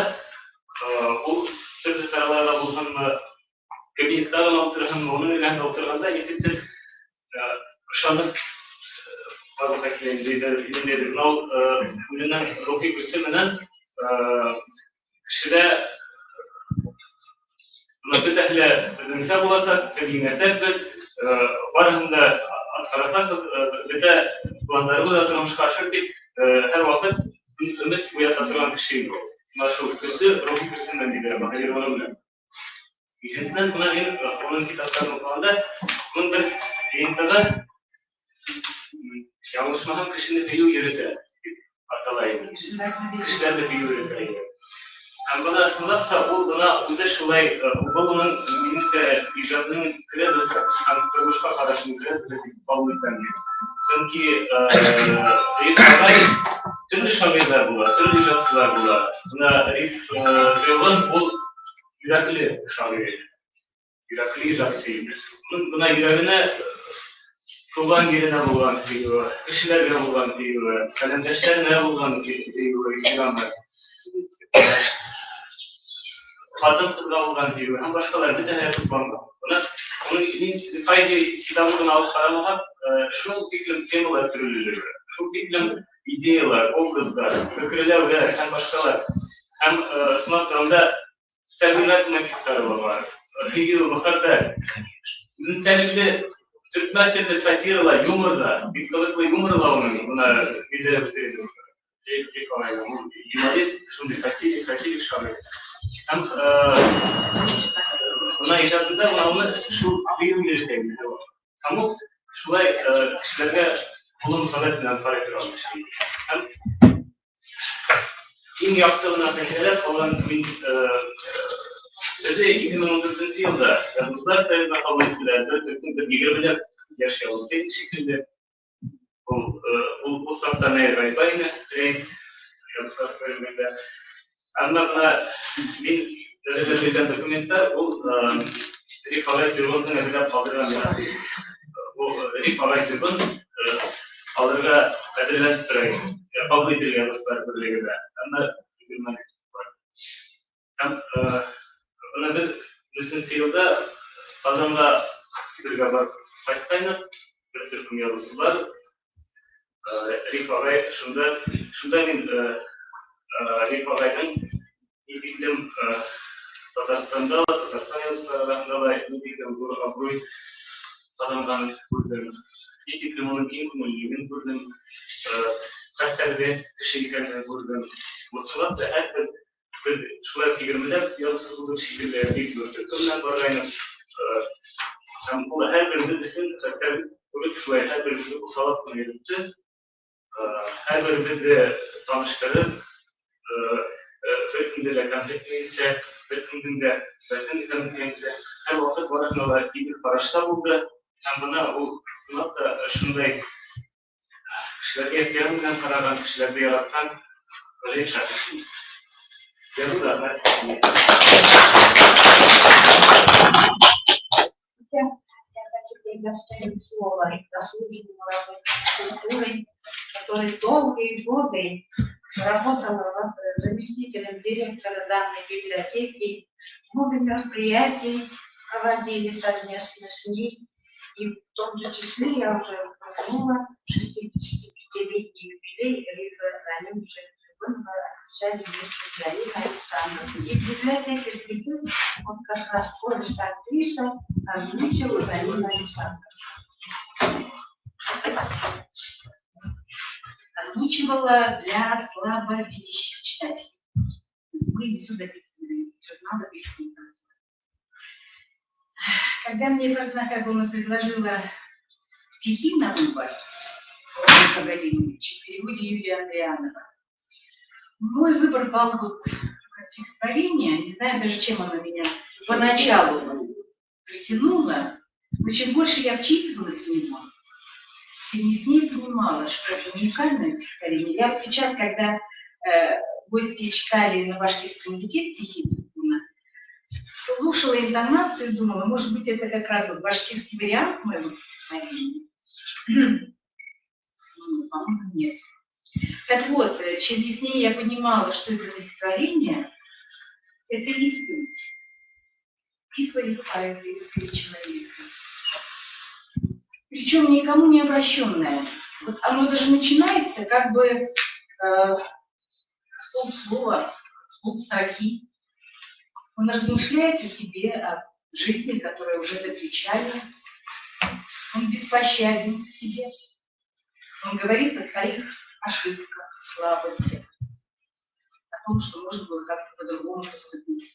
ул төрлө сараларҙа булһынмы, кабинетта ғына ултырһынмы, уның эргәһендә ултырғанда нисектер ышаныс барлыҡҡа килә инде, ниндәйҙер. Бына ул үҙенең рухи көсө менән кешелә бына бөтәһе лә беҙҙеңсә буласаҡ, беҙ еңәсәкбеҙ, барыһын да атҡарасаҡбыҙ, бөтә пландарыбыҙ ҙа тормошҡа ашыр тип һәр ваҡыт өмөт уята торған кеше инде ул. Бына шул көсө, рухи көсө менән бигерә, баһадирлығы менән. Икенсенән, бына мин уның китаптарын уҡығанда, уның бер йыйынтығы, яңылышмаһам, кешене һөйөү йөрөтә тип атала ине. Кешеләрҙе һөйөү йөрөтә ине. Һәм бына ысынлап та ул бына үҙе шулай, был уның минеңсә ижадының кредосы һәм тормошҡа ҡарашының кредосы тип ҡабул итәм мин. Сөнки Риф ағай төрлө шағирҙар була, төрлө ижадсылар була. Бына Риф Тойғон ул йөрәкле шағир ине, йөрәкле ижадсы ине. Уның бына йөрәгенә тыуған еренә булған һөйөүе, кешеләргә булған һөйөүе, ҡәләмдәштәренә булған һөйөүе, ихтирамы, ҡатын-ҡыҙға булған һөйөүе һәм башҡалар бөтәһе тупланған. Бына уның ҡайһы китабын ғына алып ҡарамаһаҡ, шул тиклем темалар төрлөлөгө, шул тиклем идеялар, образдар, фекерләүҙәр һәм башҡалар. Һәм ысынлап та унда тәбиғәт мотивтары ла бар, һөйөү, мөхәббәт, үҙенсәлекле төртмә телле сатира ла, юмор ҙа, бик ҡыҙыҡлы юмор ла уның бына билдәләп үтер инде. Юморист, шундай сатирик шағир. Һәм бына ижадында бына уны шул һөйөү йөрөтә инде. Һәм ул шулай кешеләргә оло мөхәббәт менән ҡарай торған кеше. Һәм иң яҡты ғына хатирәләр ҡалған мин беҙҙе 2014 йылда Яҙыусылар союзына ҡабул иттеләр. Бер төркөм бер егермеләп йәш яҙыусы ине шикелле. Ул саҡта Нәйер Ғәйбай ине рәйес Яҙыусылар союзында. Әммә бына мин әҙерләп биргән документтар ул Риф ағай Тойғондоң әҙерләп ҡалдырған мираҫ. Ул Риф ағай Тойғон алырға әҙерләнеп тора ине. Ҡабул ителгән Яҙыусылар берлегендә. Әммә өлгөрмәнек. Һәм бына беҙ өсөнсө йылда Ҡазанға бергә барып ҡайтҡайныҡ. Бер төркөм яҙыусылар. Риф ағай шунда мин Риф ағайҙың ни тиклем Татарстанда ла, Татарстан яҙыусылары араһында ла ни тиклем ҙур абруй ҡаҙанғанын күрҙем. Ни тиклем уның киң күңеллелеген күрҙем. Хәстәрле кеше икәнлеген күрҙем. Ысынлап та һәр бер шулай уҡ 20-ләп яҙыусы булдыҡ шикелле, бик ҙур төркөм менән барғайныҡ. Һәм ул һәр беребеҙ өсөн хәстәрлек күреп, шулай һәр беребеҙҙе ҡосалап ҡына йөрөттө. Һәр беребеҙҙе таныштырып, бер кемде лә конфликт менәнсә, бер кемдең дә бәхетен кәметмәйенсә, һәр ваҡыт барыһына ла тигеҙ ҡарашта булды. Һәм бына ул ысынлап та шундай кешеләргә ихтирам менән ҡараған, кешеләрҙе яратҡан ғәжәйеп шәхес. Язу рәхмәт. Сейчас я хочу предоставить слово заслуженному работнику культуры, который долгие годы работала заместителем директора данной библиотеки, много мероприятий проводили совместно с ней. И в том же числе я уже упомянула 65-летний юбилей Рифа Галимовича Трибунова отмечали вместе с Галиной Александровной. И в библиотеке слепых он как раз повесть актриса озвучила Галина Александровна. Озвучивала для слабовидящих читателей. То есть мы все дописывали, журнал дописывали. Когда мне Фарзана Хайбуловна предложила стихи на выбор Рифа Галимовича в переводе Юрия Андрианова, мой выбор пал вот на стихотворение, не знаю даже, чем оно меня поначалу притянуло, но чем больше я вчитывалась в него, тем яснее понимала, что это уникальное стихотворение. Я вот сейчас, когда гости читали на башкирском языке стихи, слушала интонацию и думала, может быть, это как раз вот башкирский вариант моего стихотворения. Ну, по-моему, нет. Так вот, чем яснее я понимала, что это за стихотворение, это исповедь. Исповедь поэта, исповедь человека. Причем никому не обращенная. Вот оно даже начинается как бы с полслова, с полстроки. Он размышляет о себе, о жизни, которая уже за плечами. Он беспощаден к себе. Он говорит о своих ошибках, слабостях, о том, что можно было как-то по-другому поступить.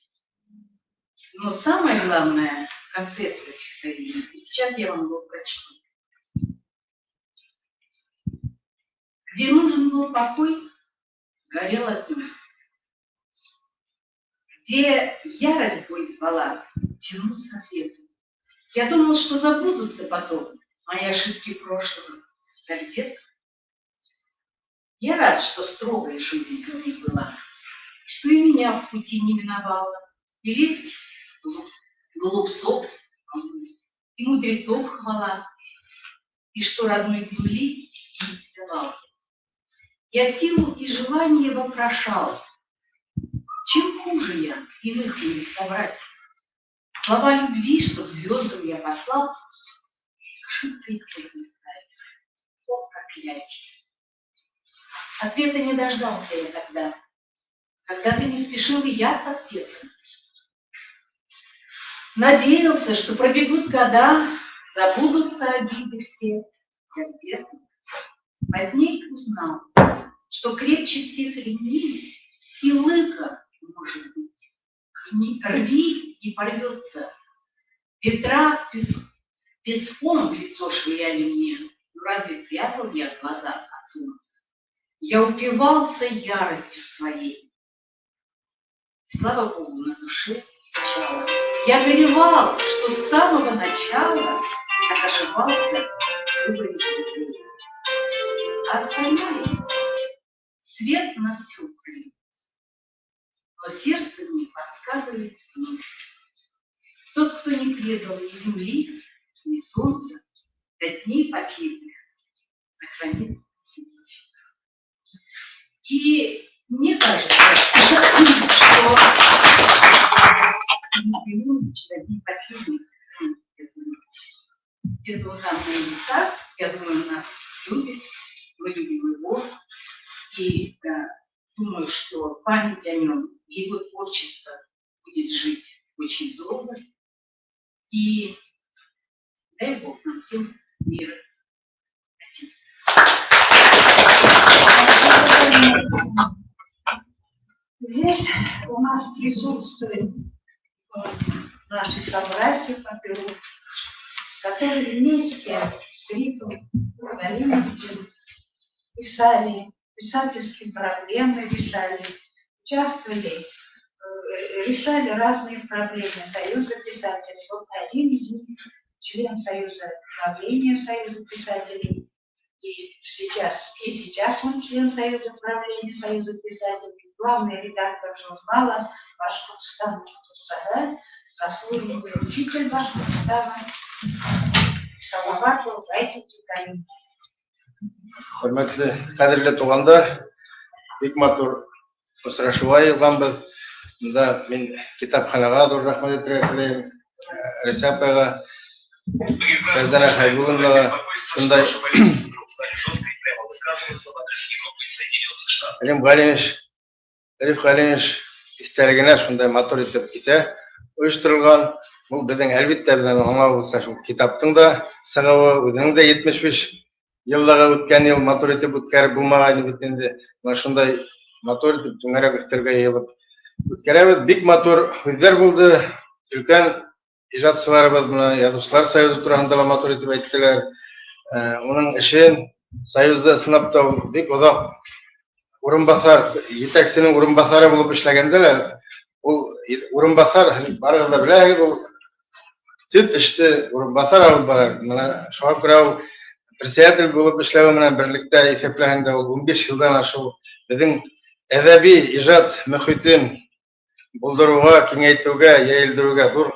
Но самое главное в конце этого стихотворения, и сейчас я вам его прочту. Где нужен был покой, горел огонь. Где ярость бой звала, тянуться ответом. Я думал, что забудутся потом мои ошибки прошлого. Да где-то. Я рад, что строгая жизнь ко мне была, что и меня в пути не миновала, и лесть глупцов, и мудрецов хвала, и что родной земли не предавал. Я силу и желание вопрошал, чем хуже я, иных мне собрать. Слова любви, чтоб звездам я послал, ошибкой кто не знает. О, проклятие! Ответа не дождался я тогда, когда ты не спешил, и я с ответом. Надеялся, что пробегут года, забудутся обиды все. Я где-то позднее узнал, что крепче всех ремней и лыка может быть. Рви и порвется. Ветра песком в лицо швыряли мне. Ну разве прятал я глаза от солнца? Я упивался яростью своей. Слава Богу, на душе печала. Я горевал, что с самого начала так ошибался в выборе друзей. А остальное свет на всю Украину. Но сердце мне подсказывает вновь. Тот, кто не предал ни земли, ни солнца, до дней последних сохранит любовь. И мне кажется, что Михаил Ильич до дней последних сохранит эту любовь. Где-то вот там на небесах, я думаю, он нас любит, мы любим его. И думаю, что память о нем и его творчество будет жить очень долго. И дай Бог нам всем мира. Спасибо. Здесь у нас присутствуют наши собратья по перу, которые вместе с Рифом Галимовичем писали, писательские проблемы решали, участвовали, решали разные проблемы Союза писателей. Вот один из них, член Союза правления Союза писателей, и сейчас он член Союза правления Союза писателей, главный редактор журнала «Башкортостан Мухтусага», заслуженный учитель Башкортостана Салаватов Гайсин Калимович. Хөрмәтле, ҡәҙерле туғандар, бик матур осрашыуға йыйылғанбыҙ. Бында мин китапханаға ҙур рәхмәт әйтергә теләйем. Рәйсә апайға, Фәрзәнә Хәбибуллинаға шундай Рим Галимович, Риф Галимович иҫтәлегенә шундай матур итеп кисә ойошторолған. Был беҙҙең әлбиттә беҙҙең аңлау булса шул китаптың да сығыуы, үҙенең дә 75 йыллығы үткән йыл матур итеп үткәреп булмаған бит инде. Бына шундай матур итеп түңәрәк өҫтәлгә йыйылып үткәрәбеҙ. Бик матур һүҙҙәр булды. Өлкән ижадсыларыбыҙ бына Яҙыусылар союзы тураһында ла матур итеп әйттеләр. Уның эшен союзда ысынлап та ул бик оҙаҡ урынбаҫар, етәксенең урынбаҫары булып эшләгәндә лә ул урынбаҫар, барығыҙ ҙа беләһегеҙ, ул төп эште урынбаҫар алып бара. Бына шуға күрә ул председатель булып эшләүе менән берлектә иҫәпләһәң дә ул 15 йылдан ашыу беҙҙең әҙәби ижад мөхитен булдырыуға, киңәйтеүгә, йәйелдереүгә ҙур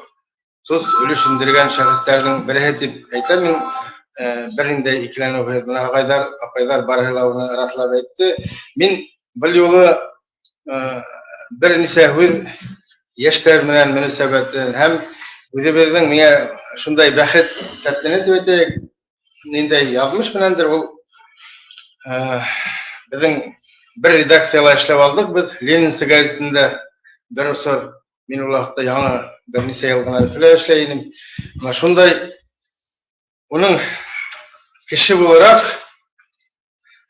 тос өлөш индергән шәхестәрҙең береһе тип әйтәм мин. Бер ниндәй икеләнеүһеҙ. Бына ағайҙар, апайҙар барыһы ла уны раҫлап әйтте. Мин был юлы бер нисә һүҙ йәштәр менән мөнәсәбәтен һәм үҙебеҙҙең миңә шундай бәхет тәтлене тип әйтәйек, ниндәй яҙмыш менәндер ул беҙҙең бер редакцияла эшләп алдыҡ беҙ Ленинсы гәзитендә бер осор. Мин ул ваҡытта яңы бер нисә йыл ғына Өфөлә эшләй инем. Бына шундай уның кеше булараҡ,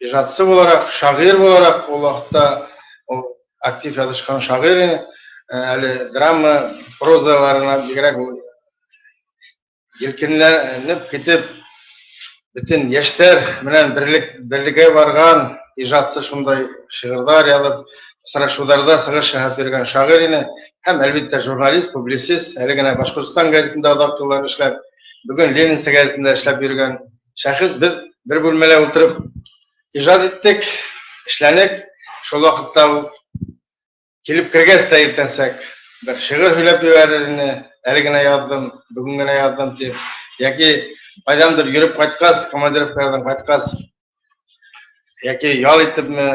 ижадсы булараҡ, шағир булараҡ, ул ваҡытта ул актив яҙышҡан шағир ине. Әле драма, прозаларына бигерәк ул елкенләнеп китеп, бөтөн йәштәр менән берлегә барған ижадсы шундай шиғырҙар яҙып, осрашыуҙарҙа сығыш яһап йөрөгән шағир ине. Һәм әлбиттә журналист, публицист, әле генә Башҡортостан гәзитендә оҙаҡ йылдар эшләп, бөгөн Ленинсы гәзитендә эшләп йөрөгән шәхес. Беҙ бер бүлмәлә ултырып ижад иттек, эшләнек. Шул ваҡытта ул килеп кергәс тә иртәнсәк бер шиғыр һөйләп ебәрер ине, әле генә яҙҙым, бөгөн генә яҙҙым тип, йәки ҡайҙандыр йөрөп ҡайтҡас, командировкаларҙан ҡайтҡас, йәки ял итепме,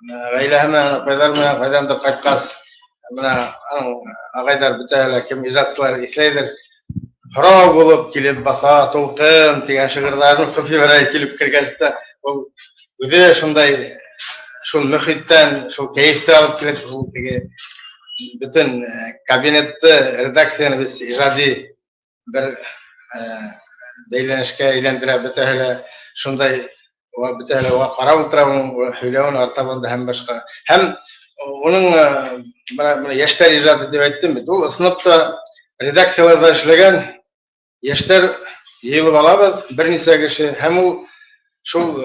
ғаиләһе менән, апайҙар менән ҡайҙандыр ҡайтҡас, бына ағайҙар бөтәһе лә кем ижадсылар иҫләйҙер, һорау булып килеп баҫа тулҡын тигән шиғырҙарын уҡып ебәрә килеп кергәс тә, ул үҙе шундай шул мөхиттән, шул кәйефте алып килеп, шул теге бөтөн кабинетты, редакцияны беҙ ижади бер бәйләнешкә әйләндерә, бөтәһе лә шундай, бөтәһе лә уға ҡарап ултыра, уның һөйләүен артабан да һәм башҡа. Һәм уның бына йәштәр ижады тип әйттем бит, ул ысынлап та редакцияларҙа эшләгән йәштәр йыйылып алабыҙ, бер нисә кеше, һәм ул шул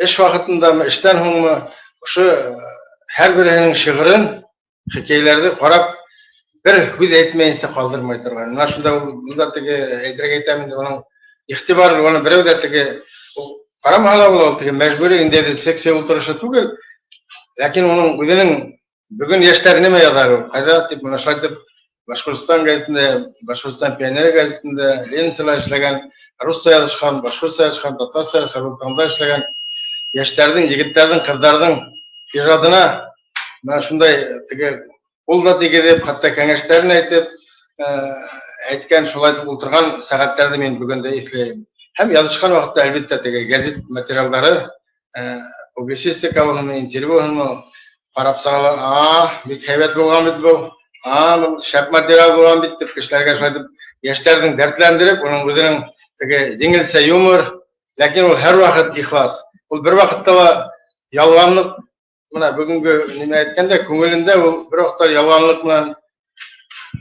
эш ваҡытындамы, эштән һуңмы, ошо һәр береһенең шиғырын, хикәйәләрҙе ҡарап, бер һүҙ әйтмәйенсә ҡалдырмай торған. Бына шунда ул, бында теге әйтергә әйтәм инде, уның иғтибары, уны берәү ҙә теге ул ҡарамаһа ла була, ул теге мәжбүри ниндәйҙер секция ултырышы түгел, ләкин уның үҙенең бөгөн йәштәр нимә яҙар ул, ҡайҙа тип, бына шулай итеп Башҡортостан гәзитендә, Башҡортостан пионеры гәзитендә, Ленинсыла эшләгән, русса яҙышҡан, башҡортса яҙышҡан, татарса яҙышҡан, Ҡыҙыл эшләгән йәштәрҙең, егеттәрҙең, ҡыҙҙарҙың ижадына бына шундай теге ҡул да тейгеҙеп, хатта кәңәштәрен әйтеп, Әйткән, шулай итеп ултырған сәғәттәрҙе мин бөгөн дә иҫләйем. Һәм яҙышҡан ваҡытта, әлбиттә, теге гәзит материалдары, публицистика булһынмы, интервью булһынмы, ҡарап сығалар, бик һәйбәт булған бит был, был шәп материал булған бит тип кешеләргә шулай итеп йәштәрҙең дәртләндереп, уның үҙенең теге еңелсә юмор, ләкин ул һәр ваҡыт ихлас. Ул бер ваҡытта ла ялғанлыҡ, мына бөгөнгө нимә әйткәндә, күңелендә ул бер ваҡытта ялғанлыҡ менән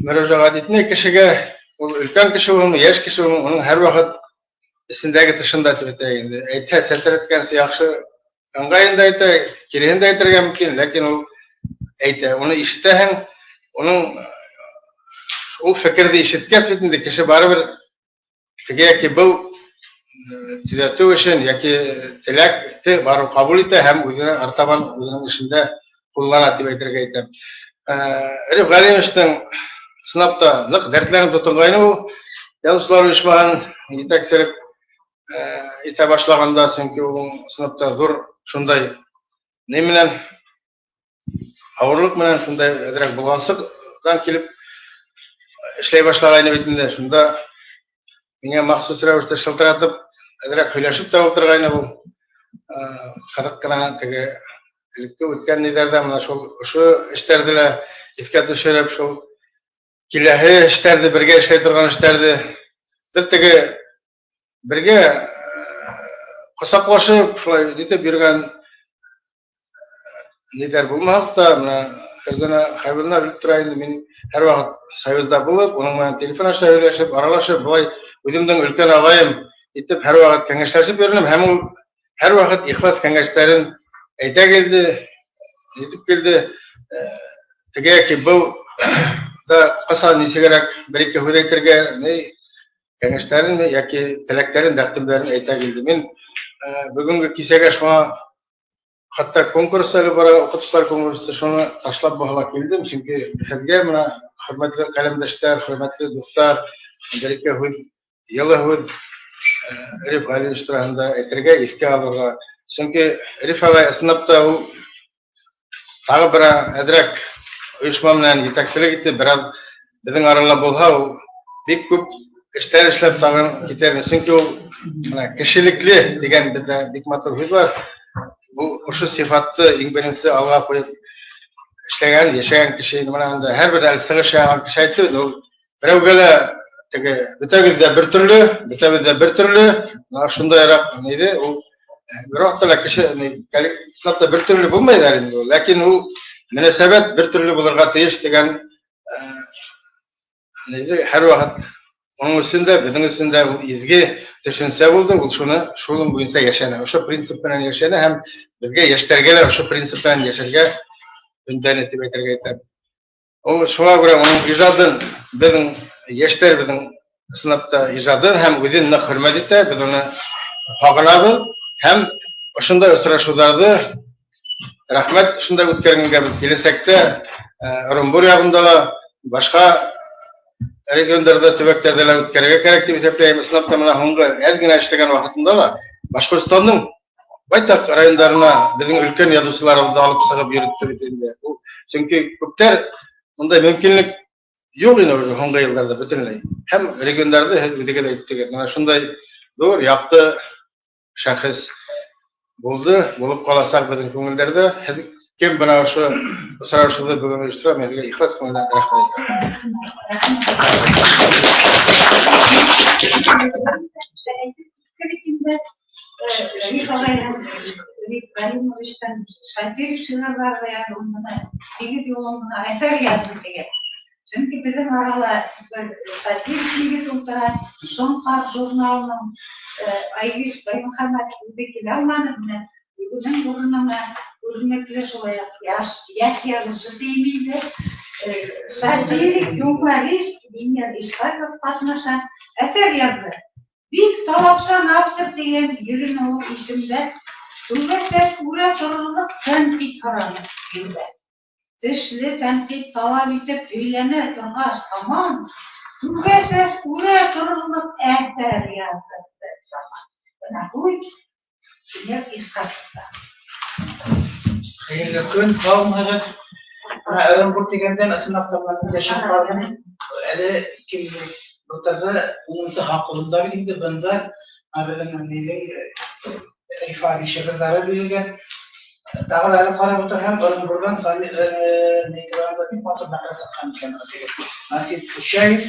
мөрәжәғәт итмәй кешегә, ул өлкән кеше булһынмы, йәш кеше булһынмы, уның һәр ваҡыт эсендәге тышында тип әйтәйек инде. Әйтһә, сәсрәткәнсе яҡшы ыңғайын да әйтә, киреһен дә әйтергә мөмкин, ләкин ул әйтә. Уны ишетәһең, уның ул фекерҙе ишеткәс бит инде кеше барыбер теге йәки был төҙәтеү эшен йәки теләкте барып ҡабул итә һәм үҙенә артабан үҙенең эшендә ҡуллана тип әйтергә әйтәм. Риф Ғәлимовичтың ысынлап та ныҡ дәртләнеп тотонғайны ул яҙыусылар ойошмаһын етәкселек итә башлағанда, сөнки ул ысынлап та ҙур шундай ни менән ауырлыҡ менән шундай әҙерәк болғансыҡтан килеп эшләй башлағайны бит инде. Шунда миңә махсус рәүештә шылтыратып әҙерәк һөйләшеп тә ултырғайны был. Ҡыҙыҡ ҡына теге элекке үткән ниҙәрҙә мына шул ошо эштәрҙе лә иҫкә төшөрөп, шул киләһе эштәрҙе, бергә эшләй торған эштәрҙе беҙ теге бергә ҡосаҡлашып шулай нитеп йөрөгән ниҙәр булмаһаҡ та, мына Фәрзәнә Хәйбуллина белеп тора инде, мин һәр ваҡыт союзда булып, уның менән телефон аша һөйләшеп, аралашып, былай үҙемдең өлкән ағайым итеп һәр ваҡыт кәңәшләшеп йөрөнөм, һәм ул һәр ваҡыт ихлас кәңәштәрен әйтә килде, әйтеп килде. Теге йәки был да ҡасан нисегерәк бер-ике һүҙ әйтергә, ни кәңәштәрен йәки теләктәрен, тәҡдимдәрен әйтә килде. Мин бөгөнгө кисәгә шуңа хатта конкурс әле бара, уҡытыусылар конкурсы, шуны ташлап булһа ла килдем, сөнки һеҙгә мына хөрмәтле ҡәләмдәштәр, хөрмәтле дуҫтар, бер-ике һүҙ, йылы һүҙ Риф Ғәлиевич тураһында әйтергә, иҫкә алырға. Сөнки Риф ағай ысынлап та ул тағы бер әҙерәк ойошма менән етәкселек итеп, бер аҙ беҙҙең арала булһа, ул бик күп эштәр эшләп тағын китер. Сөнки ул мына кешелекле тигән беҙҙә бик матур һүҙ бар. Ул ошо сифатты иң беренсе алға ҡуйып эшләгән, йәшәгән кеше. Мына анда һәр бер әле сығыш яһаған кеше әйтте, ул берәүгә лә теге бөтәбеҙ ҙә бер төрлө, бөтәбеҙ ҙә бер төрлө, мына шундайыраҡ ниҙе ул бер ваҡытта ла кеше ысынлап та бер төрлө булмайҙар инде ул, ләкин ул мөнәсәбәт бер төрлө булырға тейеш тигән ниҙе һәр ваҡыт уның өсөн дә, беҙҙең өсөн дә ул изге төшөнсә булды, ул шуны шуның буйынса йәшәне, ошо принцип менән йәшәне һәм беҙгә йәштәргә лә ошо принцип менән йәшәргә өндәне тип әйтергә әйтәм. Ул шуға күрә уның ижадын беҙҙең йәштәр беҙҙең ысынлап та ижадын һәм үҙен ныҡ хөрмәт итә, беҙ уны һағынабыҙ һәм ошондай осрашыуҙарҙы рәхмәт шундай үткәргәнгә беҙ киләсәктә Ырымбур яғында ла, башҡа региондарҙа, төбәктәрҙә лә үткәрергә кәрәк тип иҫәпләйем. Ысынлап та мына һуңғы әҙ генә эшләгән ваҡытында ла Башҡортостандың байтаҡ райондарына беҙҙең өлкән яҙыусыларыбыҙҙы алып сығып йөрөттө бит инде. Сөнки күптәр ундай мөмкинлек юҡ ине уже һуңғы йылдарҙа бөтөнләй. Һәм региондарҙы һеҙ үҙегеҙ әйттегеҙ. Мына шундай ҙур, яҡты шәхес булды, булып ҡаласаҡ беҙҙең күңелдәрҙә. Һеҙ кем бына ошо осрашыуҙы бөгөн ойоштора, мин һеҙгә ихлас күңелдән рәхмәт әйтәм. Риф Ғәлимовичтан сатирик шиғырҙар ҙа яҙыу, бына һигеҙ юлым бына әҫәр яҙҙым тигән. Сөнки беҙҙең арала бер сатирик егет ултыра, Шоңҡар журналының Айгиз Баймөхәмәтов үҙе килә алманы, менә үҙенең урынына күренекле шулай уҡ йәш яҙыусы тием инде. Сатирик, юморист Венер Исхаков ҡатнаша, әҫәр яҙҙы. Бик талапсан автор тигән йөрөнө ул исемдә. Түгәсәс үрә торорлоҡ тәнҡит һораны илдә. Тешле тәнҡит талап итеп һөйләнә торғас һаман, түгәсәс үрә торорлоҡ әҫәр яҙҙы бер заман. Бына һүҙ Венер Исхаковта. Хәйерле көн, һаумыһығыҙ. Бына Ырымбур тигәндән ысынлап та мин дә шып ҡалдым. Әле Былтырғы 10-нсы һаҡлында бит инде бында беҙҙең Рифат шиғырҙары бирелгән. Тағы ла әле ҡарап ултырһам, Ырымбурҙан бик матур мәҡәлә сыҡҡан икән. Насип Кучаев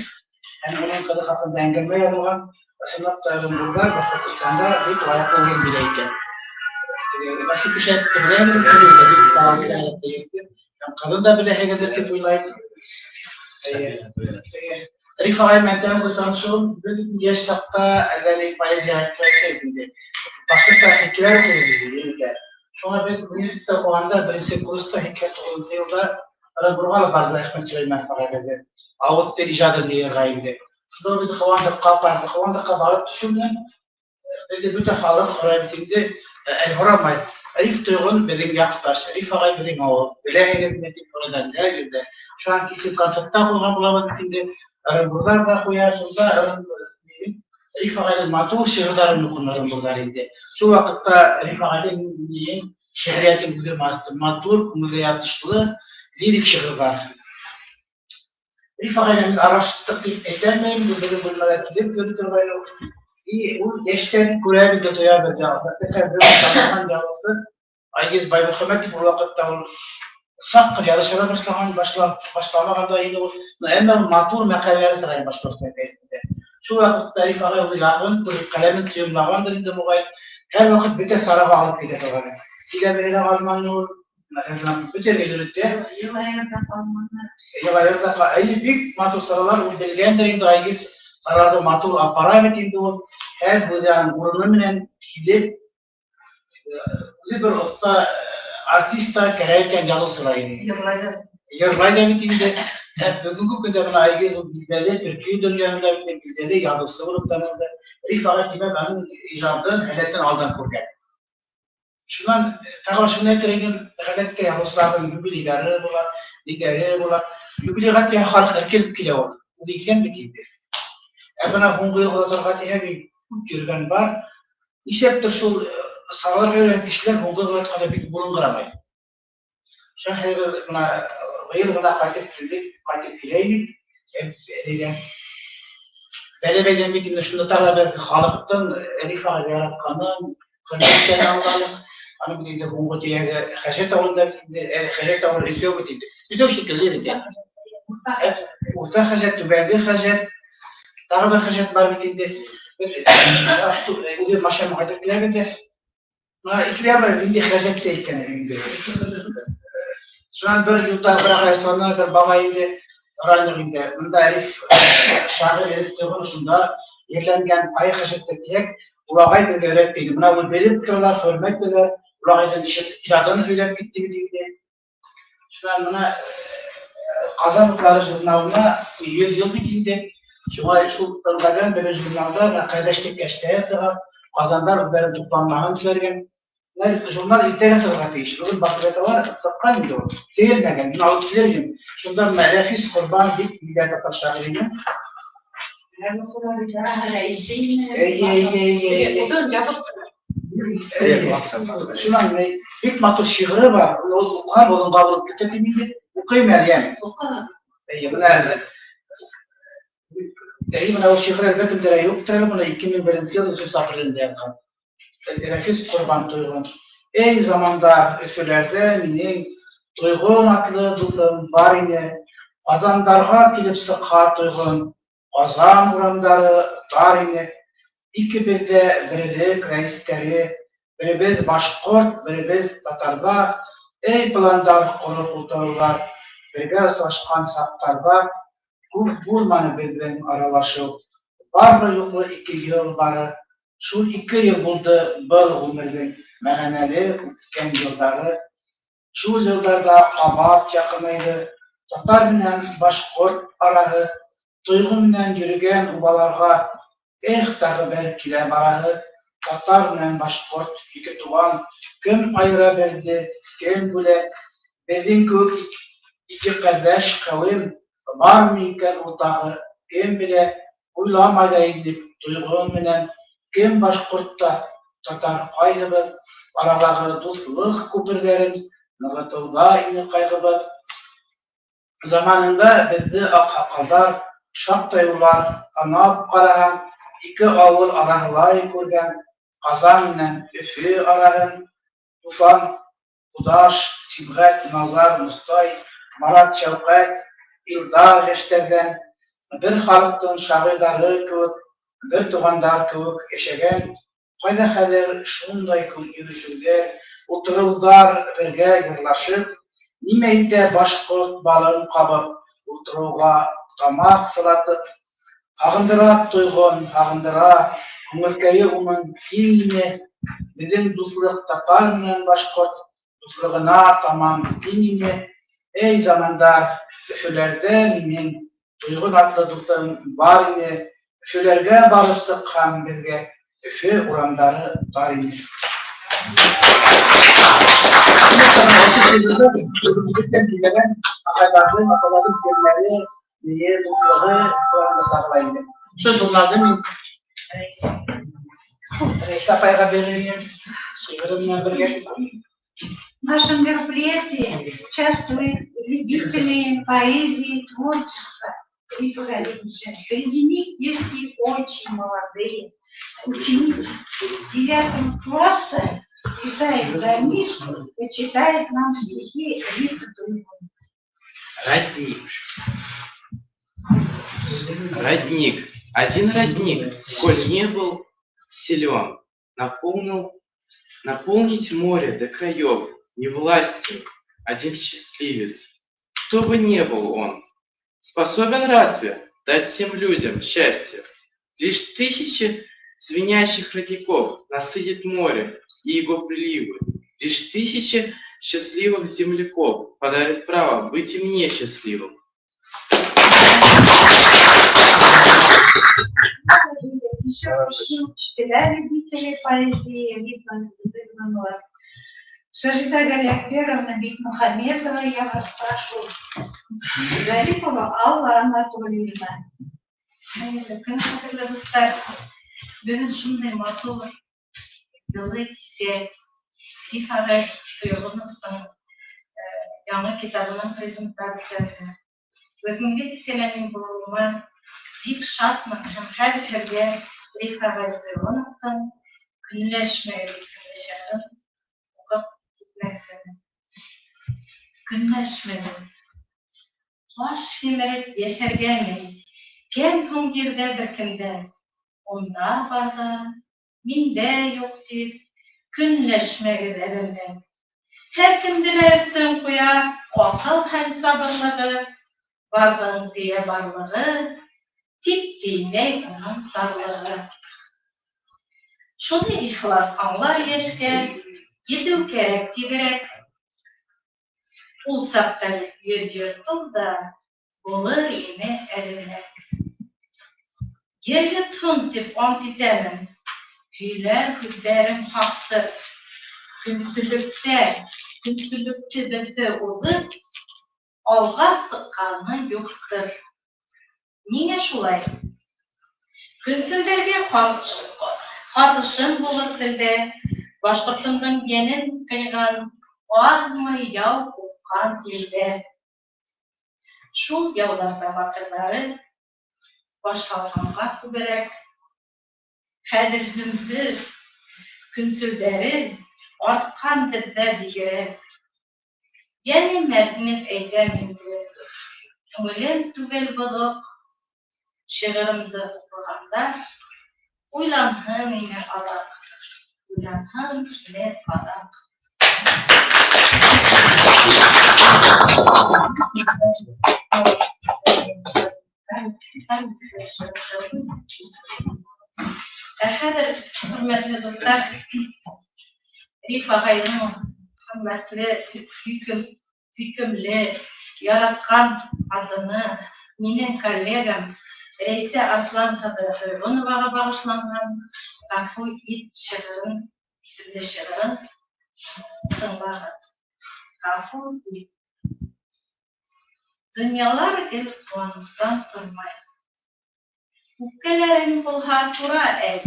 һәм уның ҡыҙы хаҡында әңгәмә яҙылған. Ысынлап та Ырымбурҙар Башҡортостанда бик лайыҡлы урын биләй икән. Насип Кучаевты беләһегеҙ, бик талантлы һәм ҡыҙын да беләһегеҙҙер тип уйлайым. Риф ағай менән тәүге танышыуым беҙ йәш саҡта әллә ни поэзия айтса инде. Башҡортса хикәйәләр уҡыйбыҙ инде. Шуңа беҙ университетта уҡығанда беренсе курста 89 йылда Ырымбурға алып барҙы Әхмәт Сөләймәнов ағай беҙҙе. Ауыҙ тел ижадын йыйырға инде. Шунда беҙ Ҡыуандыҡҡа барҙыҡ. Ҡыуандыҡҡа барып төшөү менән беҙҙе бөтә халыҡ һорай бит инде, һорамай. Риф Тойғон беҙҙең яҡташ, Риф ағай беҙҙең ауыл. Беләһегеҙме тип һорайҙар һәр ерҙә. Шунан кисеп концертта ҡуйған булабыҙ бит инде. Ырымбурҙар ҙа ҡуя, шунда Риф ағайҙың матур шиғырҙарын уҡыны Ырымбурҙар инде. Шул ваҡытта Риф ағайҙың шиғриәтен күҙем асты. Матур, күңелгә ятышлы лирик шиғырҙар. Риф ағай менән аралаштыҡ тип әйтәмен, беҙҙең бүлмәгә килеп йөрөй торғайны. И ул йәштән күрә белде, тоя белде. Таныған яҙыусы Айгиз Баймөхәмәтов ул ваҡытта ул саҡ ҡына яҙыша башлаган, башламаған да инде ул. Әммә матур мәҡәләләр сыға ине Башҡортостан гәзитендә. Шул ваҡытта Риф ағай уны яғын күреп, ҡәләмен тойомлағандыр инде моғайын. Һәр ваҡыт бөтә сараға алып китә торған. Силәбеһе лә ҡалманы ул, бөтә йөрөтә. Йылайыр ҙа ҡалманы. Йылайыр ҙа Әйе, бик матур саралар ул белгәндер инде Айгиз. Сараларҙы матур апара бит инде ул. Һәр һүҙе аның урыны менән килеп, үҙе бер оҫта артист та кәрәк икән, яҙыусы ла ине. Йырлай ҙа. Йырлай ҙа бит инде. Һәм бөгөнгө көндә бына Айгиз ул билдәле төрки донъяһында бит билдәле яҙыусы булып танылды. Риф ағай, тимәк, аның ижадын, һәләтен алдан күргән. Шунан тағы шуны әйтер инем, ғәҙәттә яҙыусыларҙың юбилейҙары була, ниҙәре була. Юбилейға тиһә халыҡ эркелеп килә ул. Үҙе иҫән бит инде. Ә бына һуңғы йылға торға тиһә, мин күп йөрөгән бар. Нишләптер шул сараларға йөрөгән кешеләр һуңғы йылға ятҡанда бик булыңғырамай. Шуның хәҙер беҙ бына быйыл ғына ҡайтып килдек, ҡайтып килә инек. Әйҙә. Бәләбәйҙән бит инде шунда тағы беҙ халыҡтың Риф ағайҙы яратҡанын, хөрмәт иткәнен аңланыҡ. Аның бит инде һуңғы төйәге Хәжәт ауылында бит инде, Хәжәт ауылы Өсәү бит инде. Өсәү шикелле бит, ә? Урта Хәжәт, түбәнге Хәжәт, тағы бер Хәжәт бар бит инде. Беҙ үҙе машина ҡайтып киләбеҙ ҙә. Бына иҫләмәй ниндәй Хәжәттә икән инде. Шунан бер юлда бер ағай һораны, бер бабай инде, һораны инде. Бында Риф шағир Риф Тойғон шунда ерләнгән ҡай Хәжәттә тиһәк, ул ағай беҙгә өйрәтте инде. Бына ул белеп торалар, хөрмәт итәләр. Ул ағайҙың ижадын һөйләп китте бит инде. Шунан бына Ҡазан утлары журналына 100 йыл бит инде. Шуңа шул ыңғайҙан бер журналда бына ҡәрҙәшлек кәштәһе сыға, Ҡазандар үҙҙәренең тупланмаһын төҙәргән. Журнал иртәгә сығырға тейеш. Бөгөн баҫып сыҡҡан инде ул. Тегелмәгән, мин алып килер инем. Шунда бына Рәфис Ҡорбан бик билдәле татар шағиры ине. Эйе, эйе, эйе, эйе. Шунан бик матур шиғыры бар. Ул уҡыһам, оҙонға булып китә тим инде. Уҡыйым әле, йәме? Эйе, бына Эйе, бына ул шиғыр әлбә көндәрә юҡтыр әле, бына 2001 йыл 3 апрелендә яҙған. Рәфис Ҡорбан Тойғон. Эй, замандар, Өфөләрҙә минең Тойғон атлы дуҫым бар ине. Ҡазандарға килеп сыҡһа Тойғон, Ҡазан урамдары тар ине. Икебеҙ ҙә берлек рәйестәре, беребеҙ башҡорт, беребеҙ татарҙа. Эй, пландар ҡороп ултырыуҙар, бергә осрашҡан саҡтарҙа күп булманы беҙҙең аралашыу. Барлы-юҡлы 2 йыл бары. Шул 2 йыл булды был ғүмерҙең мәғәнәле үткән йылдары. Шул йылдарҙа ҡабат яҡынайҙы татар менән башҡорт араһы. Тойғо менән йөрөгән убаларға эх, тағы бер килә бараһы. Татар менән башҡорт ике туған, кем айыра беҙҙе, кем бүлә? Беҙҙең кеүек ике ҡәрҙәш ҡәүем бармы икән ул тағы, кем белә? Уйламай ҙа инек тойғо менән кем башҡорт та татар ҡайһыбыҙ, аралағы дуҫлыҡ күперҙәрен нығытыуҙа ине ҡайғыбыҙ. Заманында беҙҙе аҡһаҡалдар Шаҡтай улар, һанап ҡараһаң, ике ауыл араһылай күргән Ҡазан менән Өфө араһын, Туфан, Ҡудаш, Сибғәт, Назар, Мостай, Марат, Шәүҡәт, Илдар йәштәрҙән бер халыҡтың шағирҙары кеүек, бер туғандар кеүек йәшәгән. Ҡайҙа хәҙер шундай йөрөшөүҙәр, ултырыуҙар, бергә йырлашып, нимә итә башҡорт балын ҡабып, ултырыуға тамаҡ сылатып, һағындыра тойғон, һағындыра күңелкәйе уның киң ине, беҙҙең дуҫлыҡ татар менән башҡорт дуҫлығына тамам тиң ине. Эй, замандар, Өфөләрҙә минең Тойғон атлы дуҫым бар ине, Өфөләргә барып сыҡһам, беҙгә Өфө урамдары тар ине. Килгән ағайҙарҙың, апаларҙың телдәре, мейе, дуҫлығы тураһында сағыла инде. Шул юлларҙы мин Рәйсә апайға бирер инем, шиғырым менән бергә. В нашем мероприятии участвуют любители поэзии и творчества Рифа Галимовича. Среди них есть и очень молодые. Ученик 9 класса Исаев Данис почитает нам стихи Рифа Туйгунова. Родник. Родник. Один родник, сколь не был силен, наполнить море до краев не властен один счастливец. Кто бы ни был он, способен разве дать всем людям счастье? Лишь тысячи звенящих родников насытит море и его приливы. Лишь тысячи счастливых земляков подарит право быть и мне счастливым. Еще пришли учителя, любители поэзии Рифа Туйгунова. Сажида Галиакберовна Бикмухаметова, я вас прошу. Зарипова Алла Анатольевна. Хәйерле көн, ҡәҙерле дуҫтар. Бөгөн шундай матур, йылы кисә. Риф ағай Тойғоновтың яңы китабының презентацияһы. Бөгөнгө кисәлә мин булыуыма бик шатмын һәм хәҙер һеҙгә Риф ағай Тойғоновтың Көнләшмәгеҙ исемле шиғырын уҡып китмәксемен. Көнләшмәгеҙ. Ҡаш һимереп йәшәргә мин, кәм һуң ерҙә бер кемдән? Унда барҙым, миндә юҡ тип, көнләшмәгеҙ әҙәмдән. Һәр кемде лә өҫтөн ҡуя аҡыл һәм сабырлығы, барҙың тейә барлығы, тип теймәй уның тарлығы. Шуны ихлас аңлар йәшкә, етеү кәрәк тиҙерәк. Ул саҡта йөҙ йортоң да булыр ине әҙерәк. Ер йотһон тип ант итәмен, һөйләр һүҙҙәрем хаҡтыр. Көнсөллөктө беҙҙе уҙып, алға сыҡҡаны юҡтыр. Ниңә шулай? Көнсөлдәргә ҡарғышым булыр телдә, башҡортомдоң йәнен ҡыйған, аҙмы яу ҡупҡан илдә. Шул яуҙарҙа батырҙары баш һалғанға күберәк. Хәҙер һөмһөҙ көнсөлдәре артҡан беҙҙә бигерәк. Йәнемә инеп әйтәм инде, күңелем түгел боҙоҡ, шиғырымды уҡығанда уйланһын ине аҙаҡ, уйланһын ине аҙаҡ. Ә хәҙер, хөрмәтле дуҫтар, Риф ағайҙың хөрмәтле, һөйкөмлө, яратҡан ҡатыны, минең коллегам Рәйсә Арслан ҡыҙы Тойғоноваға бағышланған Ғәфү ит шиғырын, исемле шиғырын тыңлағыҙ. Ғәфү ит. Донъялар гел ҡыуаныстан тормай. Үпкәләрең булһа, тура әйт.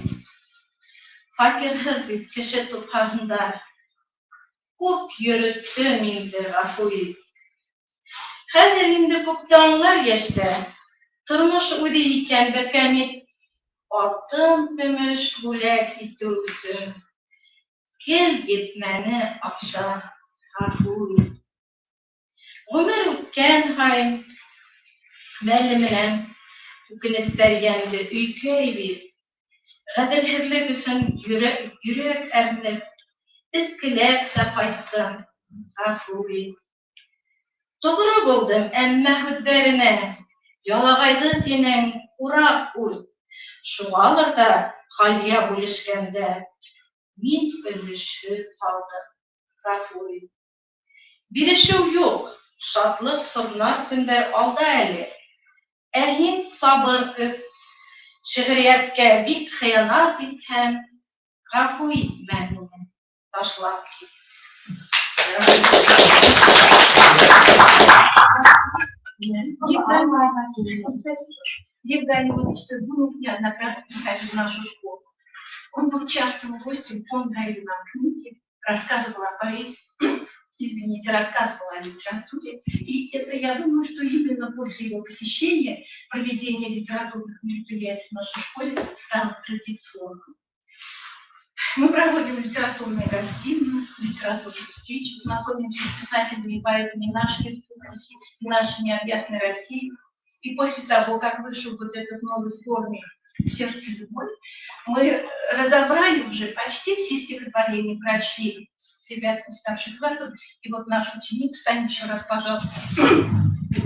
Фатирһыҙ бит кеше тупһаһында. Күп йөрөттөм инде, ғәфү ит. Хәҙер инде күпте аңлар йәштә. Тормош үҙе икән бер кәмит, алтын, көмөш бүләк итеү өсөн. Гел етмәне аҡса, ғәфү ит. Ғүмер үткән һайын мәле менән үкенестәр йәнде өйкәй бит. Ғәҙелһеҙлек өсөн йөрәк әрнеп, эскеләп тә ҡайттым, ғәфү ит. Тоғро булдым, әммә һүҙҙәренә ялағайҙы тинең, урап үт. Шуғалыр ҙа хәлйә бүлешкәндә мин өлөшһөҙ ҡалдым, ғәфү ит. Бирешеү юҡ, шатлыҡ сорнар көндәр алда әле. Ә һин сабыр көт. Шиғриәткә бик хыянат итһәм, ғәфү итмә мине, ташлап кит. Лев Галимович Тургунов неоднократно приходил в нашу школу. Он был частым гостем, он дарил нам книги, рассказывал о поэзии, извините, рассказывал о литературе. И это, я думаю, что именно после его посещения проведение литературных мероприятий в нашей школе стало традиционным. Мы проводим литературные гостиные, литературные встречи, знакомимся с писателями и поэтами нашей республики и нашей необъятной России. И после того, как вышел вот этот новый сборник «Сердце любовь», мы разобрали уже почти все стихотворения, прочли с ребятами старших классов. И вот наш ученик, встань еще раз, пожалуйста,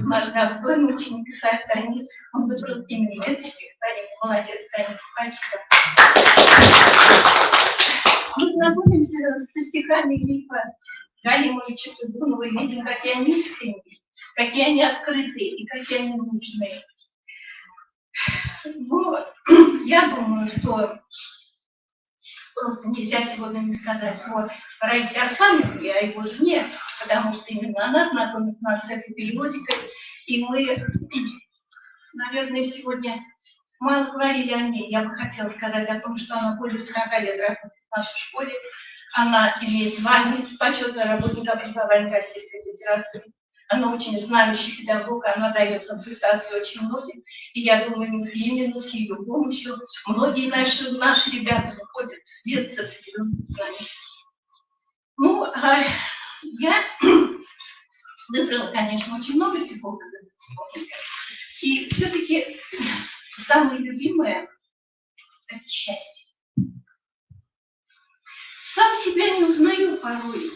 наш достойный ученик Исаев Данис, он выбрал именно это стихотворение. Молодец, Данис, спасибо. Мы знакомимся со стихами Лифа Галимовича Тугунова и видим, какие они искренние, какие они открытые и какие они нужные. Но я думаю, что просто нельзя сегодня не сказать о Раисе Арслановне и о его жене, потому что именно она знакомит нас с этой периодикой. И мы, наверное, сегодня мало говорили о ней. Я бы хотела сказать о том, что она более 40 лет работает в нашей школе. Она имеет звание почетного работника образования Российской Федерации. Она очень знающий педагог, она дает консультации очень многим. И я думаю, именно с ее помощью многие наши ребята выходят в свет с определенными знаниями. Ну, а я выбрала, конечно, очень много стихов из этого сборника. И все-таки самое любимое – это счастье. Сам себя не узнаю порой,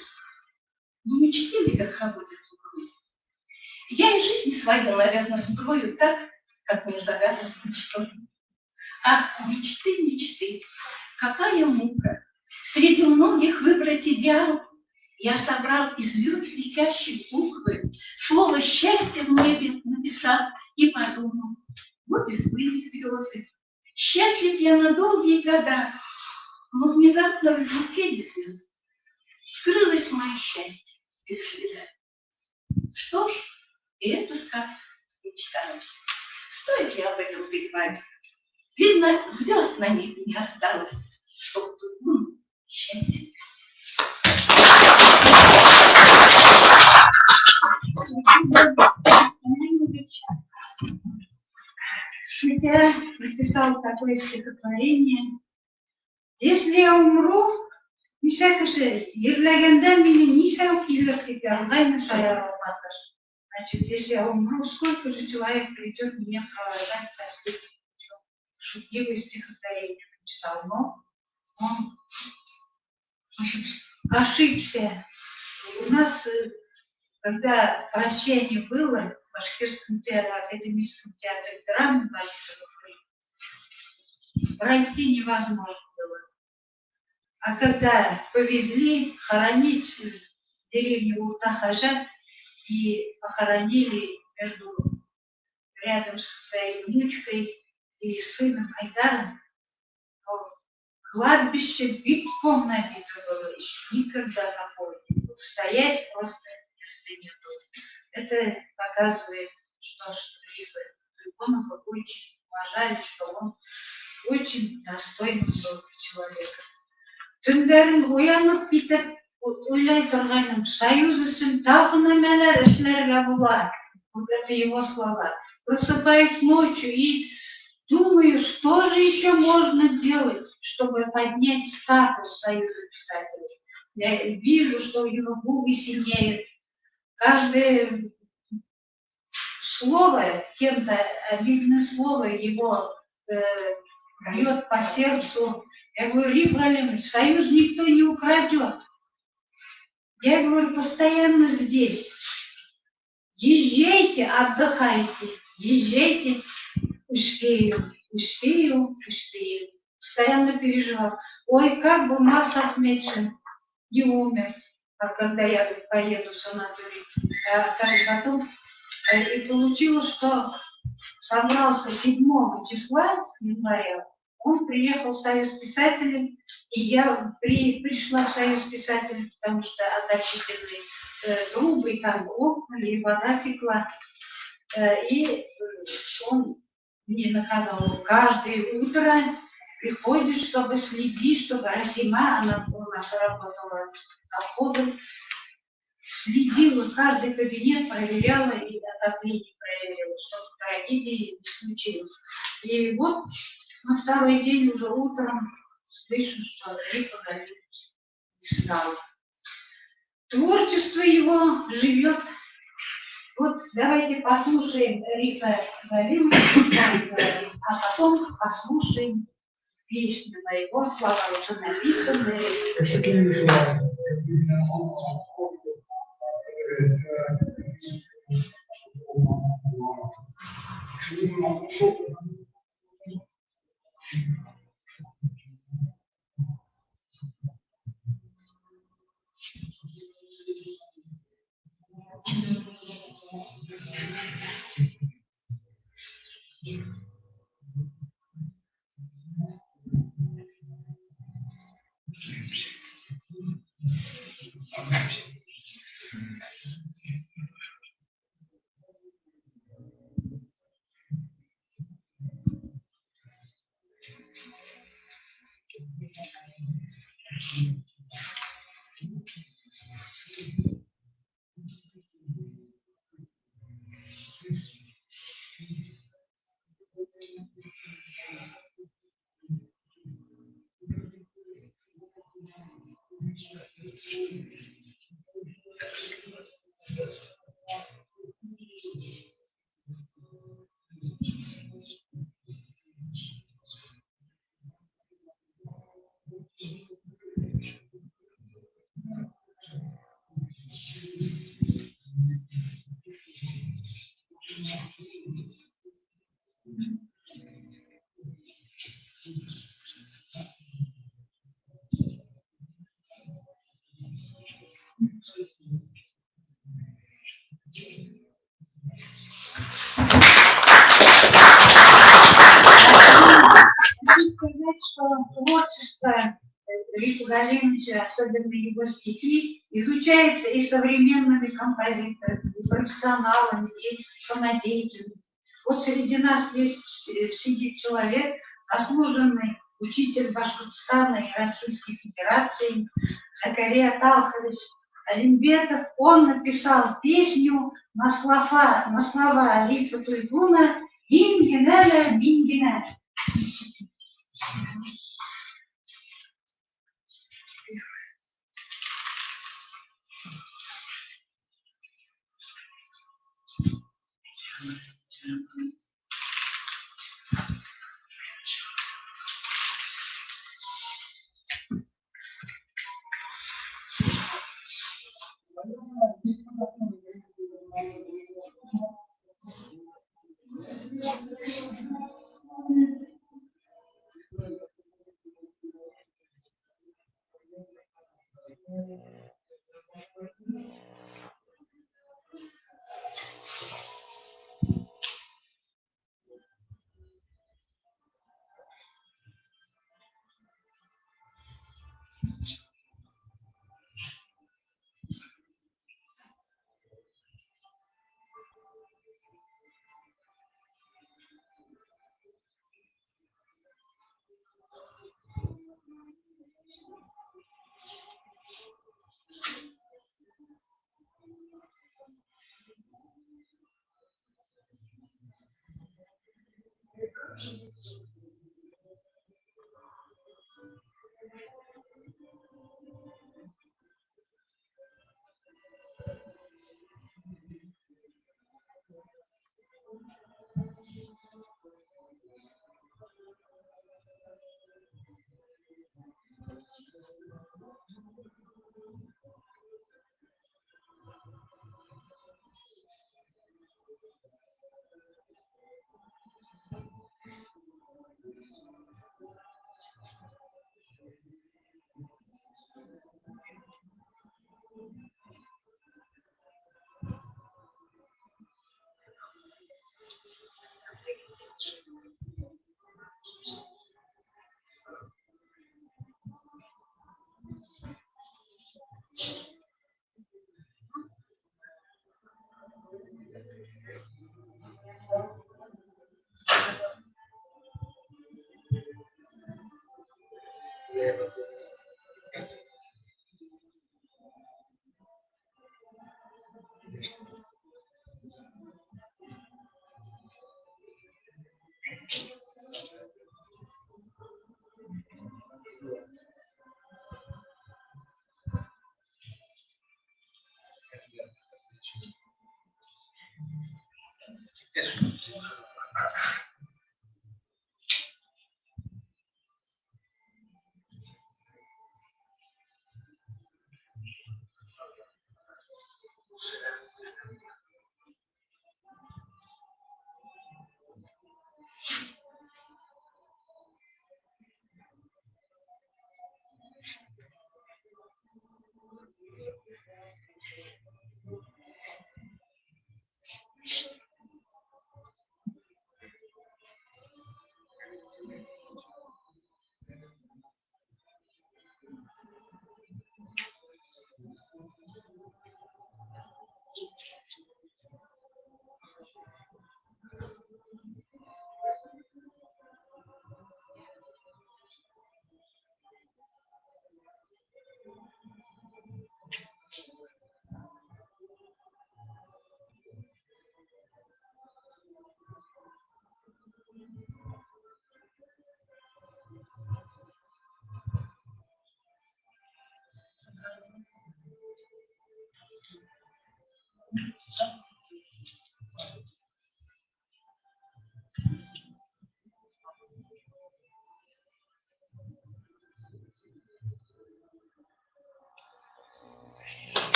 не мечты ли верховодят углы. Я и жизнь свою, наверное, строю так, как мне загадано мечтой. Ах, мечты, мечты, какая мука! Среди многих выбрать идеал. Я собрал из звезд летящих буквы, слово «счастье» в небе написал и подумал, вот и сбылись грезы. Счастлив я на долгие года, но внезапно разлетели звезды. Скрылось мое счастье без следа. Что ж, и эта сказка мечталась. Стоит ли об этом признать? Видно, звезд на небе не осталось, чтоб другому счастье. Шутя написал такое стихотворение. Если я умру, нисә кеше ерләгәндә мине нисәү килер дип яҙғайны шаяр Алматыш. Значит, если я умру, сколько же человек придет меня провожать последний путем? Шутливое стихотворение написал, но он ошибся. Ошибся. У нас, когда прощание было в Башкирском театре, Академическом театре драмы пройти невозможно было. А когда повезли хоронить в деревню Уртахажат и похоронили между рядом со своей внучкой и сыном Айдаром, то кладбище битком набито было еще. Никогда такого не было. Стоять просто места не было. Это показывает, что Рифа Туйгунова очень уважали, что он очень достойный был человеком. Төндәрен уянып китеп уйлай торғайным, союз өсөн тағы нәмәләр эшләргә була. Вот это его слова. Просыпаюсь ночью и думаю, что же еще можно делать, чтобы поднять статус Союза писателей. Я вижу, что у него губы синеют. Каждое слово, кем-то обидное слово его бьет по сердцу. Я говорю, Риф Галимович, Союз никто не украдет. Я говорю, постоянно здесь. Езжайте, отдыхайте, езжайте. Успею, успею, успею. Постоянно переживал. Ой, как бы Марс Ахмедшин не умер, а когда я поеду в санаторий. А как потом. И получилось, что собрался 7 числа января, он приехал в Союз писателей, и я пришла в Союз писателей, потому что отопительные трубы там лопнули, и вода текла. И он мне наказал, каждое утро приходишь, чтобы следить, чтобы Расима, она у нас работала совхозом, следила каждый кабинет, проверяла и отопление проверяла, чтобы трагедии не случилось. И вот на второй день уже утром слышу, что Рифа Галимович не стало. Творчество его живет. Вот давайте послушаем Рифа Галимовича, а потом послушаем песню на его слова, уже написанные. Что творчество Рифа Галимовича, особенно его стихи, изучается и современными композиторами, и профессионалами, и самодеятельными. Вот среди нас есть, сидит человек, заслуженный учитель Башкортостана и Российской Федерации Закария Талхович Алимбетов. Он написал песню на слова Рифа Туйгуна «Ингенеля Мингене».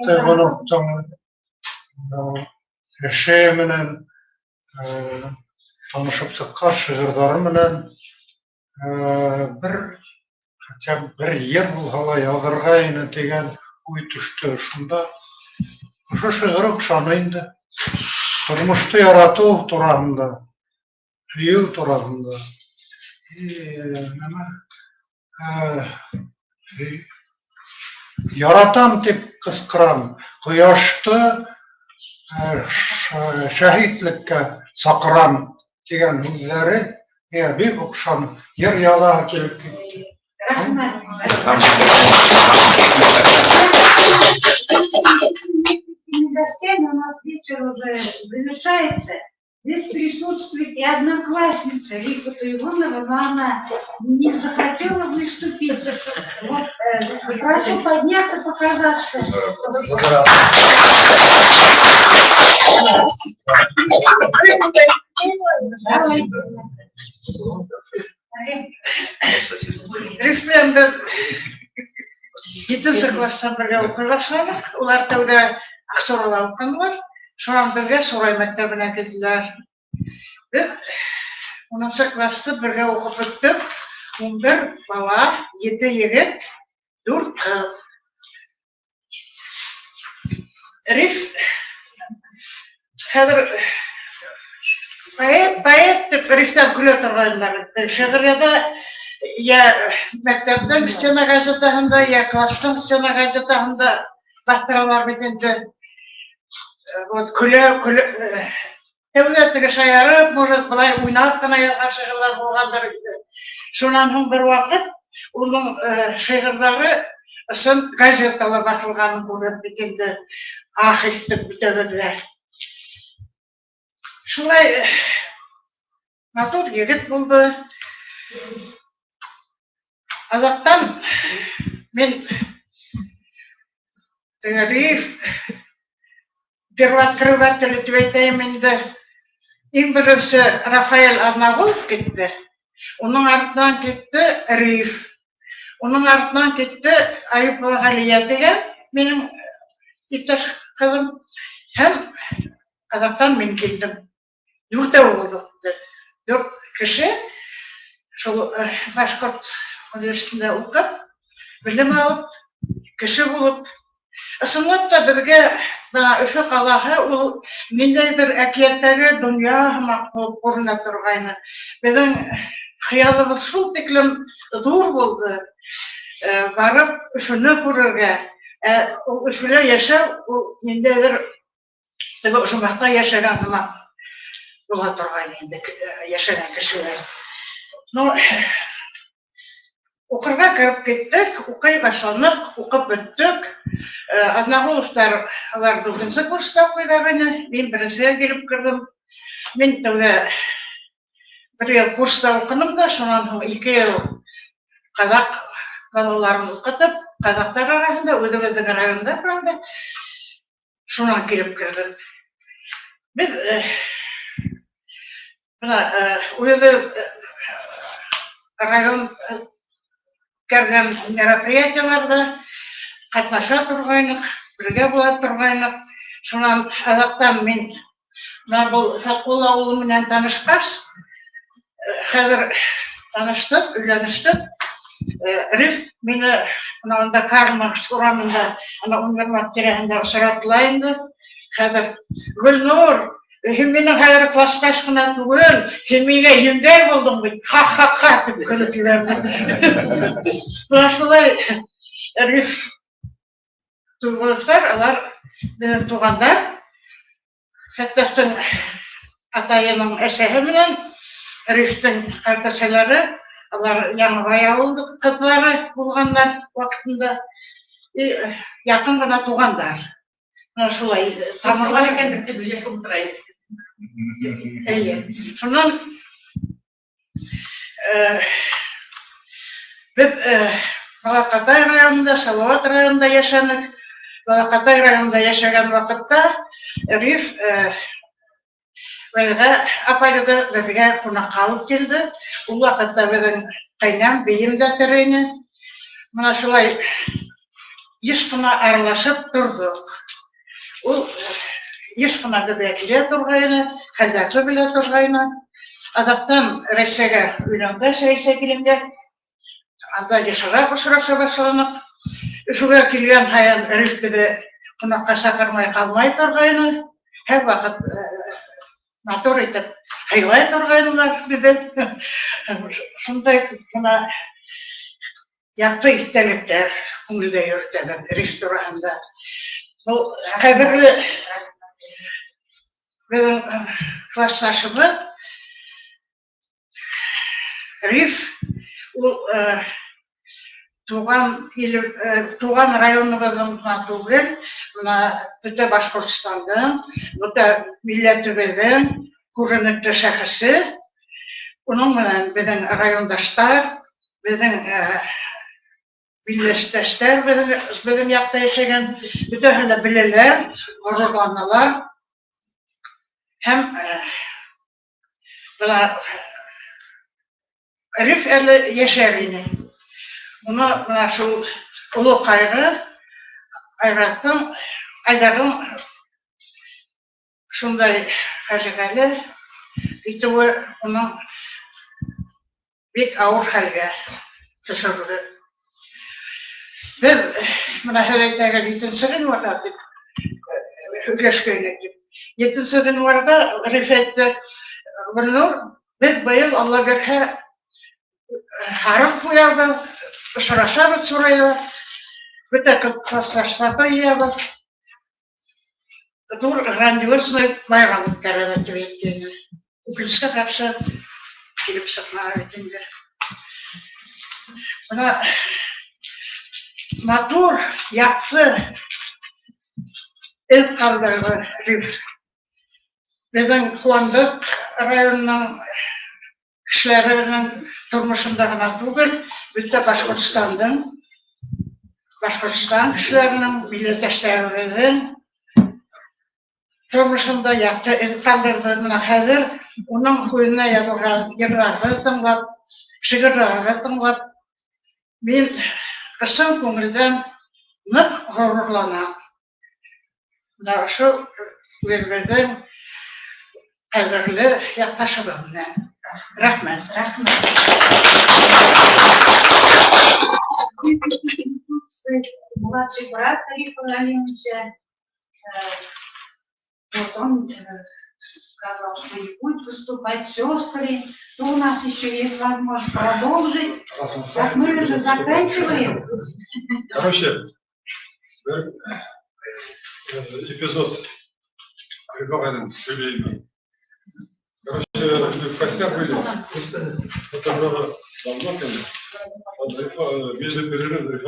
Тайғановтың эше менән танышып сыҡҡас, шиғырҙары менән бер хотя бы бер йыр булһа ла яҙырға ине тигән уй төштө. Шунда ошо шиғыр оҡшаны инде. Тормошто яратыу тураһында, һөйөү тураһында. Нәмә? Яратам тип ҡысҡырам, ҡояшты шәһитлеккә саҡырам тигән һүҙҙәре миңә бик оҡшаны. Йыр яҙаһы килеп китте. Рәхмәт. Гостями у нас вечер уже завершается. Здесь присутствует и одноклассница Рифа Туйгунова, но она не захотела выступить. Вот, прошу подняться, показаться. Риф белән беҙ етенсе класстан бергә уҡый башланыҡ. Улар тәүҙә Аҡсурала уҡынылар. Шунан беҙгә Сурай мәктәбенә килделәр. Беҙ 10 класты бергә уҡып бөттөк. 11 бала, 7 егет, 4 ҡыҙ. Риф хәҙер поэт тип Рифтән көлә торғайнылар. Шиғыр яҙа йә мәктәптең стена газетаһында, йә класстың стена газетаһында баҫтыралар бит инде. Вот көлә, көлә, Тәүҙә теге шаярып, может, былай уйнап ҡына яҙған шиғырҙар булғандыр инде. Шунан һуң бер ваҡыт уның шиғырҙары ысын газетала баҫылғанын күрҙек бит инде. Ах иттек бөтәбеҙ ҙә. Шулай матур егет булды. Аҙаҡтан мин теге Риф первооткрыватель тип әйтәйем инде. Иң беренсе Рафаэль Аҙнағолов китте. Уның артынан китте Риф. Уның артынан китте Аюпова Ғәлиә тигән минең иптәш ҡыҙым. Һәм аҙаҡтан мин килдем. Дүртәү булдыҡ беҙ. Дүрт кеше шул башҡорт университетында уҡып, белем алып, кеше булып. Ысынлап та беҙгә бына Өфө ҡалаһы ул ниндәйҙер әкиәттәге донъя һымаҡ булып күренә торғайны. Беҙҙең хыялыбыҙ шул тиклем ҙур булды. Барып Өфөнө күрергә. Ә ул Өфөлә йәшәү ул ниндәйҙер теге ожмахта йәшәгән һымаҡ була торғайны инде йәшәгән кешеләр. Ну, уҡырға кереп киттек, уҡый башланыҡ, уҡып бөттөк. Аҙнағоловтар улар дүртенсе курста уҡыйҙар ине, мин беренсегә килеп керҙем. Мин тәүҙә бер йыл курста уҡыным да, шунан һуң 2 йыл ҡаҙаҡ балаларын уҡытып, ҡаҙаҡтар араһында, үҙебеҙҙең районда, правда, шунан килеп керҙем. Беҙ бына үҙебеҙ район үткәргән мероприятиеларҙа ҡатнаша торғайныҡ, бергә була торғайныҡ. Шунан аҙаҡтан мин бына был Фәтҡулла улы менән танышҡас, хәҙер таныштыҡ, өйләнештек. Риф мине бына унда Карл Маркс урамында, ана универмаг тирәһендә осратыла инде. Хәҙер Гөлнур, һин минең хәҙер классташ ҡына түгел, һин миңә еңгәй булдың бит, ха-ха-ха тип көлөп ебәрҙе. Бына шулай Риф Туйғоловтар, улар беҙҙең туғандар. Фәттәхтең атайының әсәһе менән Рифтең ҡартәсәләре, улар Яңыбай ауылы ҡыҙҙары булғандар ваҡытында, яҡын ғына туғандар. Бына шулай тамырлар икәндер тип өлгәшеп ултыра инек. Эйе. Шунан беҙ Балаҡатай районында, Салауат районында йәшәнек. Балаҡатай районында йәшәгән ваҡытта Риф Вәйғә апайҙы беҙгә ҡунаҡҡа алып килде. Ул ваҡытта беҙҙең ҡәйнәм, бейем дә тере ине. Бына шулай йыш ҡына аралашып торҙоҡ. Ул йыш ҡына беҙгә килә торғайны, хәлдәрҙе белә торғайны. Аҙаҡтан Рәйсәгә өйләнгәс, Рәйсә киленгә анда йышыраҡ осраша башланыҡ. Өфөгә килгән һайын Риф беҙҙе ҡунаҡҡа саҡырмай ҡалмай торғайны. Һәр ваҡыт матур итеп һыйлай торғайнылар беҙҙе. Шундай бына яҡты иҫтәлектәр күңелдә йөрөтәбеҙ Риф тураһында. Был ҡәҙерле беҙҙең классташыбыҙ Риф ул туған ил, туған районыбыҙҙың ғына түгел, бына бөтә Башҡортостандың, бөтә милләтебеҙҙең күренекле шәхесе. Уның менән беҙҙең райондаштар, беҙҙең милләттәштәр, беҙҙең яҡта йәшәгән бөтәһе лә беләләр, ғорурланалар. Һәм бына Риф әле йәшәр ине. Уны бына шул оло ҡайғы Айраттың, Айҙарҙың шундай фажиғәле итеүе уның бик ауыр хәлгә төшөрҙө. Беҙ бына һеҙ әйтәгеҙ, 7 ғинуарҙа тип һөйләшкәйнек тип. 7 ғинуарҙа Риф әйтте: Гөлнур, беҙ быйыл Алла бирһә һарыҡ ҡуябыҙ, осрашабыҙ Сурайҙа, бөтә классташтарҙы йыябыҙ. ҙур грандиозный байрам үткәрәбеҙ тип әйткәйне. Үкенескә ҡаршы килеп сыҡманы бит инде. Бына матур, яҡты эҙ ҡалдырҙы Риф. Беҙҙең Ҡыуандыҡ районының кешеләренең тормошонда ғына түгел, бөтә Башҡортостандың, Башҡортостан кешеләренең, милләттәштәребеҙҙең тормошонда яҡты эҙ ҡалдырҙы. Бына хәҙер уның һүҙенә яҙылған йырҙарҙы тыңлап, шиғырҙарҙы тыңлап, мин ысын күңелдән ныҡ ғорурланам. Бына ошо үҙебеҙҙең ҡәҙерле яҡташыбыҙ менән. Рәхмәт. Рәхмәт. Младший брат Рифа Галимовича, вот он сказал, что не будет выступать сестры, но у нас еще есть возможность продолжить. Так мы уже заканчиваем. Короче, эпизод Риф юбилейный. Короче, мы в гостях были. Это было давно, конечно. Вот, между перерывом Риф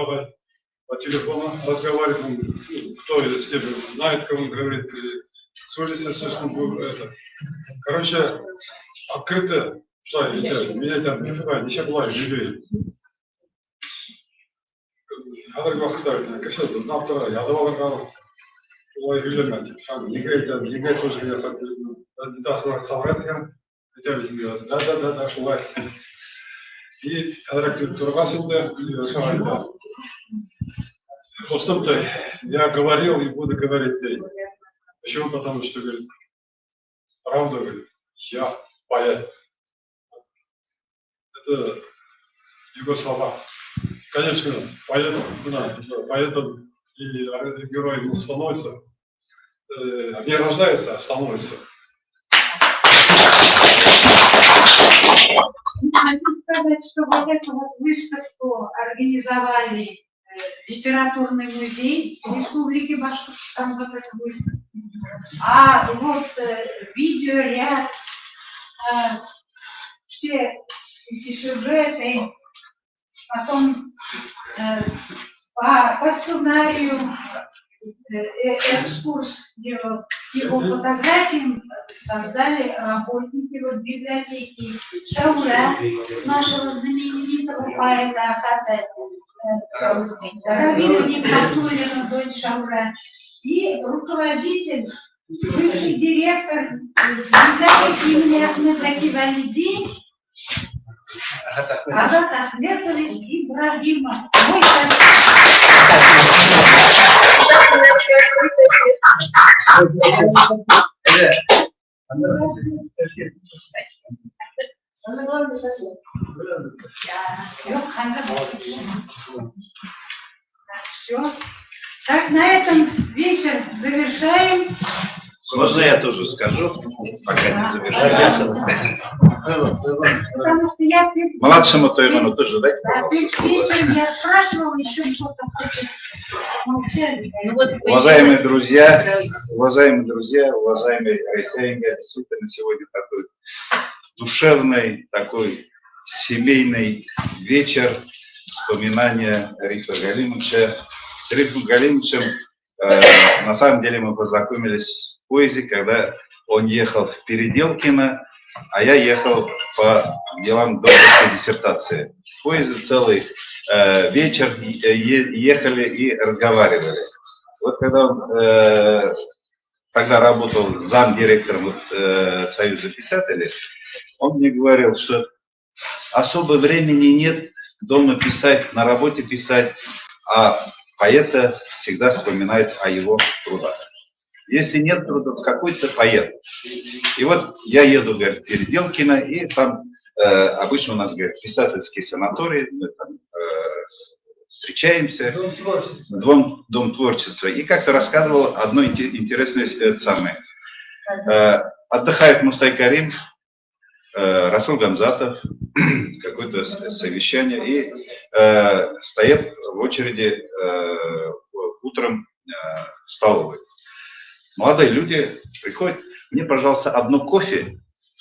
по телефону разговаривает, он, ну, кто из тех знает, кого он говорит, или с улицы слышно было это. Короче, открыто, что это, меня там Риф нисә була юбилей. Хәҙерге ваҡытта кеше авторға яҙып алырға улай һөйләмә тип. Ниңә әйтәм, ниңә тоже я соврать тигән әйтә бит инде. Да, да, да, да, шулай. И әҙерәк торғас инде, әйтә. Дустым ты, я говорил и буду говорить ты. Почему? Потому что, говорит, правда, говорит, я поэт. Это его слова. Конечно, поэт, да, поэтом и героем не становится, не рождается, а становится. Хочу сказать, что вот эту вот выставку организовали литературный музей Республики Башкортостан, вот эту выставку. А вот видеоряд, все эти сюжеты, потом по сценарию экскурс делал, его фотографиям создали работники вот библиотеки Шаура, нашего знаменитого поэта Ахата Равиля Нигматуллина, дочь Шаура, и руководитель, бывший директор библиотеки имени Ахмед Заки Валиди Азат Ахметович Ибрагимов. Мой сосед. Самое главное сосед. Так, все. Так, на этом вечер завершаем. Можно я тоже скажу, пока не завершаем? Потому что я... Младшему Тойману тоже дайте. Да, вечером я спрашивала, еще что-то хочет. Уважаемые друзья, уважаемые россияне, действительно сегодня такой душевный, такой семейный вечер вспоминания Рифа Галимовича. С Рифом Галимовичем на самом деле мы познакомились в поезде, когда он ехал в Переделкино, а я ехал по делам докторской диссертации. В поезде целый вечер ехали и разговаривали. Вот когда он тогда работал замдиректором Союза писателей, он мне говорил, что особо времени нет дома писать, на работе писать, а поэта всегда вспоминает о его трудах. Если нет трудов, какой-то поэт. И вот я еду, говорит, в Переделкино, и там обычно у нас, говорит, писательский санаторий, мы там встречаемся. Дом творчества. Дом творчества. И как-то рассказывал одно интересное самое. Отдыхает Мустай Карим, Расул Гамзатов, какое-то совещание, и стоят в очереди утром в столовой. Молодые люди приходят, мне, пожалуйста, одно кофе,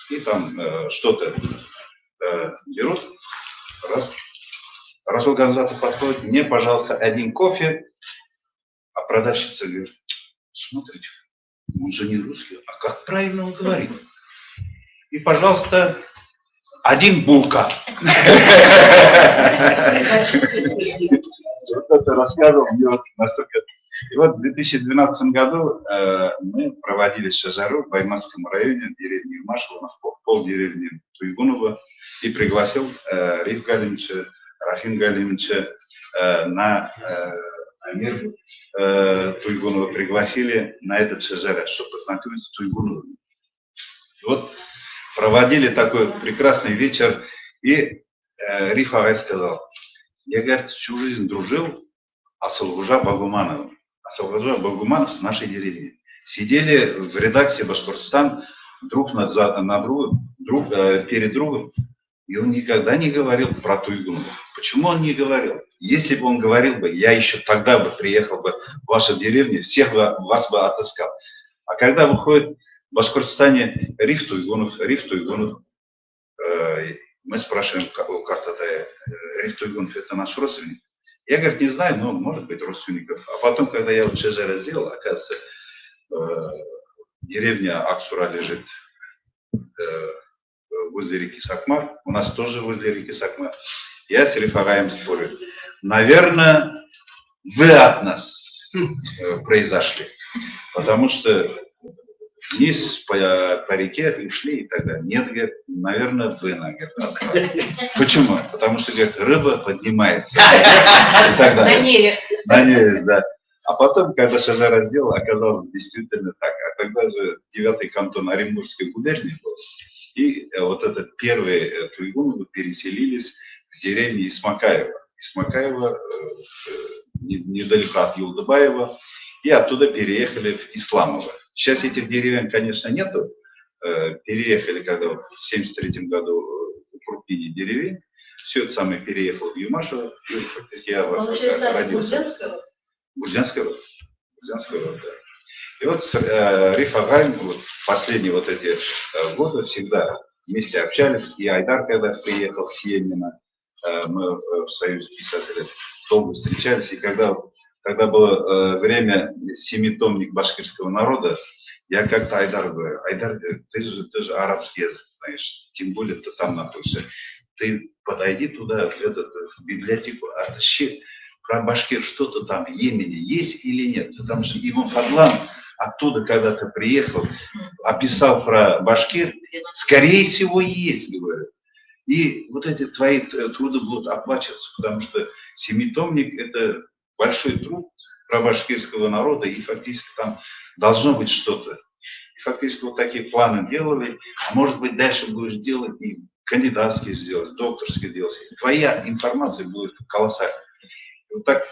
и там что-то берут. Раз. Расул Гамзатов подходит, мне, пожалуйста, один кофе. А продавщица говорит, смотрите, он же не русский, а как правильно он говорит? И, пожалуйста, один булка. Вот это рассказывал мне вот настолько. И вот в 2012 году мы проводили шажару в Баймакском районе, в деревне Юмашево, у нас пол деревни Туйгунова, и пригласил Риф Галимовича, Рахим Галимовича на Амир Туйгунова пригласили на этот шажара, чтобы познакомиться с Туйгуновым. И вот проводили такой прекрасный вечер, и Риф Агай сказал, я, говорит, всю жизнь дружил Асылгужа Багумановым. Асылгужа Багуманов с нашей деревни. Сидели в редакции Башкортостан друг на друг, перед другом, и он никогда не говорил про Туйгунова. Почему он не говорил? Если бы он говорил бы, я еще тогда бы приехал бы в вашу деревню, всех бы, вас бы отыскал. А когда выходит в Башкортостане Риф Туйгунов, мы спрашиваем у Картатая, Риф Туйгунов это наш родственник? Я, говорит, не знаю, но может быть родственников. А потом, когда я вот шежара сделал, оказывается, деревня Аксура лежит возле реки Сакмар, у нас тоже возле реки Сакмар. Я с Риф агаем спорю. Наверное, вы от нас произошли, потому что вниз по реке ушли и так далее. Нет, говорит, наверное, вы, говорит, от нас. Почему? Потому что, говорит, рыба поднимается. И так далее. На нерест. На нерест, да. А потом, когда шажара сделал, оказалось действительно так. А тогда же 9-й кантон Оренбургской губернии был. И вот этот первый Туйгуновы переселились в деревню Исмакаево. Исмакаево недалеко от Юлдыбаева. И оттуда переехали в Исламово. Сейчас этих деревень, конечно, нету. Переехали, когда в 1973 году укрупнение деревень. Все это самое переехало в Юмашево. И, фактически, я получается, родился. Бурзянского? Бурзянский род. Бурзянский род, да. И вот с Риф агаем вот, последние вот эти годы всегда вместе общались. И Айдар, когда приехал с Йемена, мы в Союзе писателей долго встречались. И когда было время семитомник башкирского народа, я как-то Айдар говорю, Айдар, ты же арабский язык знаешь, тем более ты там находишься. Ты подойди туда, в библиотеку, отыщи про башкир что-то там в Йемене есть или нет. Потому что Ибн Фадлан оттуда, когда ты приехал, описал про башкир, скорее всего, есть, говорю. И вот эти твои труды будут оплачиваться, потому что семитомник – это большой труд про башкирского народа, и фактически там должно быть что-то. И фактически вот такие планы делали, а может быть, дальше будешь делать и кандидатские сделать, докторские делать. Твоя информация будет колоссальной. И вот так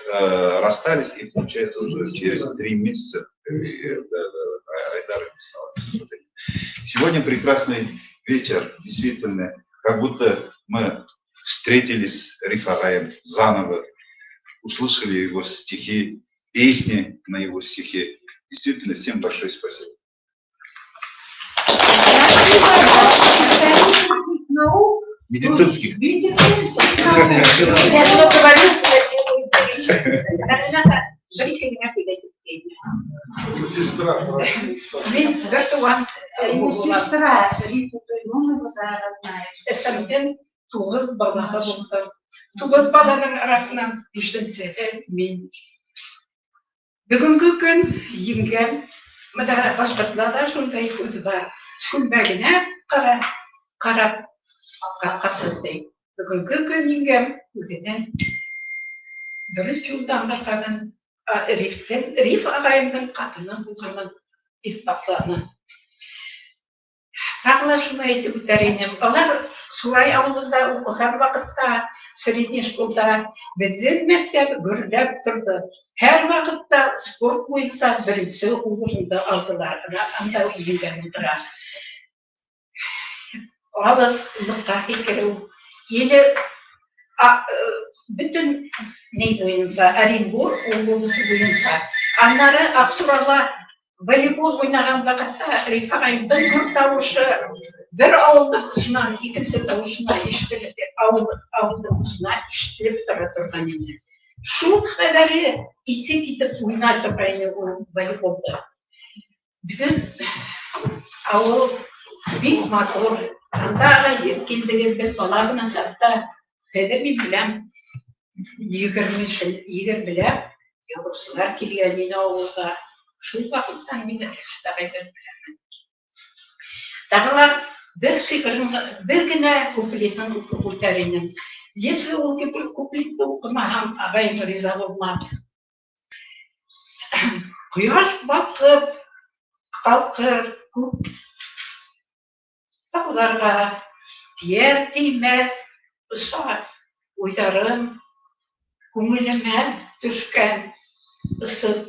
расстались, и получается уже через 3 месяца Айдара не стало, к сожалению. Сегодня прекрасный вечер, действительно, как будто мы встретились с Риф агаем заново, услышали его стихи, песни на его стихи. Действительно, всем большое спасибо. Медицинских. Медицинских наук. Я что говорю на тему исторических. Его сестра Рита Туйгунова, да, родная. Эсәмдең туғыҙ балаһы булды. Туғыҙ баланың араһынан бишенсеһе мин. Бөгөнгө көн еңгәм. Бына башҡортларҙа шундай һүҙ бар. Күлмәгенә ҡарап ҡасыр ти. Бөгөнгө көн еңгәм үҙенең дөрөҫ юлдан барғанын, Риф ағайымдың ҡатыны булғанын иҫбатланы. Тағы ла шуны әйтеп үтәр инем. Алар Сурай ауылында уҡыған ваҡытта, средний школда беҙҙең мәктәп гөрләп торҙо. Һәр ваҡытта спорт буйынса беренсе урынды алдылар. Анда еңгәм ултыра. Алыҫлыҡҡа һикереү, или бөтөн ни буйынса, Оренбург обласы буйынса. Аннары Аҡсурала Волейбол уйнаған ваҡытта Риф ағайымдың гөр тауышы бер ауылдың осонан икенсе тауышына ишетелеп, ауыл, ауылдың осона ишетелеп тора торған ине. Шул ҡәҙәре иҫе китеп уйнай торғайны ул волейболды. Беҙҙең ауыл бик матур. Анда ағай килдегеҙ, беҙ бала ғына саҡта. Хәҙер мин беләм, 20-ләп яҙыусылар килгән ине ауылға. Шул ваҡыттан мин Рәшит ағайҙы беләмен. Тағы ла бер шиғырын, бер генә куплетын уҡып үтәр инем. Если ул куплетты уҡымаһам, ағайым риза булмаҫ. Ҡояш батып ҡалҡыр күк тауҙарға, тейәр теймәҫ оса уйҙарым, күңелемә төшкән осоп.